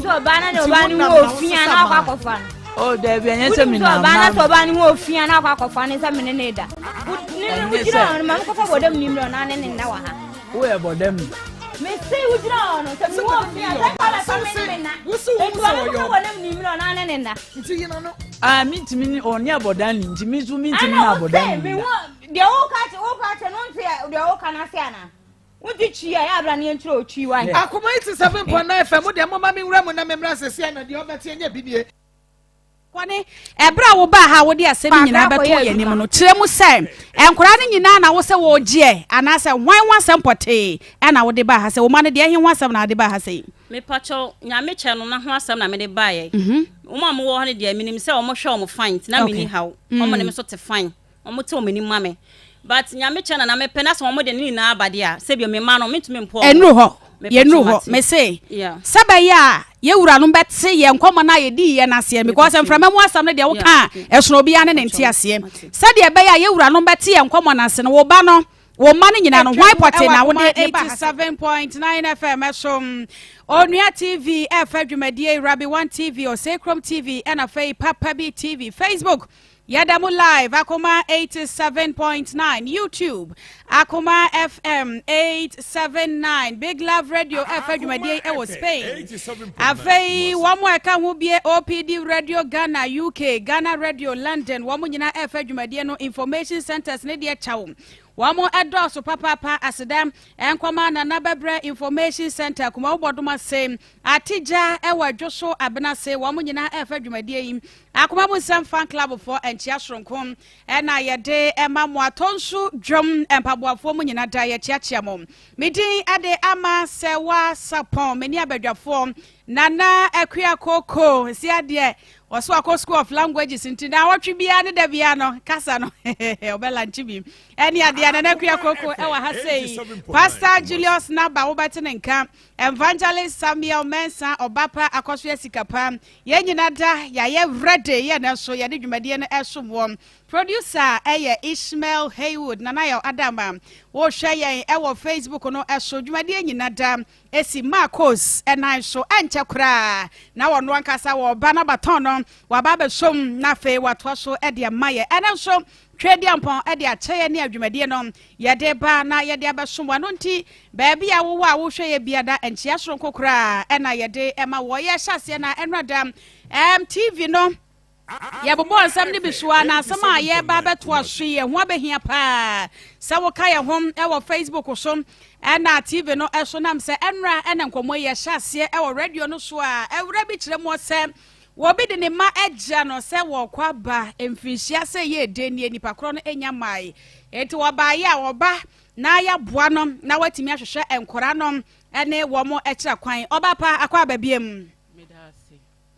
sɛ ɔbaa na ne Nti ɔbaa no wonam ho na ofia wosesa na akɔ maa. akɔfa no. O dabi, ɛnyɛ sɛ Wonim mi sɛ nam ɔbaa na na sɛ ɔbaa no ho ofia na akɔ akɔfa no sɛ me ne ne da. Ne ne Ɛnyɛ wogyina sɛ- hɔ no, ma mekɔfa bɔdam nim na ɔna ne ne nna wɔ ha. Woyɛ bɔdam ni. Mese wogyina hɔ no sɛ me ho ofia sɛ kɔ bɛfa me ne me nna. Wosi wo Enti sɛ ma ɔyɛ mekɔfa ɔb- bɔdam nim na ɔna ne ne nna. Nti yina no. Ah, mi ntumi ni ɔnyɛ bɔdam ni, nti mi nso mi ntumi Ɛna na wo bɔdam se ni me da. ho deɛ woka kyɛ, woka kyɛ no nte deɛ woka no ase anaa? Wonte twi a yɛ abra ne yɛnkyerɛ otwi wa. Yeah. Akoma 87.9 FM deɛ, moma me nwura mu na memmra sɛsi na deɛ ɔbɛte nyɛ bi nie. Kɔne ɛberɛ a wobaa ha a wode asɛm yi nyinaa Akra bɛtoo kɔyɛ yɛn anim adwuma. no, kyerɛ mu sɛ nkwaraa no nyinaa na wo sɛ wɔregyeɛ anaasɛ hwan ho asɛm pɔtee ɛna wode baa ha, sɛ wo ma no deɛ ɛhe ho asɛm na wode baa ha sɛ? Mepakyɛw, Nyame kyɛ no na ho asɛm na mede baeɛ. Wɔn a mowɔ hɔ no deɛ, menim sɛ wɔn hwɛ wɔn fine, nti na menni haw. Wɔn ne me so te fine, wɔn te wɔn anim ma me, but Nyame kyɛ no na mepɛ na sɛ wɔn de ne nyinaa aba deɛ a, sɛbio me mma no mentumi mpo wɔn. Ɛnuru hɔ. Mepakyɛw, Yɛnuru hɔ. mate. Mese sɛ bɛyɛ a yɛwura no bɛte yɛn nkɔmmɔ no a yɛdii yɛ no aseɛ, because mframa mu asɛm no deɛ, woka a ɛsono obiara ne ne nte aseɛ. Mate. Sɛdeɛ ɛbɛyɛ a yɛwura no bɛte yɛn nkɔmmɔ no ase no, wo ba no, wo mma no nyinaa no, hwan pɔte na wode ne ba ha? 87.9 FM ɛso, Onua TV ɛfa dwumadie, Rabi One TV, Ɔsɛkrom TV, ɛna afei Papa Bi TV. Facebook yɛda mu live, Akoma 87.9, YouTube Akoma FM 879, Big Love Radio ɛfa dwumadie ɛwɔ Spain. Afei wɔn a ɛka ho bie, OPD Radio Ghana UK, Ghana Radio London, wɔn nyinaa ɛfa dwumadie no. Information centers ne deɛ kyɛw wɔn ɛdɔɔso papaapa. Aseda nkɔma Nana Bɛbrɛ Information Center, Kumawu Bɔdom ase, Atigya ɛwɔ Adwo so Abena ase, wɔn nyinaa ɛfa dwumadie yi. Akoma mu Nsɛm Fan Club foɔ, nkyia soronko ɛna yɛde ɛma mo. Atɔ nso dwom mpaboafoɔ mu nyinaa da yɛkyeakyea mo. Medin ɛde ama sɛ wa sapɔn meni abadwafoɔ Nana Akua Koko si adeɛ ɔso akɔ School of Languages, nti na awɔtwe biara ne da biara no kasa no ɔbɛlankye bi ɛne adeɛ. Nana Akua Koko ɛwɔ ha sei. Pastor Julius Naba, wobɛte ne nka. Evangelist Samuel Mensa, ɔbapa akɔso asikapa. Yɛn nyina da yɛayɛ ready, yɛ no nso yɛde dwumadie no ɛsom wɔ. Producer ɛyɛ Ishmael Haywood. Nanayɛ Adama, wohwɛ yɛn ɛwɔ Facebook no ɛso. Dwumadie nyina da esi Marcos ɛnan so. Ɛnkyɛ koraa na wɔno ankasa wɔba na batɔn no waba abɛsom na afei watoa so ɛde ama yɛ. Ɛno nso Twɛdiampɔn ɛde akyɛ yɛ ne adwumadie no yɛde ba na yɛde abɛsom wɔn. Nti baabi a wowɔ a wohwɛ yɛ biada, nkyia soronko koraa ɛna yɛde ɛma wɔ. Yɛhyɛ aseɛ na ɛnora da TV no yɛbobɔ nsɛm no bi so a, na asɛm a yɛba bɛtoa so yi ɛho abɛhia paa sɛ woka yɛ ho ɛwɔ Facebook so ɛna TV no ɛso nam sɛ ɛnora ɛna nkɔmmɔ yi yɛhyɛ aseɛ ɛwɔ radio no so a, awura bi kyerɛ mu sɛ wɔbi de ne mma agya no sɛ wɔkɔ aba mfirinhyia sɛ yɛ ede nie, nipa korɔ no nya mmae, enti wɔbaeɛ a wɔba na yɛaboa no na watumi ahwehwɛ nkora no ne wɔn kyerɛ kwan. Ɔba pa akɔ aba biem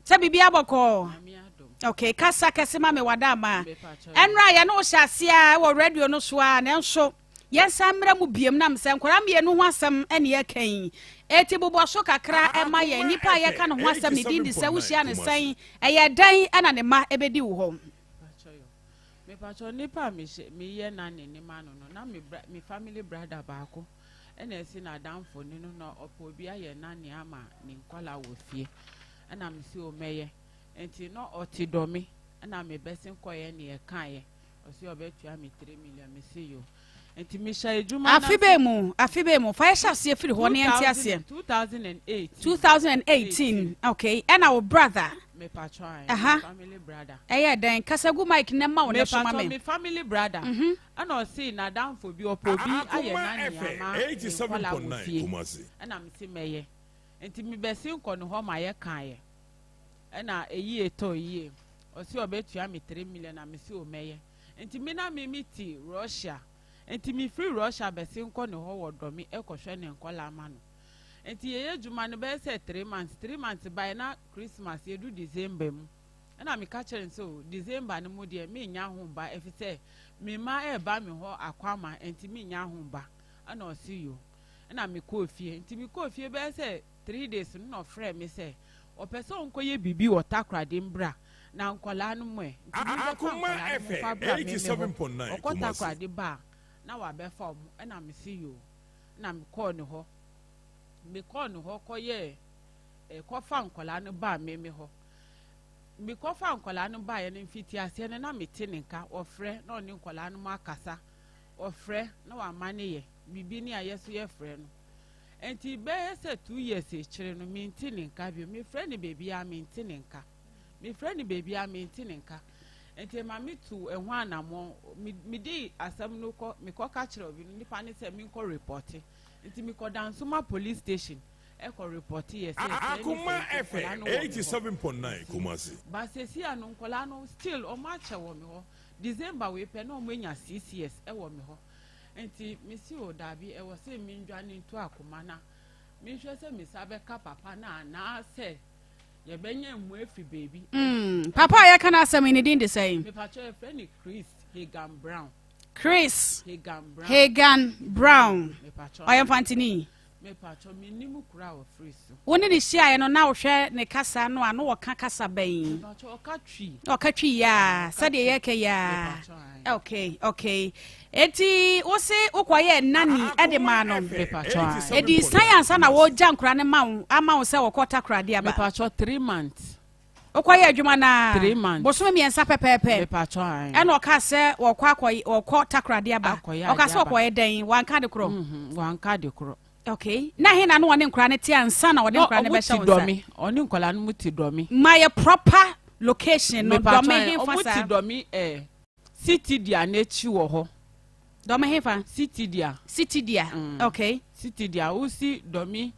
sɛ biribi abɔkɔɔ. Okay, kasa kɛse ma me wada ama. Ɛnora yɛne wo hyɛ aseɛ a ɛwɔ radio no so a, nanso yɛnsan mmerɛ mu biem nam sɛ nkwaraa mmienu ho asɛm ɛne yɛka yi. Eti bobɔ so kakra ɛma yɛn. Nipa a yɛka ne ho asɛm ne din de sɛ, wohyia ne sɛn, ɛyɛ dɛn ɛna ne mma ɛbɛdi wo hɔ? Mepatwɔ, nipa a mehyɛ meyɛ na ne ne ma no, na me bra, me family brother baako ɛna ɛsi n'adamfo ne no na ɔpɛ obi ayɛ nane ama ne nkɔla wɔ fie, ɛna mesi o mɛyɛ. Nti na ɔte dɔmi, ɛna mebɛsi nkɔyɛ ne ɛkaeɛ, ɔsi ɔbɛtua me 3 million. Mesi yo, nti mehyɛ adwuma. Afe bɛɛ mu, afe bɛɛ mu, fa yɛhyɛ aseɛ firi hɔ ne yɛnte aseɛ. 2008. 2018, okay. Ɛna wo brother? Mepatwɔ, Aha. my family brother. Ɛyɛ dɛn? Kasa gu mic ne ma wo ne so ma Mepatwɔ, me. me family brother ɛna ɔsi n'adamfo bi ɔpɛ obi ayɛ nane ama ne nkɔla wɔ fie, ɛna mesi mɛyɛ. Nti mebɛsi nkɔ ne hɔ ma yɛ kaeɛ, ɛna eyi etɔ yie, ɔsi ɔbɛtua me 3 million, na mesi o mɛyɛ. Nti mi na mi ti Russia, nti mi firi Russia bɛsi nkɔ ne hɔ wɔ dɔmi ɛkɔhwɛ ne nkɔla ama no. Nti yɛyɛ adwuma no bɛyɛ sɛ 3 months. 3 months baeɛ na Christmas yɛdu December mu, ɛna meka kyerɛ no sɛ o December no mu deɛ, menya ho ba ɛfiri sɛ me mma ɛreba me hɔ akwama, nti menya ho ba. Ɛna ɔsi yo, ɛna mekɔɔ fie. Nti mekɔɔ fie bɛyɛ sɛ 3 days no, na ɔfrɛ me sɛ ɔpɛ sɛ ɔnkɔyɛ biribi wɔ Takoradi mbra na nkɔlaa no mu ɛ, nti mebɛfa nkɔlaa no mu fa bra me me hɔ. Ɔkɔ Takoradi ba a, na wabɛfa ɔmo. Ɛna mesi yo, ɛna mekɔɔ ne hɔ kɔyɛɛ. kɔfa nkwadaa no baa me me hɔ. Mekɔfaa nkwadaa no baeɛ no, mfitiaseɛ no na mete ne nka, ɔfrɛ na ɔne nkwadaa no mu akasa, ɔfrɛ na wama ne yɛ biribi ne a yɛso yɛfrɛ no. Nti bɛyɛ sɛ 2 years akyire no, mente ne nka bio. Mefrɛ no baabiara, mente ne nka. Mefrɛ no baabiara, mente ne nka. Nti ma metu ɛho anammɔn, mede asɛm no kɔ, mekɔka kyerɛ obi no, nipa ne sɛ menkɔ report. Nti mekɔ Dansoma Police Station ɛkɔ report yɛ sɛ sɛ ne Akoma sɛ nti nkwadaa FM no wɔ me hɔ. 87.9 Kumasi. Ba sɛsi a no, nkwadaa no still ɔmo akyɛ wɔ me hɔ. December wei pɛ na ɔmo anya 6 years ɛwɔ me hɔ. Nti mesi o, daabi, ɛwɔ sɛ mendwane nto akoma na menhwɛ sɛ me nsa bɛka papa no anaasɛ yɛbɛnya mmu afi baabi. Papa a yɛka no asɛm yi, ne din de sɛn? Mepakyɛ, yɛfrɛ no Chris Hagan Brown. Chris Hagan Brown. Hagan Brown. Mepakyɛ. Ɔyɛ Mfantini? Mepakyɛ, mennim kuro a wɔfiri so. Wo ne ne hyiaeɛ no, na wohwɛ ne kasa no a, na wɔka kasa bɛn? Mepakyɛ, ɔka Twi. Ɔka Twi yaa sɛdeɛ yɛka yaa? Mepakyɛ, ae. Okay, eti wo se wokɔyɛ nanny ɛde maa no? Mepakyɛ, ae. Ɛdi san ansa na wɔgya nkora ne ma wo ama wo sɛ wɔkɔ Takoradi aba? Mepakyɛ, 3 months. Wokɔyɛ adwuma naa? 3 months. Bosome 3 pɛpɛɛpɛ? Mepakyɛ, ae. Ɛna ɔka sɛ wɔkɔ akɔ wɔkɔ Takoradi aba? Akɔyɛ Ɔka ade sɛ aba. ɔkɔyɛ dɛn? Wanka de korɔ? Wanka de korɔ. Okay, na he na no wɔne nkora no te ansa na wɔde Na nkora no ɔmo bɛhyɛ te wo nsa? Dɔme, ɔne nkwadaa no mu te Dɔme. Ma yɛ proper location no. Mepakyɛ, Dɔme ae, hefa ɔmo te saa? Dɔme City Dia n'akyi wɔ hɔ. Dɔme hefa? City Dia. City Dia. Okay. City Dia, wosi Dɔme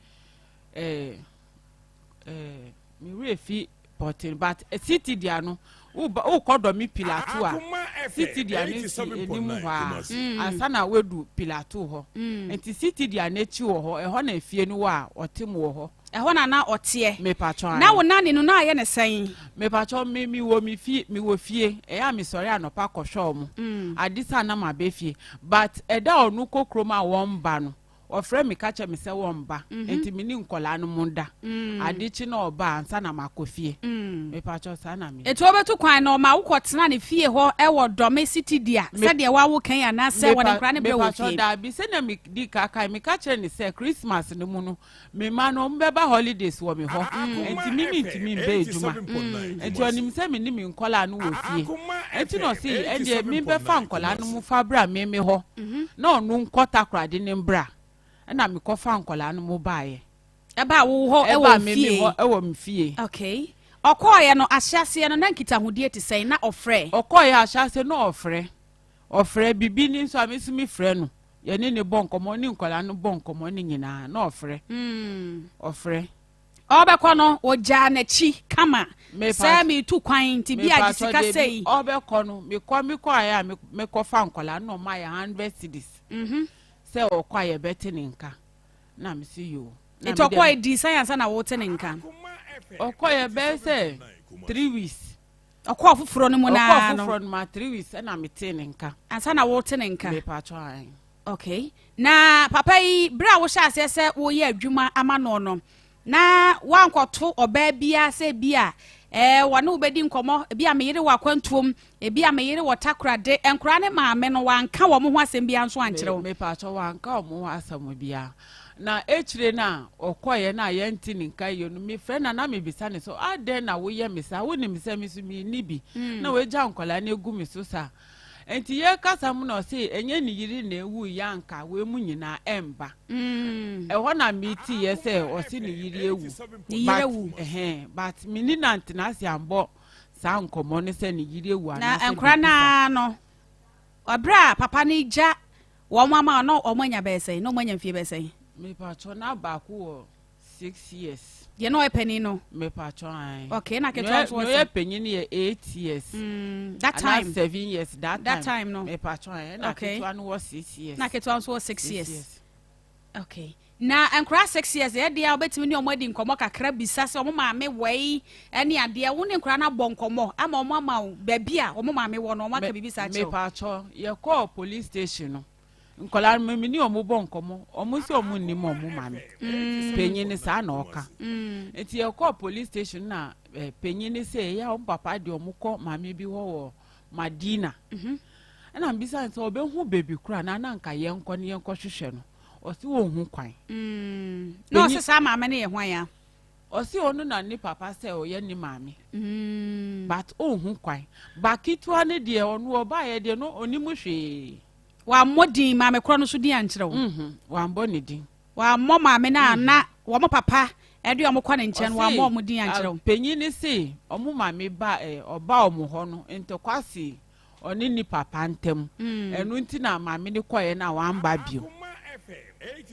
me werɛ fi pɔten, but City Dia no, woba wokɔ Dɔme Pillar 2 a, Akoma City FM Dia no si anim 87.9 hɔ a Kumasi. ansa na woadu Pillar 2 hɔ. Nti City Dia n'akyi wɔ hɔ, ɛhɔ na efie no wɔ a ɔte mu wɔ hɔ. Ɛhɔ na na ɔteɛ? Mepakyɛ, ae. Na wo nanny no na ayɛ ne sɛn? Mepakyɛ, me wɔ me fie, me wɔ fie, ɛyɛ a mesɔre anɔpa kɔhwɛ ɔmo ade sa na ma bɛ fie, but ɛda a ɔno kɔ kurom a wɔn ba no, ɔfrɛ mi ka kyerɛ mi sɛ wɔn ba, nti mi ne nkɔlaa no mu da ade kyi na ɔba ansa na ma kɔ fie. Mepakyɛ, saa na mi. Etu wobɛtu kwan na ɔma wokɔtena ne fie hɔ ɛwɔ Dɔme City Dia sɛdeɛ wawo kan anaasɛ wɔde nkora ne brɛ wɔ Mepakyɛ, fie? daabi, sɛnea mi di kaka mi ka kyerɛ ne sɛ Christmas no mu no, mi ma no ɔmo bɛba holidays wɔ mi hɔ, nti mi ntumi mbɛ adwuma, nti ɔnim sɛ mi ne mi nkɔlaa no wɔ fie, nti na ɔsi ɛndeɛ mi bɛfa nkɔlaa no mu fa bra mi mi hɔ na ɔno nkɔ Takoradi ne mbra, ɛna mi kɔ fa nkɔlaa no mu baayɛ. Ɛba wo hɔ Ɛba ɛwɔ mi mi fie? hɔ, ɛwɔ mi fie. Okay, ɔkɔɔyɛ no, ahyɛaseɛ no na nkitahodie te sɛn? Na ɔfrɛ? Ɔkɔɔyɛ ahyɛase na ɔfrɛ, ɔfrɛ bibi ni nso a mi nso mi frɛ no, yɛne ne bɔ nkɔmɔ, ne nkɔlaa no bɔ nkɔmɔ ne nyinaa na ɔfrɛ, ɔfrɛ. Ɔbɛkɔ no, ɔgyaa n'akyi kama Mepa- sɛ metu kwan nti bi agye sika Mepatɔ sei? debi, ɔbɛkɔ no, mekɔ ayɛ a mekɔfa nkɔlaa no na ɔmo ayɛ 100 cedis sɛ ɔkɔ a yɛbɛte ne nka, na mesi yoo. Na Nti me deɛ- ɔkɔɛ di sɛn ansa na wote ne nka? Ɔkɔ yɛ bɛyɛ sɛ 3 weeks. Ɔkɔɔ foforɔ no mu naa Ɔkɔ no? foforɔ no ma 3 weeks ɛna metee ne nka. Ansa na wote ne nka? Mepatɔ, ae. Okay, na papa yi, bere a wohyɛ aseɛ sɛ woyɛ adwuma ama no no, na woankɔto ɔbaa biara sɛ bi a wɔne wobɛdi nkɔmmɔ, ebi a meyere wɔ akwantuom, ebi a meyere wɔ Takorade, nkora ne maame no wanka wɔn ho asɛm biara nso ankyerɛ wo? Mepatɔ, wanka ɔmo ho asɛm biara, na ekyire no a ɔkɔɛ no a yɛnte ne nka yie no, mefrɛ na mebisa ne so, adɛn na woyɛ me saa? Wonim sɛ me so menni bi na woagya nkɔlaa no egu me so saa. Nti yɛkasa mu na ɔse ɛnyɛ ne yere na ewu yɛ anka wei mu nyinaa ɛmba. Ɛhɔ na metiiɛ sɛ ɔse ne yere ewu. Ne yere But- awu. Ɛhɛn, but meni na ntena ase ambɔ saa nkɔmmɔ no sɛ ne yere ewu Na anaasɛ nkora biribi saa. naa no, ɔberɛ a papa no gya wɔn ama na wɔn anya bɛyɛ sɛn? Na wɔn anya mfie bɛyɛ sɛn? Mepatɔ, na baako wɔ 6 years. Deɛ na ɔyɛ panin no? Mepatɔ, ae. Okay, na ketewa nso wɔ Nea ɔyɛ sɛ panyin yɛ 8 years. That Anaa time. 7 years that time. That time no. Mepatɔ, ae, ɛna ketewa no wɔ 6 years. Na ketewa nso wɔ 6 6 years. years. Okay, na nkora 6 years ɛyɛ deɛ a wobɛtumi ne ɔmo adi nkɔmmɔ kakra, bisa sɛ ɔmo maame wɔ yi ɛne adeɛ. Wo ne nkora no abɔ nkɔmmɔ ama ɔmo ama wo baabi a ɔmo maame wɔ no, ɔmo aka biribi saa kyerɛ wo? Mepatɔ, yɛkɔɔ police station no, nkɔla no mi ne ɔmo bɔ nkɔmmɔ, ɔmo sɛ ɔmo nnim ɔmo maame. Panyin no saa na ɔka. Nti yɛkɔɔ police station na panyin no sɛ ɛyɛ a ɔmo papa deɛ ɔmo kɔ maame bi hɔ wɔ Madina, ɛna mbisa no sɛ ɔbɛhu beebi kora na ananka yɛnkɔ ne yɛnkɔ hwehwɛ no, ɔsi wɔn ho kwan. Na ɔsɛ saa maame no yɛ hwan ya? Ɔse ɔno na ne papa sɛ ɔyɛ ne maame but ɔnhu kwan. Ba ketewa no deɛ ɔno ɔbaeɛ deɛ no ɔnim hwee. Wammɔ din maame korɔ no so din ankyerɛ wo? Mhm, wammɔ ne din. Wammɔ maame no a na wɔn papa de wɔn kɔ ne nkyɛn no, wammɔ wɔn din ankyerɛ wo? Panyin no se wɔn maame ba ɛ ɔba wɔn hɔ no ntɔkwa si ɔne ne papa ntam. Ɛno nti na maame no kɔeɛ na wamba bio.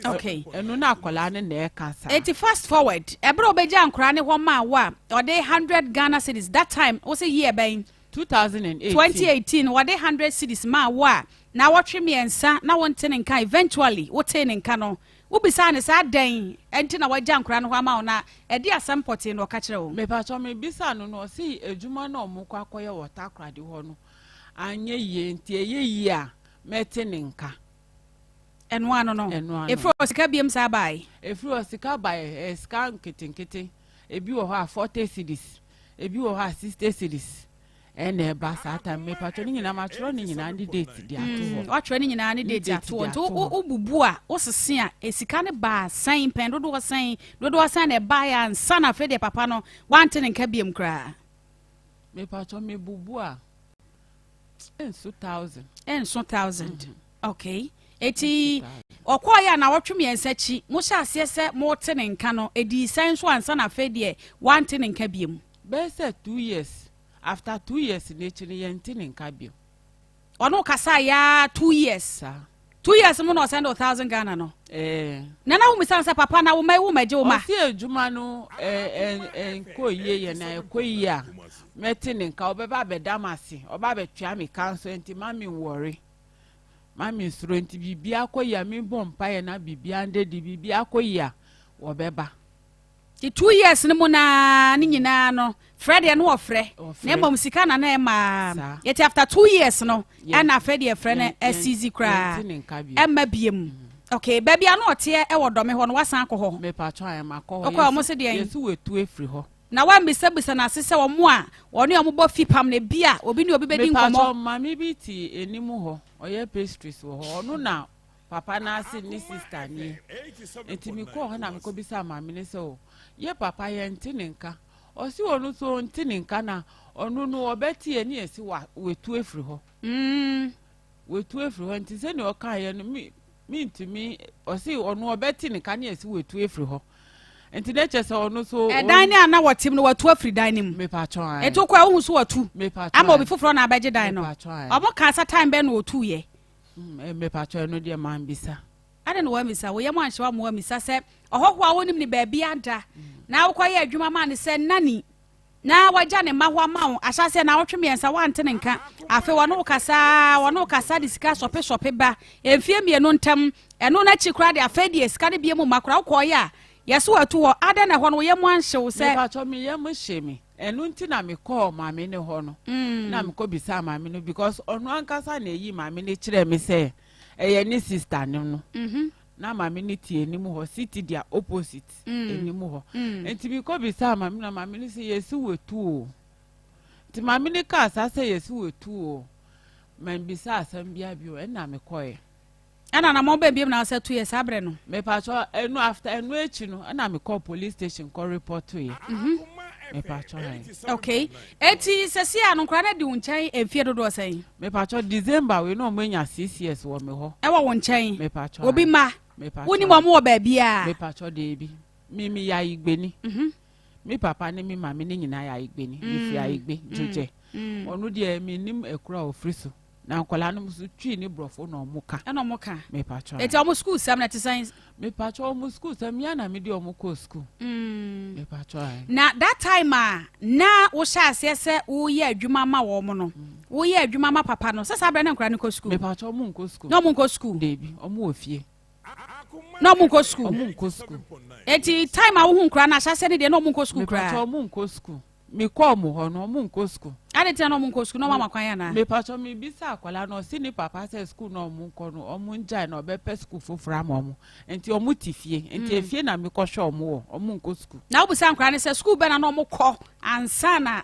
Okay. Ɛno na akwadaa no na ɛka saa. Eti fast forward, ɛberɛ a ɔbɛgyaa nkwadaa no hɔ maa wo a, ɔde 100 Ghana cedis, that time, wo se year bɛn? 2018. 2018, wɔde 100 cedis maa wo a, naawɔtwe mmiɛnsa na wonte ne nka, eventually wotee ne nka no, wobisaa no sɛ adɛn nti na wagya nkwadaa no hɔ ama wo na ɛde asɛm pɔtee na ɔka kyerɛɛ wo? Mepakyɛw mebisaa no no ɔse adwuma no a wɔkɔ akɔyɛ wɔ Takoradi hɔ no anyɛ yie nti ɛyɛ yie a mɛte ne nka. Ɛno ano no? Ɛno ano. Ɛfiri hɔ sika biom saa bae? Ɛfiri hɔ sika bae, ɛyɛ sika nketenkete, ebi wɔ hɔ a 40 cedis, ebi wɔ hɔ a 60 cedis ɛna ɛba saa time. Mepatwɔ ne nyinaa matwerɛ ne nyinaa ne date de ato hɔ. Watwerɛ ne nyinaa ne date ato hɔ. Nti wobubu a wosese a esika no baa sɛn mpɛn dodoɔ sɛn dodoɔ sɛn na ɛbaeɛ ansa na afei deɛ papa no wante ne nka biom koraa? Mepatwɔ mebubu a ɛnso thousand. Ɛnso thousand. Okay. Eti ɔkɔɔ yɛ a nawɔtwe mmiɛnsa akyi mohyɛ aseɛ sɛ mote ne nka no ɛdii sɛn nso ansa na afei deɛ wante ne nka biom? Bɛyɛ sɛ 2 years, after 2 years n'akyi no yɛnte ne nka bio. Ɔno kasa yaa 2 years? Saa. 2 years mu na ɔsɛn de 1,000 Ghana no? Ɛɛ. Nana wo misa sɛ papa na wo ma wo ma gye wo ma. Ɔsi adwuma no ɛɛ ɛ nkɔ yie yɛ na ɛkɔ yie a mɛte ne nka, ɔbɛba abɛda m ase, ɔba abɛtua me ka nso, nti ma mi nwɔre ma mi nsoro, nti biribi akɔ yie a mi bɔ mpaeɛ na biribi andedi biribi akɔ yie a wɔbɛba. Ti 2 years no mu naa ne nyinaa no frɛ deɛ no wɔfrɛ Ɔfrɛ. Na mmom sika na na ɛma Saa. yɛti after 2 years no ɛna afei deɛ frɛ no asizi koraa yɛnte ne nka bio. Ɛmma biem. Okay, baabi a na ɔteɛ ɛwɔ Dɔme hɔ no wasan akɔ hɔ? Mepatwa ayɛ ma kɔ hɔ. Ɔkɔ a, ɔmo se deɛn? Yɛsi wetu efiri hɔ. Na wambisabisa n'ase sɛ ɔmo a ɔne ɔmo bɔ fi pam no ebi a obi ne obi bɛdi Mepatwa nkɔmmɔ? Maame bi te anim hɔ, ɔyɛ pastries wɔ hɔ, ɔno na papa n'ase ne sister nie, nti mekɔɔ hɔ na mekɔbisa maame ne sɛ o yɛ papa yɛnte ne nka, ɔsi ɔno so ɔnte ne nka na ɔno no ɔbɛte yɛ ne yɛsi wa wetu efiri hɔ. Wetu efiri hɔ, nti sɛnea ɔka yɛ no mi mintumi, ɔsi ɔno ɔbɛte ne nka ne yɛsi wetu efiri hɔ, nti ne kyɛ sɛ ɔno so. Ɛdan ne a na wɔte mu no watu afiri dan no mu? Mepatwa ayɛ. Ɛti kɔ a wohu so watu Mepatwa ama obi ayɛ. foforɔ na abɛgye dan no? Mepatwa ayɛ. Ɔmo ka sa time bɛn na otu yɛ? Mepatwa ɛno deɛ maa mbisa. Ade na wamisa wo yam anhyɛ wa ma wamisa sɛ ɔhɔhoɔ a wonim ne baabi ada na wokɔyɛ adwuma ma ne sɛ nani na wagya ne mma hɔ ama wo ahyɛseɛ na awɔtwe mmiɛnsa wante ne nka, afei wɔne wo kasa, wɔne wo kasa de sika sɔpe sɔpe ba mfie 2 ntam, ɛno n'akyi koraa de afei deɛ sika no bie mu ma koraa wokɔɔyɛ a yɛso watu hɔ adɛn na ɛhɔ no wo yam anhye wo sɛ? Mepatwa me yam hye me, ɛno nti na mekɔɔ maame ne hɔ no na mekɔ bisa maame no because ɔno ankasa na eyi maame ne kyerɛ me sɛ ɛyɛ ne sister ne no. Na maame ne te anim hɔ, city dia opposite anim hɔ, nti mekɔ bisa maame na maame ne sɛ yɛsi wetu o, nti maame ne kaa saa sɛ yɛsi wetu o, mambisa asɛm bia bio, ɛna mekɔɛ. Ɛna na mɔ bɛn biom na sɛ tu yɛ saa berɛ no? Mepatwɔ ɛno after ɛno akyi no ɛna mekɔ police station kɔ report yɛ. Mepatwɔ ɛ. Okay, eti sɛsi a no nkora no di wo nkyɛn mfie dodoɔ sɛn? Mepatwɔ December wei na ɔmo anya 6 years wɔ me hɔ. Ɛwɔ wo nkyɛn? Mepatwɔ. Obi ma Mepatwɔ. wonim ɔmo wɔ baabi a? Mepatwɔ deebi, mi mi yɛ Ayigbeni. Me papa ne me maame ne nyinaa yɛ Ayigbeni. Mefiri Ayigbe Dzodzɛ. Ɔno deɛ menim akura a ɔfiri so, na nkɔlaa no nso Twi ne Borɔfo na ɔmo ka. Ɛna ɔmo ka? Mepatwɔ. Eti ɔmo sukuu sɛm na ɛte sɛn? Mepatwɔ ɔmo sukuu sɛm mia na mede ɔmo kɔ sukuu. Mepatwɔ ɛ. Na that time a na wohyɛ aseɛ sɛ woyɛ adwuma ma wɔn no, woyɛ adwuma ma papa no sɛ saa berɛ na nkora no kɔ sukuu? Mepatwɔ ɔmo nkɔ sukuu. Na ɔmo nkɔ sukuu? Deebi, ɔmo wɔ fie. Na ɔmo nkɔ sukuu? Ɔmo nkɔ sukuu. Eti time a wohu nkora no ahyɛ aseɛ no deɛ na ɔmo nkɔ sukuu Mepatwɔ koraa? ɔmo nkɔ sukuu, mekɔ ɔmo hɔ no ɔmo nkɔ sukuu. Ade tina na ɔmo nkɔ sukuu na ɔmo ama kwan anaa? Mepatwɔ mebisa akwadaa no, ɔsi ne papa sɛ sukuu na ɔmo nkɔ no ɔmo ngyae na ɔbɛpɛ sukuu foforɔ ama ɔmo, nti ɔmo te fie, nti efie na mekɔhwɛ ɔmo wɔ, ɔmo nkɔ sukuu. Na wobisa nkora no sɛ sukuu bɛn na na ɔmo kɔ ansa na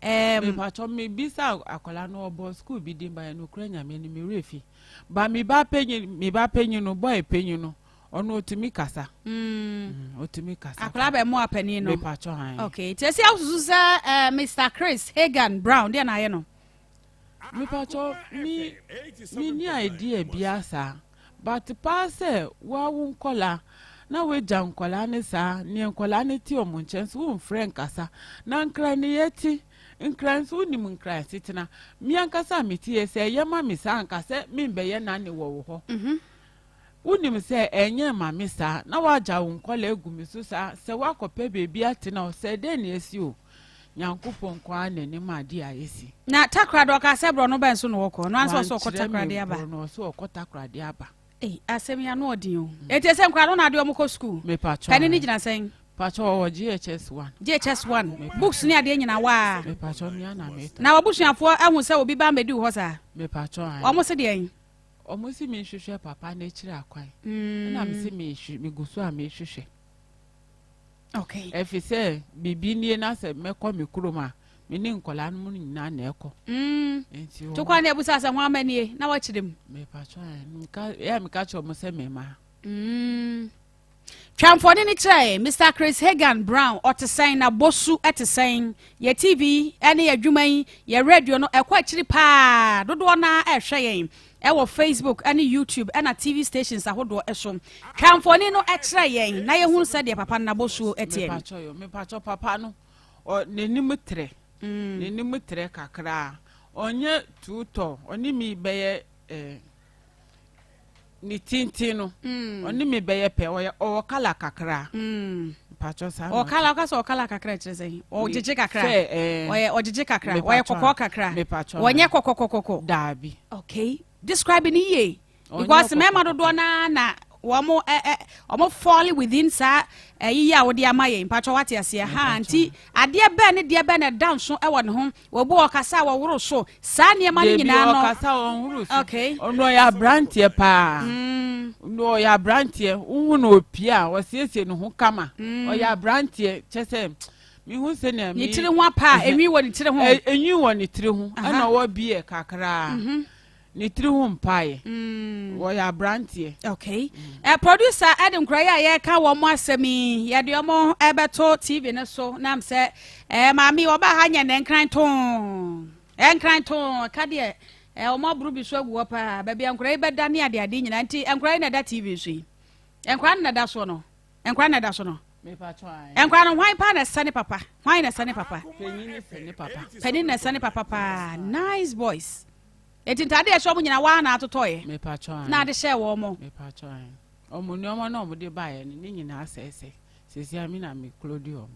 Mepatwɔ mebisa akwadaa no, ɔbɔ sukuu bi din ba yɛ nokura Nyame no mewerɛ fi ba, me ba panyin no, boy panyin no. Ɔno ɔtumi kasa. Ɔtumi kasa. Akwadaa bɛ mo apanin no. Mepatwɔ han. Okay. Nti esi awususu sɛ eh, Mr. Chris Hagan Brown deɛ na ayɛ no. Mepatwɔ mi mi ni idea bia saa but paa sɛ wawo nkɔla na wagya nkɔla ne saa neɛ nkɔla ne te ɔmo nkyɛn so womfrɛ nkasa na nkran ne yɛ te nkran nso wonim nkran setena mi ankasa a mete yɛ sɛ ɛyɛ ma me saa anka sɛ membɛyɛ nane wɔ wo hɔ. Mm -hmm. Wonim sɛ ɛnyɛ mma me saa, na woagya wo nkwadaa agu me so saa, sɛ woakɔpɛ baabi atena o, sɛ dɛn na asi o, Nyankopɔn nko ara na nim adeɛ a asi. Na Takoradi ɔkaa sɛ borɔno bɛn so na ɔkɔ? Ɔno ara nso ɔsɛ ɔkɔ Takoradi aba. Wankyerɛ me borɔno, ɔsɛ ɔkɔ Takoradi aba. Ei, asɛm yi ano ɔden o. Eti ɛsɛ nkwadaa no na adeɛ ɔmo kɔ sukuu? Mepatwɔ. Panin no gyina sɛn? Patwɔ ɔwɔ JHS one. JHS one. Books ne adeɛ nyinaa waa. Mepatwɔ mea na metɔ. Na wabusuafoɔ ahu sɛ obi ba mbɛdi wo hɔ saa? Mepatwɔ ae. Ɔmo se deɛn? Ɔmo se menhwehwɛ papa no akyiri akwan. Ɛna mese mehwe megu so a mehwehwɛ. Okay. Ɛfiri sɛ biribi nie na sɛ mɛkɔ me kurom a me ne nkwadaa no mu nyinaa na ɛkɔ. Nti wɔn. Tokwa ne abusa sɛ ho ama nie na wakyerɛ mu. Mepatwa ɛ meka meka kyerɛ ɔmo sɛ mema. Twa mfoni no kyerɛ Mister Chris Hagan Brown, ɔte sɛn, n'abɔsu te sɛn? Yɛn TV ne yɛn adwuma yi, yɛn radio no, ɛkɔ akyiri paa. Dodoɔ no ara rehwɛ yɛn wɔ Facebook ne YouTube ɛna TV stations ahodoɔ so. Twa mfoni no kyerɛ yɛn na yɛhunu sɛdeɛ papa no n'abɔsuo teɛ. Mepakyɛ yo, mepakyɛ papa no, n'anim trɛ, n'anim trɛ kakraa, ɔnyɛ too tall, ɔne mi bɛyɛ eh, ne tenten no mm. ɔne me bɛyɛ pɛ ɔyɛ ɔwɔ kala kakra mm. mpatsɔ saa ɔwɔ kala ɔka sɛ ɔwɔ kala kakra kyerɛ sɛ ɔgyegye kakra eh, ɔyɛ ɔgyegye kakra ɔyɛ kɔkɔɔ kakra ɔnyɛ kɔkɔkɔkɔkɔ daabi okay describe ne yie because mmarima dodoɔ naa na wɔn ɛ ɛ wɔn fall within saa ɛyiyi a wɔde ama yɛn mpatsɔ wate aseɛ ha nti adeɛ bɛn ne deɛ bɛn na ɛda nso ɛwɔ ne ho Wɔbu ɔkasa a wɔworo so. Saa nneɛma no nyinaa no. Debi ɔkasa a ɔnworo so. Okay. Ɔno ɔyɛ aberanteɛ paa. Mm. Ɔno ɔyɛ aberanteɛ. Wohu no opie a ɔsiesie ne ho kama. Mm. Ɔyɛ aberanteɛ kyɛ sɛ mehu sɛnea ne tiri ho apa a enwi wɔ ne tiri ho. Enwi wɔ ne tiri ho. Ɛna ɔwɔ beer kakraa. Mm -hmm. Ne tiri ho mpaeɛ. Mm. Wɔyɛ aberanteɛ. Okay. Mm. Eh, producer ɛde nkura yi a yɛreka wɔn asɛm yi yɛde wɔn ɛbɛto TV no so nam sɛ eh, maame ɔbaa ha nyɛ ne nkran too nkran too ɛka deɛ eh, wɔn aboro bi so agu hɔ paa baabi a nkura yi bɛda ne adeade nyinaa nti nkura yi na ɛda TV so yi nkura no na ɛda soɔ no nkura na ɛda so no. Nkwa no hwan paa na ɛsɛ ne papa hwan na ɛsɛ ne papa panin na ɛsɛ ne papa paa nice boys eti ntaade ɛhyɛ wɔn nyinaa waa na atotɔɛ na ade hyɛ wɔn mo. Wɔn nneɛma na wɔn de baeɛ no ne nyinaa sɛɛsɛ sisi a mi na mi kuro di wɔn.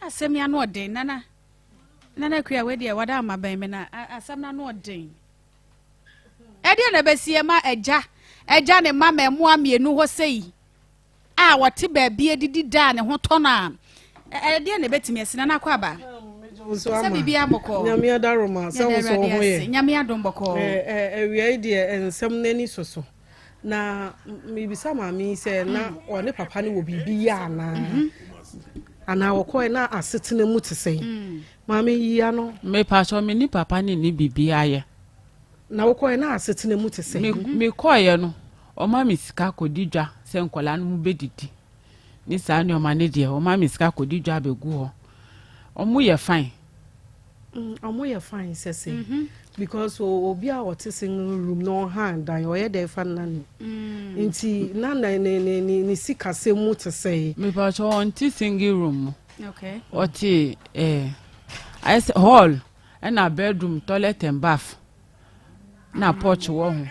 Asɛm yi ano ɔden nana nana kuya wei deɛ wada ama bɛn mi na asɛm no ano ɔden. Ɛdeɛ na ɛbɛsi ɛma agya agya ne mma mɛmoa mmienu hɔ sɛyi. a ɔte baabi adidi da a ne ho tɔ no a, ɛdeɛ na ɛbɛtumi asi? Nana Akwaaba, sɛ biribiara bɔkɔɔ. Nyame adaroma, sɛ wo so wo ho yɛ. Nyame adom bɔkɔɔ. Awia yi deɛ nsɛm no ani soso. Na mebisa maame yi sɛ na mm. ɔne papa no wɔ biribi yɛ anaa? Mhm. Anaa wɔkɔɛ na asetena mu te sɛn? Mm. Maame yi ano. Mepatwɔ me ne papa ne ne biribi ayɛ. Na wokɔɛ na asetena mu te sɛn? Mekɔeɛ no, wɔma me sika kɔdi dwa sɛ nkwadaa no mu bɛdidi ne saa nneɛma no deɛ, wɔma me sika kɔdi dwa bɛgu hɔ. Wɔn yɛ fine. Wɔn yɛ fine sɛ sɛ. Mhm. Because obi a ɔte single room na ɔhan dan ɔyɛ dɛ fa nna ne. Mm. Nti na ne ne ne ne ne sikasɛm mu te sɛ. Mepatwa ɔnte single room mu. Okay. Ɔte ɛɛ eh, ayɛ sɛ hall. Ɛna bedroom, toilet and bath na porch wɔ ho.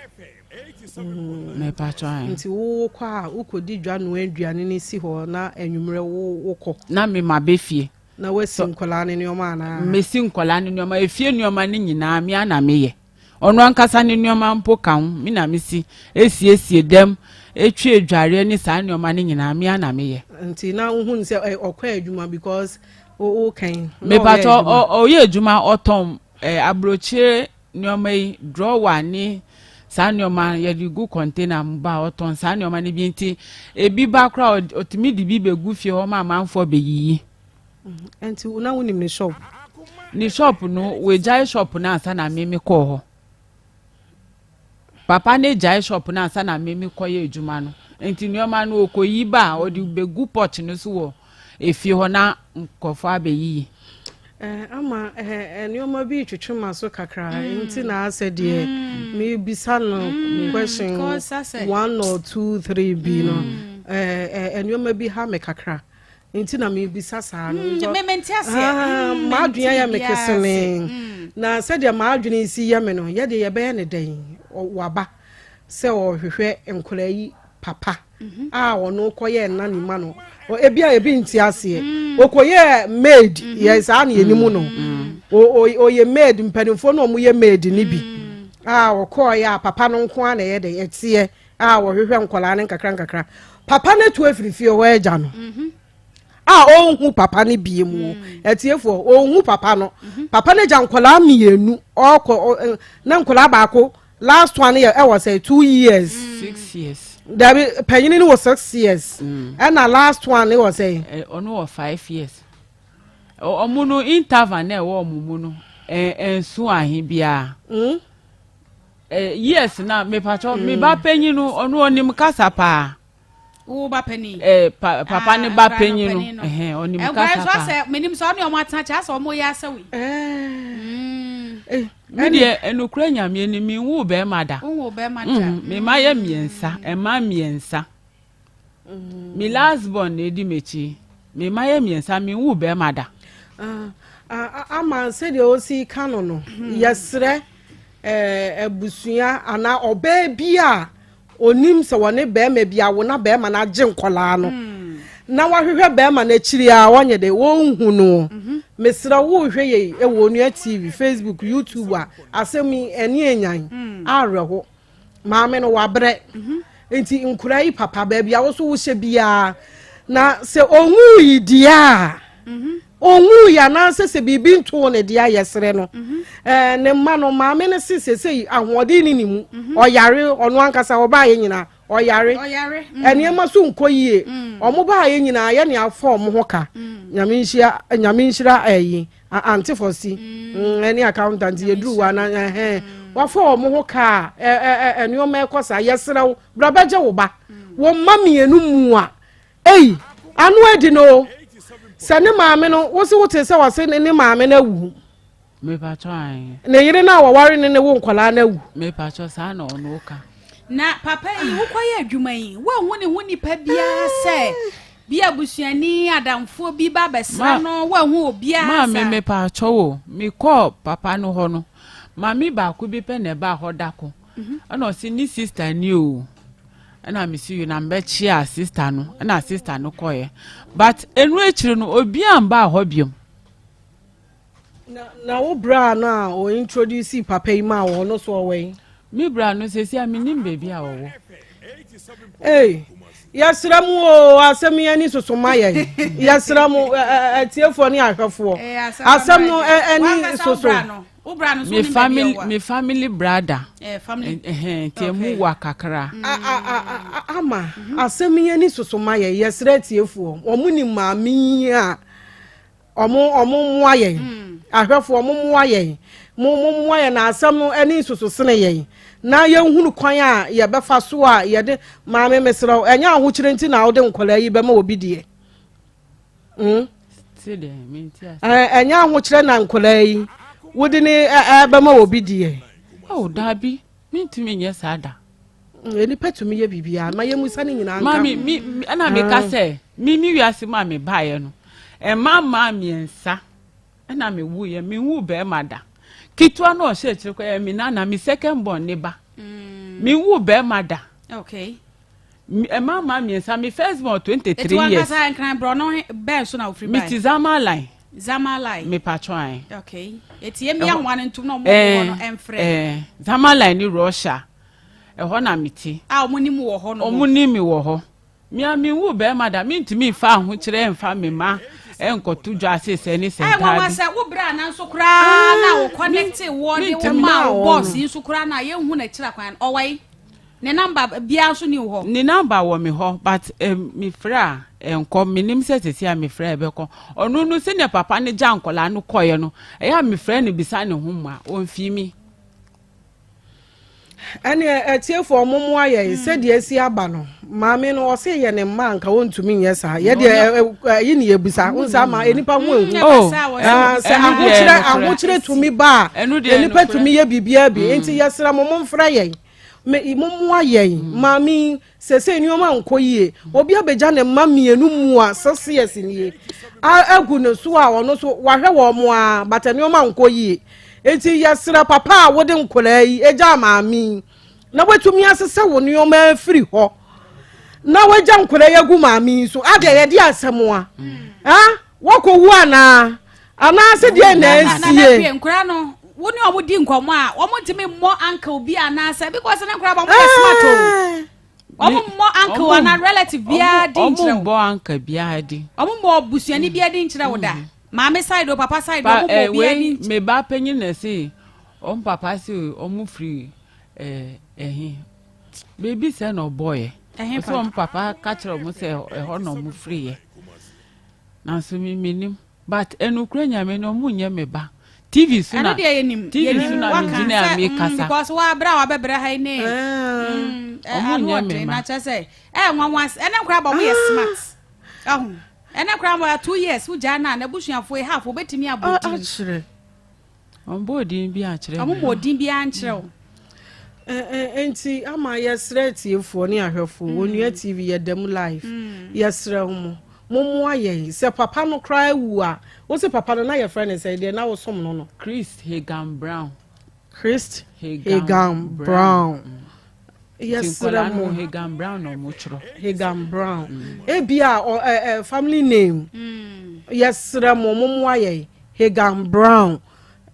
Mepatwa ɛ. Nti wo kɔ a wokɔdi dwa noa aduane no si hɔ na anwummerɛ wo wokɔ. Na me ma bɛ fie. Na woasi nkwadaa no nneɛma anaa? Mesi nkwadaa no nneɛma, efie nneɛma no nyinaa me ara na meyɛ. Ɔno ankasa ne nneɛma mpo ka ho, me na mesi, esiesie dɛm, etwi adwareɛ ne saa nneɛma no nyinaa me ara na meyɛ. Nti na wohu no sɛ ɔkɔ adwuma because wo kan. Mepatɔ ɔyɛ adwuma ɔtɔn eh, aburokyire nneɛma yi drawer ne saa nneɛma yɛde gu container mu ba ɔtɔn saa nneɛma no bi nti ebi ba koraa ɔtumi de bi bɛgu fie hɔ ma amanfoɔ bɛyiyi. Mm-hmm. Nti na wonim ne shop? Ne shop no wagyae shop no ansa na me mekɔɔ hɔ. Papa no gyae shop no ansa na me mekɔyɛ adwuma no. Nti nneɛma no ɔkɔyi ba a, ɔde bɛgu pot no so wɔ efie hɔ na nkurɔfoɔ abɛyiyi. Eh, ama eh, nneɛma bi retwetwe m'aso kakra mm. nti na asɛ deɛ mm. mebisa no mm. question one or two three bi no eh, eh, nneɛma bi ha me kakra nti na mebisa saa no mm, ah, mm, m'adwene ayɛ me kesene mm. na sɛdeɛ m'adwene si yɛ me no yɛde yɛbɛyɛ ne dɛn waba sɛ ɔhwehwɛ nkwadaa yi papa mhm. a ɔno kɔyɛɛ nani ma no ebi a ebi nti aseɛ mm. okɔyɛɛ maid mhm. yɛ saa na yɛnim no mm. ɔyɛ maid mpanimfoɔ no a wɔyɛ maid no bi a ɔkɔɔyɛ a papa no nko ara na ɛyɛ dɛ ɛteɛ a wɔhwehwɛ nkwadaa no nkakra nkakra papa no atu afiri fie hɔ agya no mhm. a ɔnhu papa no bie mu atiefoɔ ɔnhu papa no papa no agya nkwadaa mmienu ɔkɔ na nkwadaa baako last one yɛ ɛwɔ sɛ two years. 6 years. Dabi, panyin no wɔ 6 years. Ɛna last one wɔ sɛ. Ɔno wɔ 5 years. Ɔmo no interval na ɛwɔ ɔmo mu no ɛnso ahe biara. Years na mepatɔ me ba panyin no, ɔno ɔnim kasa paa. Wo ba panyin. Ɛɛ pa papa ne ba panyin no, ɛhɛn, ɔnim kasa paa. Nkwadaa nso asɛ menim sɛ ɔne ɔmo atena kyɛ asɛ ɔmo yɛ asɛw yi. Mi deɛ, ɛnukura Nyame ni, mi nwu bɛrima da. Nwu bɛrima da. Mi ma yɛ mmiɛnsa, ɛma mmiɛnsa. Mi last born na edi m'akyi. Mi ma yɛ mmiɛnsa, mi nwu bɛrima da. Ama sɛdeɛ osi ka no, yɛsrɛ abusua anaa ɔbaa bi a onim sɛ wɔne bɛrima bi awo na bɛrima no agye nkɔlaa no na wahwehwɛ bɛrima no akyiri a wɔnyɛ de wɔnhu no, mesrɛ wo, hwɛ yɛ ɛwɔ Onua TV, Facebook, YouTube a, asɛm yi ɛne enyan awerɛho. Maame no wabrɛ nti nkura yi papa baabi a woso wohyɛ biara na sɛ ɔnwu yi deɛ a ɔnwu yi anaasɛ sɛ biribi ntoo ne deɛ a, yɛsrɛ no, ne mma no, maame no se sɛsɛyi ahoɔden ne ne mu, ɔyare, ɔno ankasa ɔbaa yɛ nyinaa ɔyare, nneɛma so nkɔ yie. Ɔmo baa yɛ nyinaa yɛ ne afɔ ɔmo ho ka. Nyame nhyia, Nyame nhyira ɛyi ante fɔsi ɛne accountant yɛduru wa na ɛhɛn wafa ɔmo ho ka a ɛ ɛ nneɛma ɛkɔ saa. Yɛsrɛ wo, bra bɛgye wo ba, wɔn mma mmienu mu a eyi ano adi no sɛ ne maame no wosi wote sɛ wɔse ne maame no awu. Mepatɔ ayi. Ne yere no a wɔware ne wo nkwadaa no awu. Mepatɔ, saa na ɔno ka. Na papa yi wokɔyɛ adwuma yi, woanhu ne ho nipa biara sɛ bi abusuani adamfoɔ bi ba bɛsra no, woanhu obiara? Maame, mepatɔ wo, mekɔɔ papa no hɔ no, maame baako bi pɛ na ɛbaa hɔ dako. Ɛna ɔsi ne sister ni o, ɛna mesi yi na mbɛkyia sister no, ɛna sister no kɔɛ, but enu akyiri no obiara mbaa hɔ biom. Na wo bra no a o introduce papa yi ma wɔ no so, ɔwɔ yi? Mi bra no sisi a mi nim beebi a ɔwɔ. Ee, yɛsrɛ mu o, asɛm yi ani soso ma yɛn. Yɛsrɛ mu, atiefoɔ ne ahwɛfoɔ, asɛm no ani soso. Mi family brother nti emu wa kakra. Ama asɛm yi ani soso ma yɛn. Yɛsrɛ atiefoɔ, wɔn ni maame yi a ɔmo mmoa yɛn, ahwɛfoɔ ɔmo mmoa yɛn, mo mmoa yɛn na asɛm no ani soso sene yɛn na yɛnhunu kwan a yɛbɛfa so a yɛde maame. Mesrɛ wo, ɛnyɛ ahokyerɛ nti na wode nkwadaa yi bɛma obi deɛ? Ɛnyɛ ahokyerɛ na nkwadaa yi wode ne ɛbɛma obi deɛ? Oh, daabi, mintumi nyɛ saa da. Nipa tumi yɛ biribiara ma yɛmusa ne nyinaa nka. Maame, mi ɛna meka sɛ mi wiase mu a mi baeɛ no, mmaa mmiɛnsa ɛna mi wu yɛ. Mi wu bɛrima da. Ketewa no ɔhyɛ akyire kɔ yɛ mi nana, mi second born ne ba. Mi wu bɛrima da. Mmaa mmiɛnsa, mi first born 23 years. Etu ankasa Nkran borɔ no bɛn so na ofiri bae? Mi ti Zama Line. Zama Line. Mi patro ayi. Okay, eti emi ahoa no ntum na ɔmo wɔ no ɛnfrɛ. Zama Line ni Russia, ɛhɔ na mi ti. A ɔmo nim wɔ hɔ no. Ɔmo nim mi wɔ hɔ. Mia mi wu bɛrima da, mi ntumi nfa ahokyerɛ nfa mi ma nkɔto dwa ase sɛ ne sɛ. Ɛ wɔn sɛ wo bere ana nso koraa na wo connect wɔ ne wo ma wo boss yi nso koraa na yɛn hu n'akyira kwan, ɔwɔ yi ne number biara nso ni wɔ hɔ? Ne number wɔ mi hɔ, but mi frɛ a nkɔ. Mi nim sɛ sisi a mi frɛ ɛbɛkɔ. Ɔno no, sɛnea papa ne gya nkɔla no kɔɛ no, ɛyɛ a mi frɛ no bisa ne ho mu a, ɔnfi mi. Ɛneɛ atiefoɔ mo moa yɛn sɛdeɛ asi aba no maame no ɔse yɛ ne mma anka wɔntumi nyɛ saa yɛdeɛ ɛyi ne yɛbusa wo nsa ama nnipa ho ehu sɛ ahokyerɛ ahokyerɛ tumi ba a nnipa tumi yɛ biribiara bi nti yɛsrɛ mo momfrɛ yɛn mo moa yɛn maame Seesei nneɛma nkɔ yie. Obi abɛgya ne mma mmienu mua 6 years nie agu ne so a ɔno nso wahwɛ wɔn a but nneɛma nkɔ yie. Nti yɛsrɛ papa a wode nkwadaa yi agya maame yi na watumi asesɛ wo nneɛma afiri hɔ na wagya nkwadaa yi agu maame yi so adeɛ yɛde asɛm a ah wakɔwu anaa anaasɛ deɛ na asie. Nkwadaa no wo ne wɔn di nkɔmɔ a wɔn ntumi mmɔ uncle bi anaasɛ because ne nkwadaa wɔn yɛ smart o wɔn mmɔ uncle anaa relative biara di nkyerɛ wo. Wɔn mmɔ uncle biara di. Wɔn mmɔ busuani biara di nkyerɛ wo da maame side o papa side o wɔn mmɔ obiara di nkyerɛ. Me ba panyin na ɛse wɔn papa se wɔn firi ɛhe beebi sɛ na ɔbɔɔyɛ ɔsɛ wɔn papa ka kyerɛ wɔn sɛ ɛhɔ na wɔn firi yɛ nanso mi mi nim. But ɛnokorɛ Nyame no ɔmo nyɛ me ba. TV so na Ɛno deɛ yɛnim. TV Yɛnim so na me waka gyina a sɛ me mm kasa. because wa berɛ a wabɛbrɛ ha yi ne mm ɛ Ɔmo ano nyɛ me ɔden ma. na kyerɛ sɛ ɛyɛ nwanwa ɛnɛ koraa ba ɔmo yɛ smart ɛho ɛnɛ koraa ba 2 years wogyaa no a n'abusuafoɔ yi half obetumi abɔ din. Akyerɛ. Ɔmbɔɔ din bi ankyerɛ me. Ɔmo din biara nkyerɛ wo. Nti ama yɛsrɛ atiefoɔ ne ahwɛfoɔ mm. Onua TV yɛda mu live mm. Yɛsrɛ mo mommoa yɛn sɛ papa no koraa awu a wo se papa no na yɛfrɛ ne sɛ deɛ na wosom no no Chris Hagan Brown. Chris Hagan Brown. Yɛsrɛ mo. Hagan Brown na ɔmo twerɛ. Hagan Brown. Ebi a ɔ ɛ ɛ family name. Yɛsrɛ mo mommoa yɛn. Hagan Brown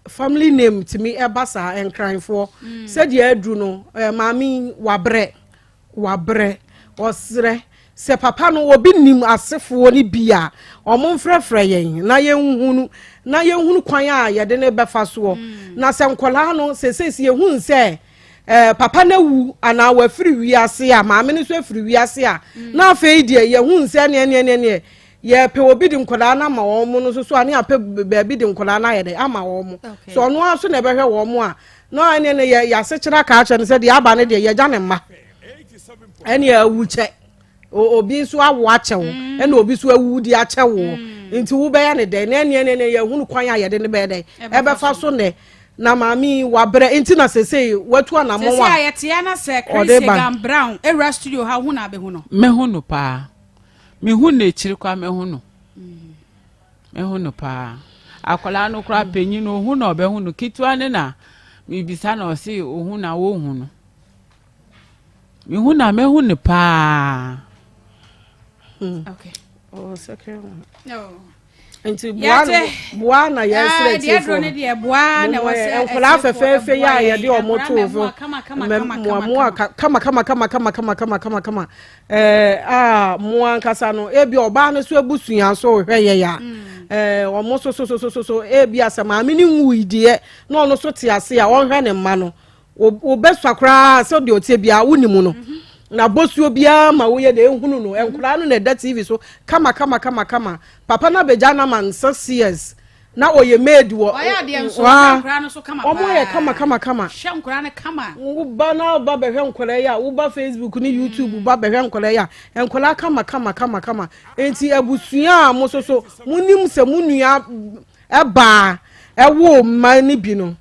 family name tumi ɛba saa nkranfoɔ. Sɛdeɛ aduru no ɛ maame yi wabrɛ wabrɛ ɔsrɛ sɛ papa no obi nim asefoɔ no bi a ɔmo mfrɛfrɛ yɛn na yɛnhunu na yɛnhunu kwan a yɛde ne bɛfa soɔ na sɛ nkɔlaa no sɛsɛsi yɛhunu sɛ eh, papa no awu anaa wafiri wiase a maame no nso afiri wiase a na afei deɛ yɛhunu sɛ neɛ neɛ neɛ neɛ yɛpɛ obi de nkwadaa no ama wɔn no nso so a ne apɛ baabi de nkwadaa no ayɛ dɛ ama wɔn mo so ɔno ara so na ɛbɛhwɛ wɔn mo a na ɛne no yɛ yɛasekyerɛ aka akyerɛ no sɛ deɛ aba no deɛ yɛgya ne mma ɛne awu kyɛ obi nso awo akyɛ wo ɛna obi nso awu de akyɛ wo nti wobɛyɛ ne dɛn na ɛne ɛne yɛhunu kwan a yɛde ne bɛyɛ dɛn ɛbɛfa so nɛ na maame yi wabrɛ nti na sesei watu anamɔn a sesei a yɛte ana sɛ Chris Egan Brown ewura studio ha wohu na abɛhu no. Mɛhu no paa. Mehu no akyiri koraa mɛhu no. Mɛhu no paa. Akwadaa no koraa panyin no ohu na ɔbɛhu no. Ketewa no na mebisa na ɔse ohu na wɔnhu no. Mehu na mɛhu no paa. Okay. Oh, second one. No. Nti boa no boa na yɛsrɛ ah, tiefoɔ nkwadaa fɛfɛɛfɛ yi a yɛde wɔn too so mmoa kama kama kama kama kama kama kama kama ɛɛ a mmoa ankasa no ebi ɔbaa no so abusua so hwɛ yɛ ya ɛɛ wɔn so so so so so ebi asɛ maame ne nwui deɛ na ɔno so te ase a ɔnhwɛ ne mma no. Wobɛsua koraa sɛ deɛ ɔteɛ biara wonim no na bosuo biara ma woyɛ na ehunu no nkoraa no na ɛda tv so kama kama kama kama papa no abɛgya no ama no 6 years na ɔyɛ maid wɔ ɔyɛ adeɛ nso ɔhwɛ nkoraa no so kama paa wɔn ayɛ kama kama kama hwɛ nkoraa no kama woba na woba bɛhwɛ nkoraa yi a woba facebook ne youtube ba bɛhwɛ nkoraa yi a nkoraa kama kama kama kama nti abusua a mo soso mo nim sɛ mo nua Ɛbaa ɛwoo mma no bi no,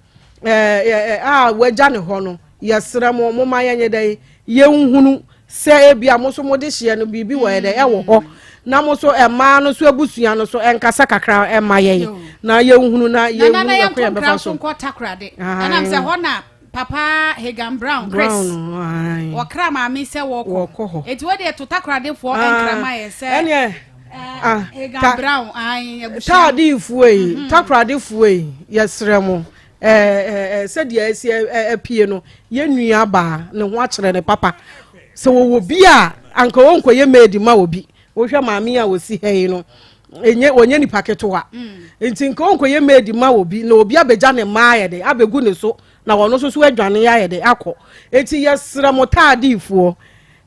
a wagya ne hɔ no, yɛsrɛ mo, momma yɛnyɛ dɛn? Yɛnhunu sɛ ebia mo nso mode hyeɛ no biribi wɔ yɛ dɛn ɛwɔ hɔ na mo nso mmaa no nso abusua no so ɛnkasa kakra ɛma yɛn na yɛnhunu na yɛnhunu ɛkwan yɛn bɛfa so. Nana yɛn nkɔ takoradi ɛnam sɛ hɔ na Papa Hagan Brown Chris wɔkra maame sɛ wɔkɔ hɔ eti wɔ deɛ to takoradefoɔ nkra ma yɛ sɛ ɛneɛ ah, Hagan Brown abusua taadifoɔ yi takoradefoɔ yi yɛsrɛ mo ɛɛ sɛdeɛ ɛsi ɛpie no yɛn nua baa ne ho akyerɛ ne papa sɛ wɔwɔ bi a anka wɔnkɔyɛ maid ma obi wohwɛ maame a wɔsi ha yi no enye wɔnyɛ nipa ketewa nti nka wɔnkɔyɛ maid ma obi na obi abɛgya ne mmaa yɛ de abɛgu ne so na wɔn nso so adwane ayɛ de akɔ eti yɛsrɛ mo taadiifoɔ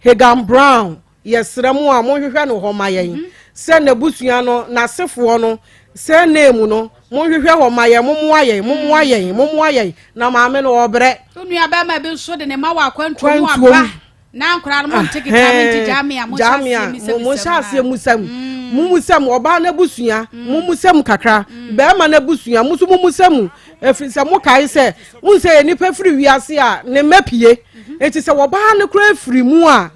Hagan Brown yɛsrɛ mo a monhwehwɛ no hɔ ma yɛn sɛ n'abusua no n'asefoɔ no sɛ name no. Monhwehwɛ hɔ ma yɛn, mommoa yɛn, mommoa yɛn, mommoa yɛn, na maame no ɔrebrɛ. Wo nua bɛrima bi nso de ne mma wɔ akwantuo mu aba. Na nkwadaa no monte keka me nti gyaa me a monhyɛ aseɛ misamisam. Monhyɛ aseɛ musam. Mumusam ɔbaa no abusua, mumusam kakra. Bɛrima no abusua, mo nso mumusam. Ɛfiri sɛ mokae sɛ, wohu sɛ nnipa firi wiase a ne mma pie. Enti sɛ ɔbaa no koraa firi mu a,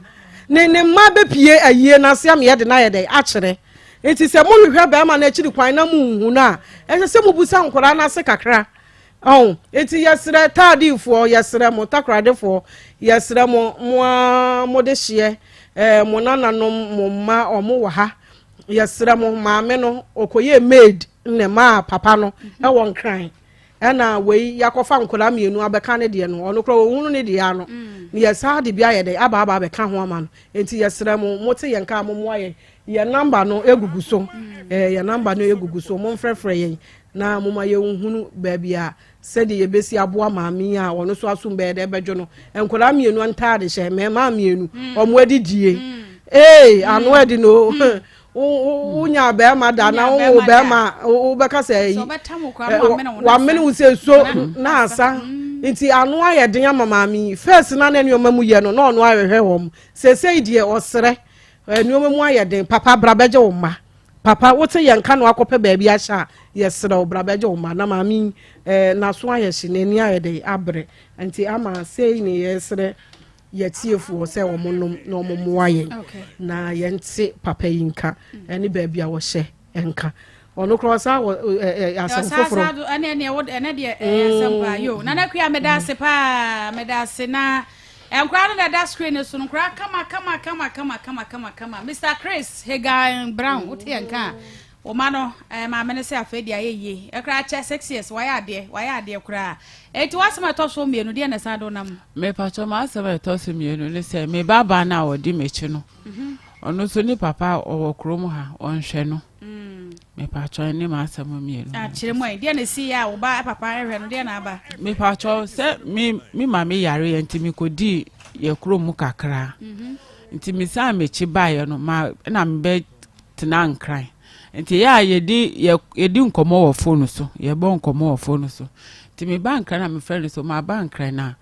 ne ne mma bɛpie ayie no ase ama yɛde no ayɛ dɛn akyerɛ. Enti sɛ mohwehwɛ barima no akyiri kwan na monhu no a, ɛsɛ sɛ mobisa nkwadaa no ase kakra. Ɔho, enti yɛsrɛ Taadifoɔ, yɛsrɛ mo, Takoradefoɔ, yɛsrɛ mo, mo ara mo dehyeɛ, eh, mo nananom, mo mma, wɔn wɔ ha. Yɛsrɛ mo, maame no, ɔkɔyɛɛ maid ne maa papa no ɛwɔ Nkran. Ɛna wei yɛakɔfa nkwadaa mmienu abɛka ne deɛ no, ɔno koraa ɔhunu ne deɛ ano. Na yɛsan de bi ayɛ dɛ, aba aba abɛka ho ama no. Enti yɛsrɛ mo, mote yɛn nka a, mommoa yɛn. Yɛn namba no gugu so. Eh, yɛn namba no gugu so. Momfrɛfrɛ yɛn na momma yɛnhunu baabi a sɛdeɛ yɛbɛsi aboa maame yi a ɔno nso asom bɛyɛ dɛ bɛdwo no. Nkwadaa mmienu ntaade hyɛ, mmarima mmienu, wɔn adidie. Ee, ano adi no. Wonya bɛrima da na wowo bɛrima wobɛka sɛ ayi. Wamene wo sɛ so na asa. Nti ano ayɛ den ama maame yi. First na na nneɛma mu yɛ no na ɔno ahwehwɛ wɔn. Seesei deɛ ɔsrɛ. Nneɛma mu ayɛ den. Papa, bra bɛgye wo mma. Papa, wote yɛn nka na wakɔpɛ baabi ahyɛ a, yɛsrɛ wo, bra bɛgye wo mma. Na maame yi, eh, n'aso ayɛ hye, n'ani ayɛ dɛ, abrɛ. Nti ama sei ne yɛsrɛ yɛtiefoɔ sɛ wɔn nom na wɔn mmoa yɛn na yɛnte papa yi nka ɛne baabi a wɔhyɛ nka. Ɔno koraa ɔsan wɔ ɛ ɛ asɛm foforɔ. Ɔsan ɛne ɛne ɛwɔ ɛnɛ deɛ ɛyɛ asɛm paa yo nana kuya meda ase paa meda ase na nkora no dada screen no so no nkora kama kama kama kama kama kama kama Mr Chris Hagan Brown wote yɛn ka wɔma no ɛɛ maame no sɛ afei deɛ ayɛ yie ɛkora akyɛ 6 years wayɛ adeɛ wayɛ adeɛ koraa eti wasɛm a ɛtɔ so mmienu deɛ na ɛsan do nam. Mepatɔ m'asɛm a ɛtɔ so mmienu ne sɛ me ba baa no a ɔdi m'akyi no ɔno nso ne papa ɔwɔ kurom ha ɔnhwɛ no. Mepatwɔ ɛne m'asɛm mmienu. Akyerɛ mu ɛ, deɛ na esi yɛ a wo ba papa ɛhwɛ no deɛ na aba. Mepatwɔ sɛ me me maame yare yɛ nti mekɔdii yɛ kurom mu kakra. Mhm. Nti mesan m'akyi baeɛ no ma na mebɛ tena Nkran. Nti yɛ a yɛdi yɛ yɛdi nkɔmmɔ wɔ fone so, yɛbɔ nkɔmmɔ wɔ fone so. Nti meba Nkran na mefrɛ no so maba Nkran na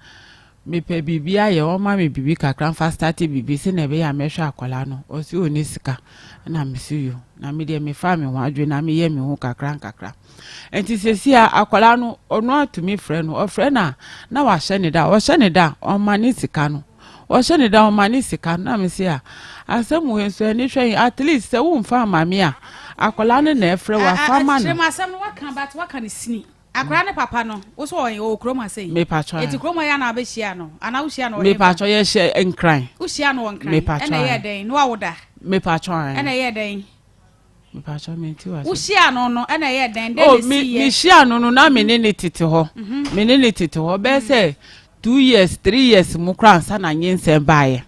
Mepɛ biribi ayɛ, ɔmma me biribi kakra mfa starte biribi sɛnea ɛbɛyɛ a mɛhwɛ akwadaa no. Ɔse ɔnni sika. Ɛna mese yo. Na me deɛ mefaa me ho adwene na meyɛ me ho kakra nkakra. Nti seesei a akwadaa no, ɔno ara tumi frɛ no. Ɔfrɛ no a, na wahyɛ ne da. Ɔhyɛ ne da a, ɔmma ne sika no. Ɔhyɛ ne da a, ɔmma ne sika no. Na mese a, asɛm wei nso ani hwɛ yi, at least sɛ womfa amma me a, akwadaa no na ɛfrɛ wo a, fa ma no. Kyerɛ mu asɛm no waka but waka no sini. Akwadaa ne papa no, wo so ɔwɔ ɔwɔ kurom ha sei? Mepatwɔ Eti kurom ha yi ana abɛhyia no? Anaa wohyia no wɔ hefa? Mepatwɔ yɛhyɛ Nkran. Wohyia no wɔ Nkran? Mepatwɔ Ɛna ɛyɛɛ dɛn? Ne wawo da? Mepatwɔ ae. Ɛna ɛyɛɛ dɛn? Mepatwɔ mente w'asɛm. Wohyia no no, ɛna ɛyɛɛ dɛn? Dɛn Oh, na me esiiɛ? mehyia no no na me ne ne tete hɔ. Me ne ne tete hɔ bɛyɛ sɛ 2 years, 3 years mu koraa ansa na nyinsɛn baeɛ.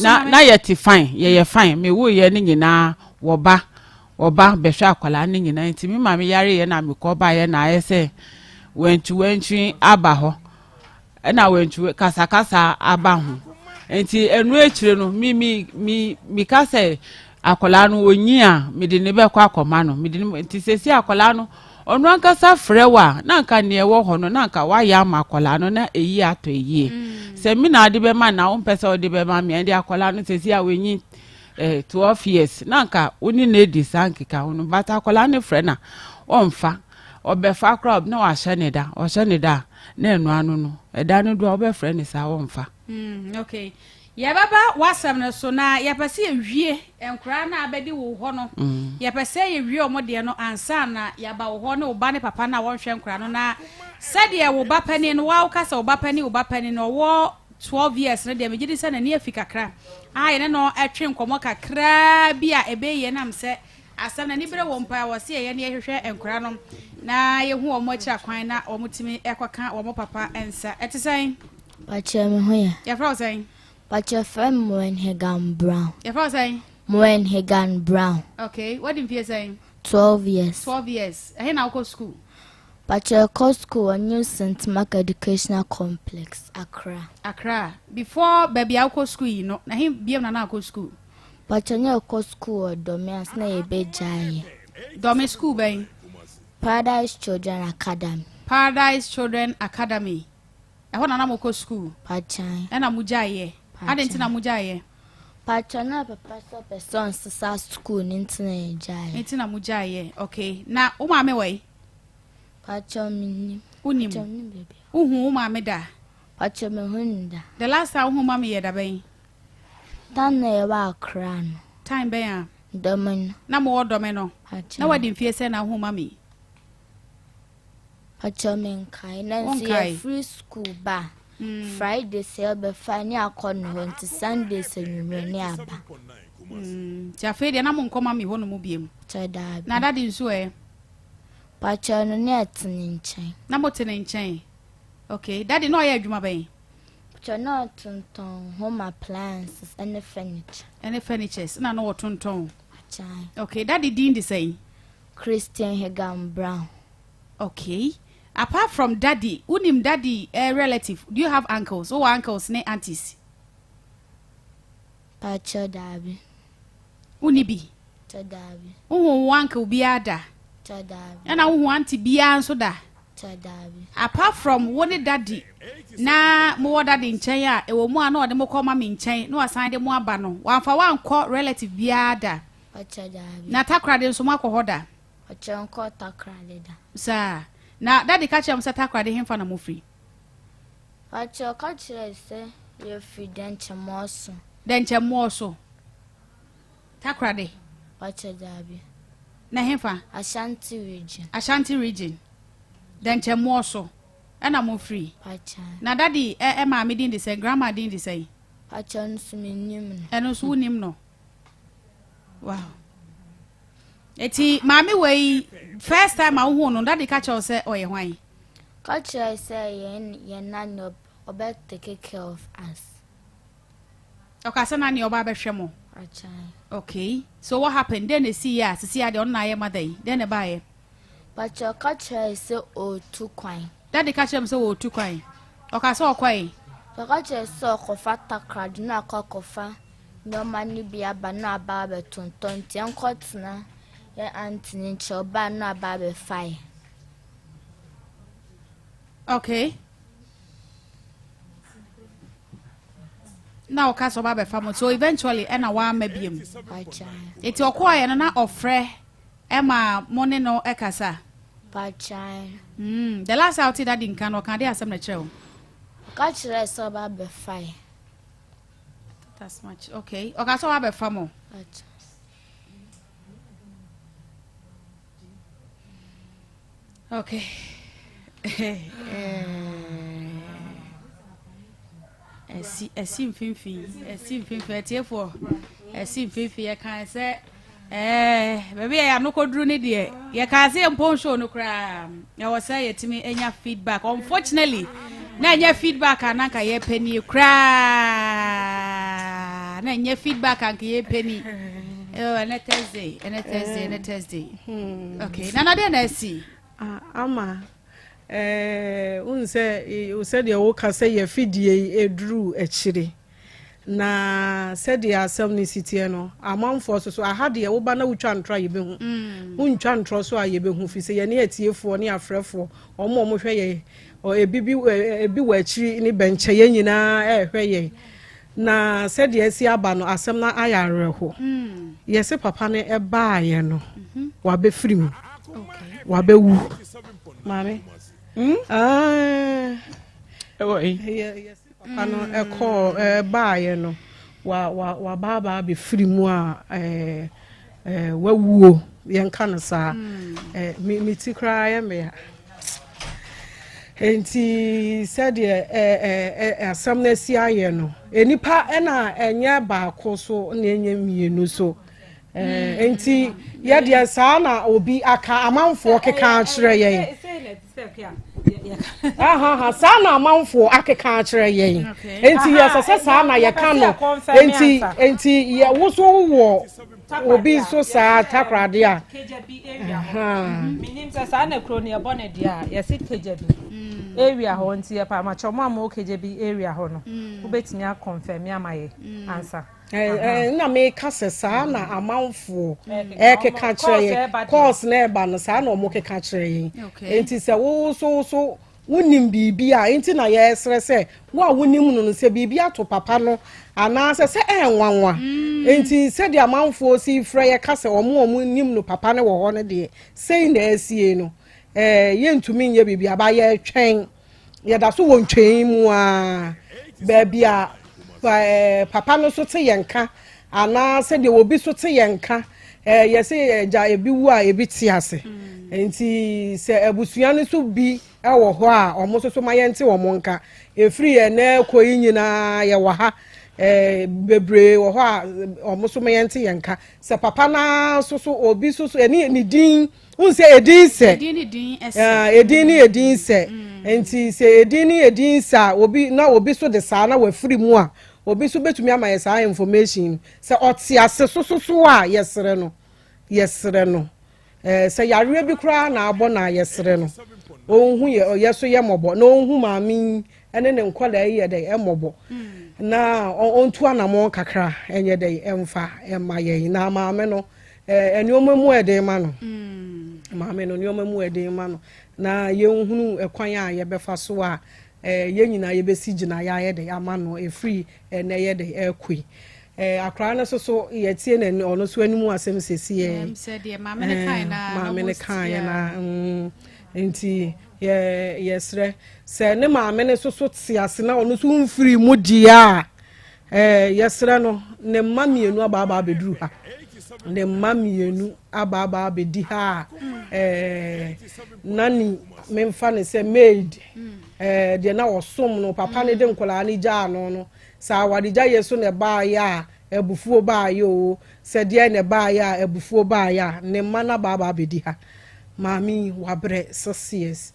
Na na yɛte fine, yɛyɛ fine. Mewoeɛ no nyinaa wɔba, wɔba bɛhwɛ akwadaa no nyinaa. Nti me maame yareeɛ na mekɔ baeɛ na ayɛ sɛ wantwiwantwi aba hɔ. Ɛna wantwi kasakasa aba ho. Nti ɛno akyire no me me me meka sɛ akwadaa no ɔnyi a mede ne bɛkɔ akɔma no. Mede ne nti sɛsi akwadaa no Ɔno ankasa frɛ wo a, na anka nea ɛwɔ hɔ no, na anka woayɛ ama akwadaa no na eyi atɔ yie. Sɛ me na wode bɛma no na wompɛ sɛ wode bɛma me a, ɛnde akwadaa no seesei a wanyi eh, 12 years, na anka wo ne no adi saa nkekaho no. But akwadaa no frɛ no a, ɔmfa. Ɔbɛfa koraa na wahyɛ ne da. Ɔhyɛ ne da a, na ɛno ano no, ɛda no du a wobɛfrɛ no saa ɔmfa. Okay. Yɛbɛba w'asɛm no so na yɛpɛ sɛ yɛwie nkoraa no a abɛdi wo hɔ no. Yɛpɛ sɛ yɛwie wɔn deɛ no ansa na yɛaba wo hɔ ne wo ba ne papa no a wɔnhwɛ nkoraa no. Na sɛdeɛ wo ba panin no, woa woka sɛ wo ba panin, wo ba panin no ɔwɔ 12 years no deɛ, megye di sɛ n'ani afi kakra. A yɛne no twe nkɔmmɔ kakraa bi a ɛbɛyie nam sɛ asɛm no anibere wɔ mpo a ɛwɔ sɛ yɛyɛ ne yɛhwehwɛ nkoraa no na yɛhu wɔn akyiri akwan na wɔtumi kɔka wɔn papa nsa. Ɛte sɛn? Pakyɛ me ho yɛ. Yɛfrɛ wo sɛn? Pakyɛ frɛ me Moen Hagan Brown. Yɛfrɛ wo sɛn? Moen Hagan Brown. Okay, wadi mfie sɛn? 12 years. 12 years. Ɛhe na wokɔ school? Pakyɛ kɔ school wɔ New St. Mark Educational Complex, Accra. Accra. Before baabi a wokɔ school yi no, na he biam na na akɔ school? Pakyɛ na ɛkɔ school wɔ Dɔme ansa na yɛbɛgyaeɛ. Dɔme school bɛn? Paradise Children Academy. Paradise Children Academy. Ɛhɔ na na mokɔ sukuu? Pakyan. Ɛna mogyaeɛ? Adɛn nti na mogyaeɛ? Pakyɛ na papa sɛ ɔpɛ sɛ ɔnsesa sukuu no nti na yɛgyaeɛ. Nti na mogyaeɛ. Okay. Na wo maame wɔ he? Pakyɛ mennim. Wonim? Pakyɛ mennim baabi a. Wohu wo maame da? Pakyɛ mehu no da. The last time wohu mami yɛ da bɛn? Time na yɛwɔ Accra no. Time bɛn a? Dɔme no. Na mowɔ Dɔme no? Pakyɛ. Na wadi mfie sɛn na wohu mami? Pakyɛ menkae. Nanso Wonkae? yɛfiri sukuu ba a, Friday sɛ yɛbɛfa ne akɔ ne hɔ nti Sunday sɛ nwummerɛ ne aba. Nti afei deɛ na monkɔ mami hɔ nom biom? Kyɛ daabi. Na daddy nso ɛ? Pakyɛ no ne ɛte ne nkyɛn. Na mote ne nkyɛn? Okay. Daddy na ɔyɛ adwuma bɛn? Pakyɛ na ɔtontɔn home appliances ɛne furniture. Ɛne furnitures na na ɔtontɔn? Akyɛn. Okay. Daddy din de sɛn? Christian Higan Brown. Okay. Apart from daddy, wonim daddy eh, relative? Do you have uncles? Wowɔ uncles ne aunties? Pakyɛ daabi. Wonni bi? Kyɛ daabi. Wohu wo uncle biara da? Kyɛ daabi. Ɛna wohu auntie biara nso da? Kyɛ daabi. Apart from wo ne daddy na mowɔ daddy nkyɛn a, ɛwɔ mu a na ɔde mo kɔ mami nkyɛn na wasan de mo aba no, wamfa woankɔ relative biara da? Pakyɛ daabi. Na Takoradi nso moakɔ hɔ da? Pakyɛ nkɔɔ Takoradi da. Saa. Na daddy ka kyerɛɛ mo sɛ Takoradi henfa na mofiri? Pakyɛ ɔka kyerɛɛ sɛ yɛfiri Dɛnkyɛmmɔɔso. Dɛnkyɛmmɔɔso? Takoradi? Pakyɛ daabi. Na henfa? Ashanti region. Ashanti region. Dɛnkyɛmmɔɔso ɛna mofiri? Pakyɛ. Na daddy ɛ ɛ maame din de sɛn? Grandma din de sɛn? Pakyɛ ɔno nso mennim no. Ɛno nso wonim no? Wow. Eti maame wei first time a wohuu no daddy ka kyerɛ wo sɛ ɔyɛ hwan? Ka kyerɛ sɛ yɛn yɛn nane ɔbɛ take care of us. Ɔka sɛ nane ɔba abɛhwɛ mo. Akyan. Okay. So what happened? Dɛn na esi yɛ a sisi adeɛ ɔno na ayɛ mother yi? Dɛn na ɛbaayɛ? Pakyɛ ɔka kyerɛ sɛ ɔretu kwan. Daddy ka kyerɛ mo sɛ ɔretu kwan. Ɔka sɛ ɔkɔe. Ɔka kyerɛ sɛ ɔkɔfa takoradi na akɔ akɔfa nneɛma no bi aba na aba abɛtontɔn nti yɛnkɔtena yɛn aunty no nkyɛn ɔbaa na aba abɛfa yɛn. Okay. Na ɔka sɛ ɔba abɛfa mo so eventually ɛna wamma biom. Eti ɔkɔɔeɛ no na ɔfrɛ ɛma mo ne no ɛkasa. Pakyan. The last time wote daddy nka no ɔka de asɛm na kyerɛ wo. Ɔka kyerɛ sɛ ɔba abɛfa yɛn. That's much. Okay. Ɔka sɛ ɔba abɛfa mo. Okay. Ɛsi ɛsi mfimfini ɛsi mfimfini atiefoɔ ɛsi mfimfini yɛka sɛ ɛɛ baabi a yɛano kɔduru ne deɛ yɛka sɛ yɛmpɔn show no koraa ɛwɔ sɛ yɛtumi anya feedback unfortunately na ɛnyɛ feedback a na nka yɛpɛ nie koraa na ɛnyɛ feedback a nka yɛpɛ ni ɛnɛ Thursday ɛnɛ Thursday ɛnɛ Thursday okay nana deɛ na asi. Ama wohu sɛ sɛdeɛ woka sɛ yɛfidie yi ɛduru akyire na sɛdeɛ asɛm no si teɛ no amanfoɔ so so aha deɛ woba na wotwa ntorɔ a yɛbɛhu wontwa ntorɔ so a yɛbɛhu firi sɛ yɛne atiefoɔ ne afrɛfoɔ ɔmo a ɔmo hwɛ yɛn ebi bi ebi wɔ akyiri ne bɛnkyɛ yɛn nyinaa ɛrehwɛ yɛn na sɛdeɛ asi aba no asɛm no ayɛ awerɛho yɛse papa no ɛbaayɛ no wabɛfiri mu wabɛwu maame yɛse papa no ɛkɔɔ ɛbaayɛ no wabaabaa bɛfiri mu a wawuo yɛnka no saa me ti koraa yɛ mmea nti sɛdeɛ asɛm no asi ayɛ no nnipa ɛna ɛnyɛ baako so na ɛnyɛ mmienu so nti yɛdeɛ saa na obi aka amanfoɔ keka akyerɛ yɛn saa na amanfoɔ akeka akyerɛ yɛn nti yɛsɛ sɛ saa na yɛka no nti nti yɛ woso wɔ obi nso saa takoradi a. Menim sɛ saa na kuro no yɛbɔ ne deɛ a yɛse Kegyabi area hɔ nti yɛpa amakyɛ ɔmo a mo Kegyabi area hɔ no wobɛtumi akɔnfɛmi ama yɛ ansa. Na meka sɛ saa na amanfoɔ ɛkeka kyerɛ yɛn, calls na ɛba no saa na wɔn keka kyerɛ yɛn. Nti sɛ wo so so wonim biribi a, nti na yɛsrɛ sɛ wo a wonim no no, sɛ biribi ato papa no anaasɛ sɛ ɛnwanwa. Nti sɛdeɛ amanfoɔ si frɛ yɛka sɛ wɔn a wɔn nim no papa no wɔ hɔ no deɛ, sei na ɛsie no, yɛntumi nyɛ biribi aba, yɛtwɛn. Yɛda so wɔ ntwɛn mu ara, baabi a papa no so te yɛn ka anaasɛ deɛ obi so te yɛn ka. Yɛsɛ agya ebi wu a ebi te ase. Nti sɛ abusua no so bi wɔ hɔ a, wɔn nso so ma yɛnte wɔn nka. Efiri yɛn nan kɔ yi nyinaa yɛwɔ ha, bebree wɔ hɔ a wɔn nso ma yɛnte yɛn nka. Sɛ papa naa nso so obi so so ɛne ne din n sɛ edin sɛ edin ne din sɛ, edin ne edin sɛ. Nti sɛ edin ne edin sɛ a, obi na obi so de saa na wafiri mu a, obi so betumi ama yɛ saa information sɛ ɔte ase so so so a, yɛsrɛ no, yɛsrɛ no, sɛ yareɛ bi koraa na abɔ na yɛsrɛ no, ɔnhu yɛ ɔyɛ so yɛ mmɔbɔ na ɔnhu maame yi ɛne ne nkɔla yi yɛ dɛ ɛmmɔbɔ na ɔntu anamɔn kakra ɛnyɛ dɛ ɛmfa ɛma yɛn na maame no nneɛma mu ɛden ma no. Maame no nneɛma mu ɛden ma no na yɛnhunu ɛkwan a yɛbɛfa so a yɛn nyinaa yɛbɛsi gyina yɛayɛ dɛ ama no ɛfiri ɛnɛ yɛ dɛ ɛkɔ yi. Akwaraa no nso so yɛtie n'ani, ɔno nso anim asɛm sɛsi yɛ maame ne kan na maame ne kan yɛ na nti yɛ yɛsrɛ sɛ ne maame no nso so te ase na ɔno nso mfiri mu deɛ a, yɛsrɛ no, ne mma mmienu abaaba abɛduru ha, ne mma mmienu abaaba abɛdi ha a, nani memfa ne sɛ maid, deɛ na ɔsom no papa ne de nkwadaa no gyaa no no, sɛ awaregya yɛ so na ɛbaayɛ a abufuo baayɛ o, sɛ deɛ na ɛbaayɛ a abufuo baayɛ a, ne mma no abaaba abɛdi ha. Maame yi wabrɛ 6 years,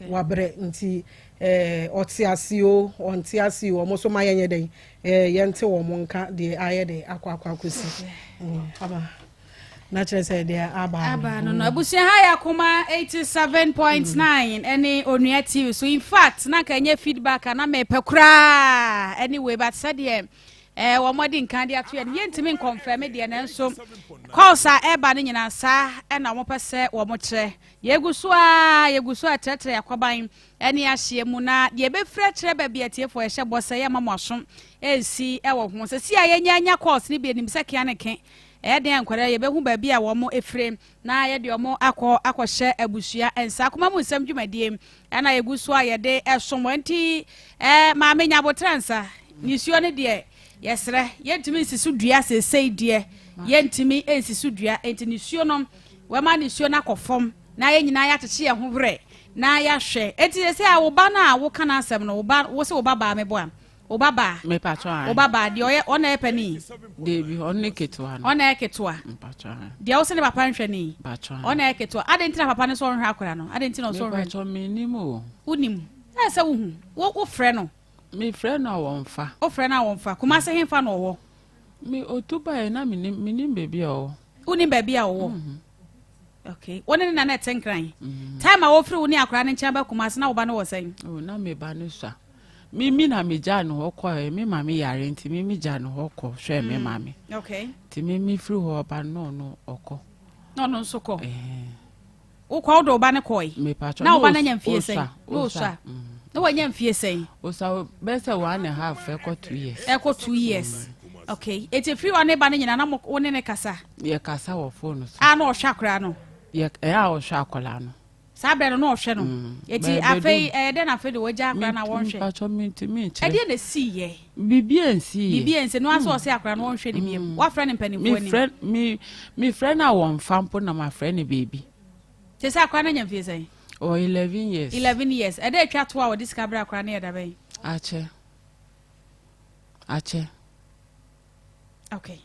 wabrɛ. Nti ɔte ase o, ɔnte ase o, ɔmo so ma yɛnyɛ dɛn, yɛnte wɔn nka deɛ ayɛ dɛ akɔ akɔ akɔsi aba na kyerɛ sɛ deɛ aba. Aba no. Abusua, ha yɛ Akoma 87.9 ɛne Onua TV so. In fact, na nka ɛnyɛ feedback a na mepɛ koraa anyway, but sɛdeɛ wɔn adi nkan de ato yɛ no, yɛntumi nkɔnfɛm deɛ, nanso calls a ɛreba no nyinaa saa ɛna wɔn pɛ sɛ wɔn kyerɛ. Yɛgu so a, yɛgu so a kyerɛkyerɛ akwaban ɛne ahyeɛ mu na deɛ ɛbɛfiri akyerɛ baabi atiefoɔ yɛhyɛ bɔ sɛ yɛma mo aso ɛnsi ɛwɔ ho sɛ si a yɛnya anya calls no bi anim sɛ kea ne ke ɛyɛ den a nkwadaa yɛbɛhu baabi a wɔn efire na yɛde wɔn akɔ akɔhyɛ abusua nsa. Akoma mu nsɛm dwumadie ɛna yɛgu so a yɛde ɛsom wɔn. Nti maame nyabotrɛ nsa nisuo no deɛ, yɛsrɛ, yɛntumi nsi so dua seesei deɛ, yɛntumi nsi so dua. Nti nisuo no, wɔma nisuo no akɔ fam na yɛn nyinaa yɛakyekye yɛn ho werɛ na yɛahwɛ. Eti sɛ a wo ba no a woka n'asɛm no, wo ba, wo sɛ wo ba baa, meboa wo ba baa? Mepatɔ. Wo ba baa deɛ ɔyɛ ɔna yɛ panin? Deebi, ɔno ne ketewa no. Ɔna yɛ ketewa. Mpatɔ. Deɛ wo sɛ ne papa nhwɛ ne? Mpatɔ. Ɔna yɛ ketewa. Adi nti na papa no sɛ ɔnhwɛ akora no? Adi nti na ɔsɛ ɔnhwɛ no? Mepatɔ, menim o. Wonim ɛyɛ sɛ wohu wo wofrɛ no? Mefrɛ no a wɔmfa. Wofrɛ no a wɔmfa. Kumase hemfa na ɔwɔ? Me otu baeɛ na menim baabi a ɔwɔ. Wonim baabi a ɔwɔ? Okay, wo ne ne nana ɛte Nkran? Time a wofiri wo ne akora no nkyɛn ba Kumase na wo ba no wɔ sɛn? Oh, na me ba no sua. Me na me gyaa no hɔ kɔɛ, me maame yare nti me gyaa no hɔ kɔ hwɛ me maame. Nti me firi hɔ ɔba no, ɔno ɔkɔ. Na ɔno nso kɔ. Wokɔ wode wo ba no kɔe? Mepatɔ. Na wo ba no anya mfie sɛn? Na ɔsua. Na wanya mfie sɛn? Osa bɛyɛ sɛ 1.5 ɛkɔ 2 years. Ɛkɔ 2 years. Okay, eti firi wa ne ba no nyinaa na mo wo ne ne kasa? Yɛ kasa wɔ phone so. A na ɔhwɛ akwaraa no? Yɛ ɛyɛ a ɔhwɛ akwaraa no. Saa berɛ no na ɔhwɛ no. Eti afei ɛyɛ dɛn na afei de wɔgya akwaraa no a wɔnhwɛ? Mepatɔ, mentumi nkyerɛ. Ɛdeɛ na esi yɛ? Biribi ansi yɛ. Biribi ansi no asɛ ɔsɛ akwaraa no wɔnhwɛ ne biam. Wafrɛ ne mpanimfoɔ anim? Mefrɛ me mefrɛ no a wɔmfa mpo na mafrɛ no beebi. Te sɛ akwaraa no anya mfie sɛn? Ɔwɔ 11 years. 11 years. Ɛdɛ atwa to a wɔde sika brɛ akwaraa no yɛ da bɛn? Akyɛ. Akyɛ. Okay.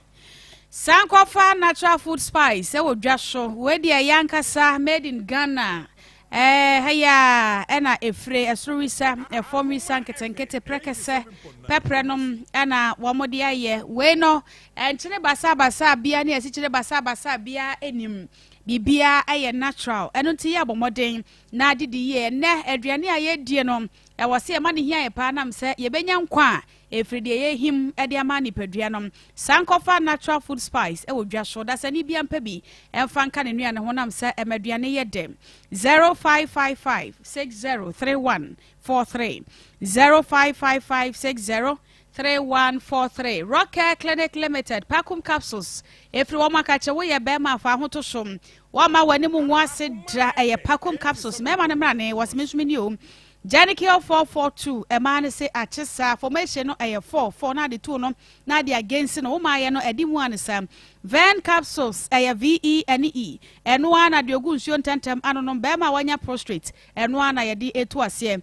Sankɔfa Natural Food Spice ɛwɔ dwa so. Wei deɛ ɛyɛ ankasa made in Ghana. Ha yi a ɛna efire ɛsoro wisa, ɛfam wisa, nketenkete, prɛkɛsɛ, pɛprɛ nom ɛna wɔn de ayɛ. Wei no, ɛnkyene basabasa bia ne asikyire basabasa bia anim. Biribiara yɛ natural. Ɛno nti yɛ bɔ mmɔden na didi yie. Ɛnnɛ aduane a yɛredie no, ɛwɔ sɛ yɛma no hia yɛn paa nam sɛ yɛbɛnya nkwa a ɛfiri deɛ yɛrehim de ama nipadua no. San kɔfa natural food spice wɔ dwa so. Dasani biara mpɛ bi mfa nka ne nnuane ho nam sɛ ɛma aduane yɛ dɛ. 0555 6031 43 0555 60 3143 Rockcare Clinic Limited Pacum Capsules Ɛfiri wɔn aka kyerɛ woyɛ bɛrima a fa ho to so wɔma w'anim ngu ase da ɛyɛ Pacum Capsules mmarima no mmra ne wɔse me nso meni o Janicure 442 ɛmaa no se akye saa formation no ɛyɛ 4 4 na ade 2 no na ade against no woma ayɛ no ɛde mu ane saa Ven Capsules ɛyɛ VE ɛne E ɛno ara na deɛ ogu nsuo ntɛntɛm anonom bɛrima a wanya prostrate ɛno ara na yɛde etu aseɛ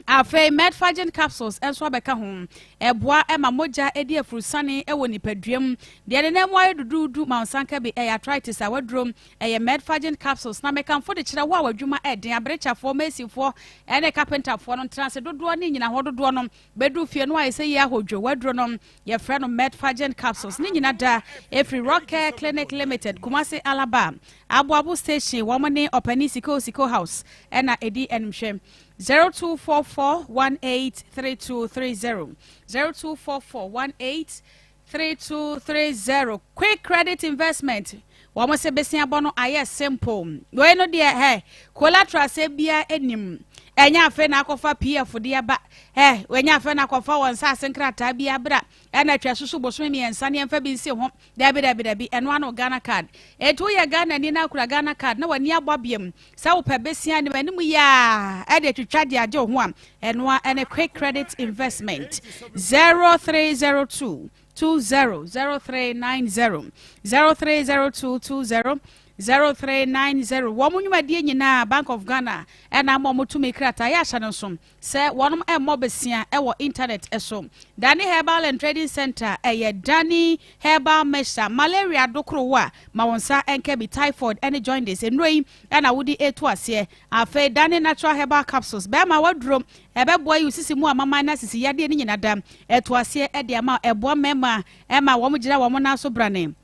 Afei Metforgen capsules nso abɛka ho. Ɛboa ma mogya di afurusane wɔ nipadua mu. Deɛ ne nan mu ayɛ duduudu ma wo nsa nka bi, ɛyɛ arthritis a waduro. Ɛyɛ Metforgen capsules. Na mekamfo de kyerɛ wo a w'adwuma yɛ den, aberekyafoɔ, masonfoɔ ne kapentafoɔ no ntenase dodoɔ ne nnyinahoɔ dodoɔ no bɛduru fie no ayɛ sɛ yie ahodwo. W'aduro no, yɛfrɛ no Metforgen capsules. Ne nyina da ɛfiri Rockcare Clinic Limited, Kumasi Alaba, Aboabo Station. Wɔn ne Ɔpanin Siko Siko House na ɛdi animhwɛ. 0244 18 3230 0244 18 3230 Quick Credit Investment wɔn sɛ besia bɔ no ayɛ simple wei no deɛ hɛ collateral sɛ bia anim ɛnyɛ afei na akɔfa pf deɛ ba hɛ ɛnyɛ afei na akɔfa wɔn nsaase nkrataa bi abra ɛna atwa soso bosome mmiɛnsa ne ɛmfa bi nsi ho Dabi dabi dabi, ɛno ano Ghana card. Enti woyɛ Ghana ni na akura Ghana card na w'ani abɔ abiam sɛ wopɛ besia anim anim yi a ɛde atwitwa de agye wo ho a, ɛno a ɛne Quick Credit Investment. 0302 20 0390 0302 20 0390 Wɔn nnwumadie nyinaa Bank of Ghana ɛna ama wɔn tumi krataa yɛ ahyɛ no nso. Sɛ wɔnom mmɔ besia wɔ internet so. Dani Herbal and Trading Centre ɛyɛ Dani Herbal Mixture, Malaria dokoro wo a ma wo nsa nka bi, Typhoid ne Jaundice nnuro yi na wode retu aseɛ. Afei Dani Natural Herbal Capsules, bɛɛma waduro, ɛbɛboa yi wo sisi mu amaman ne asisi yadeɛ no nyina da, ɛtu aseɛ de ama wo, ɛboa mmarima ma wɔn gyina wɔn nan so brane.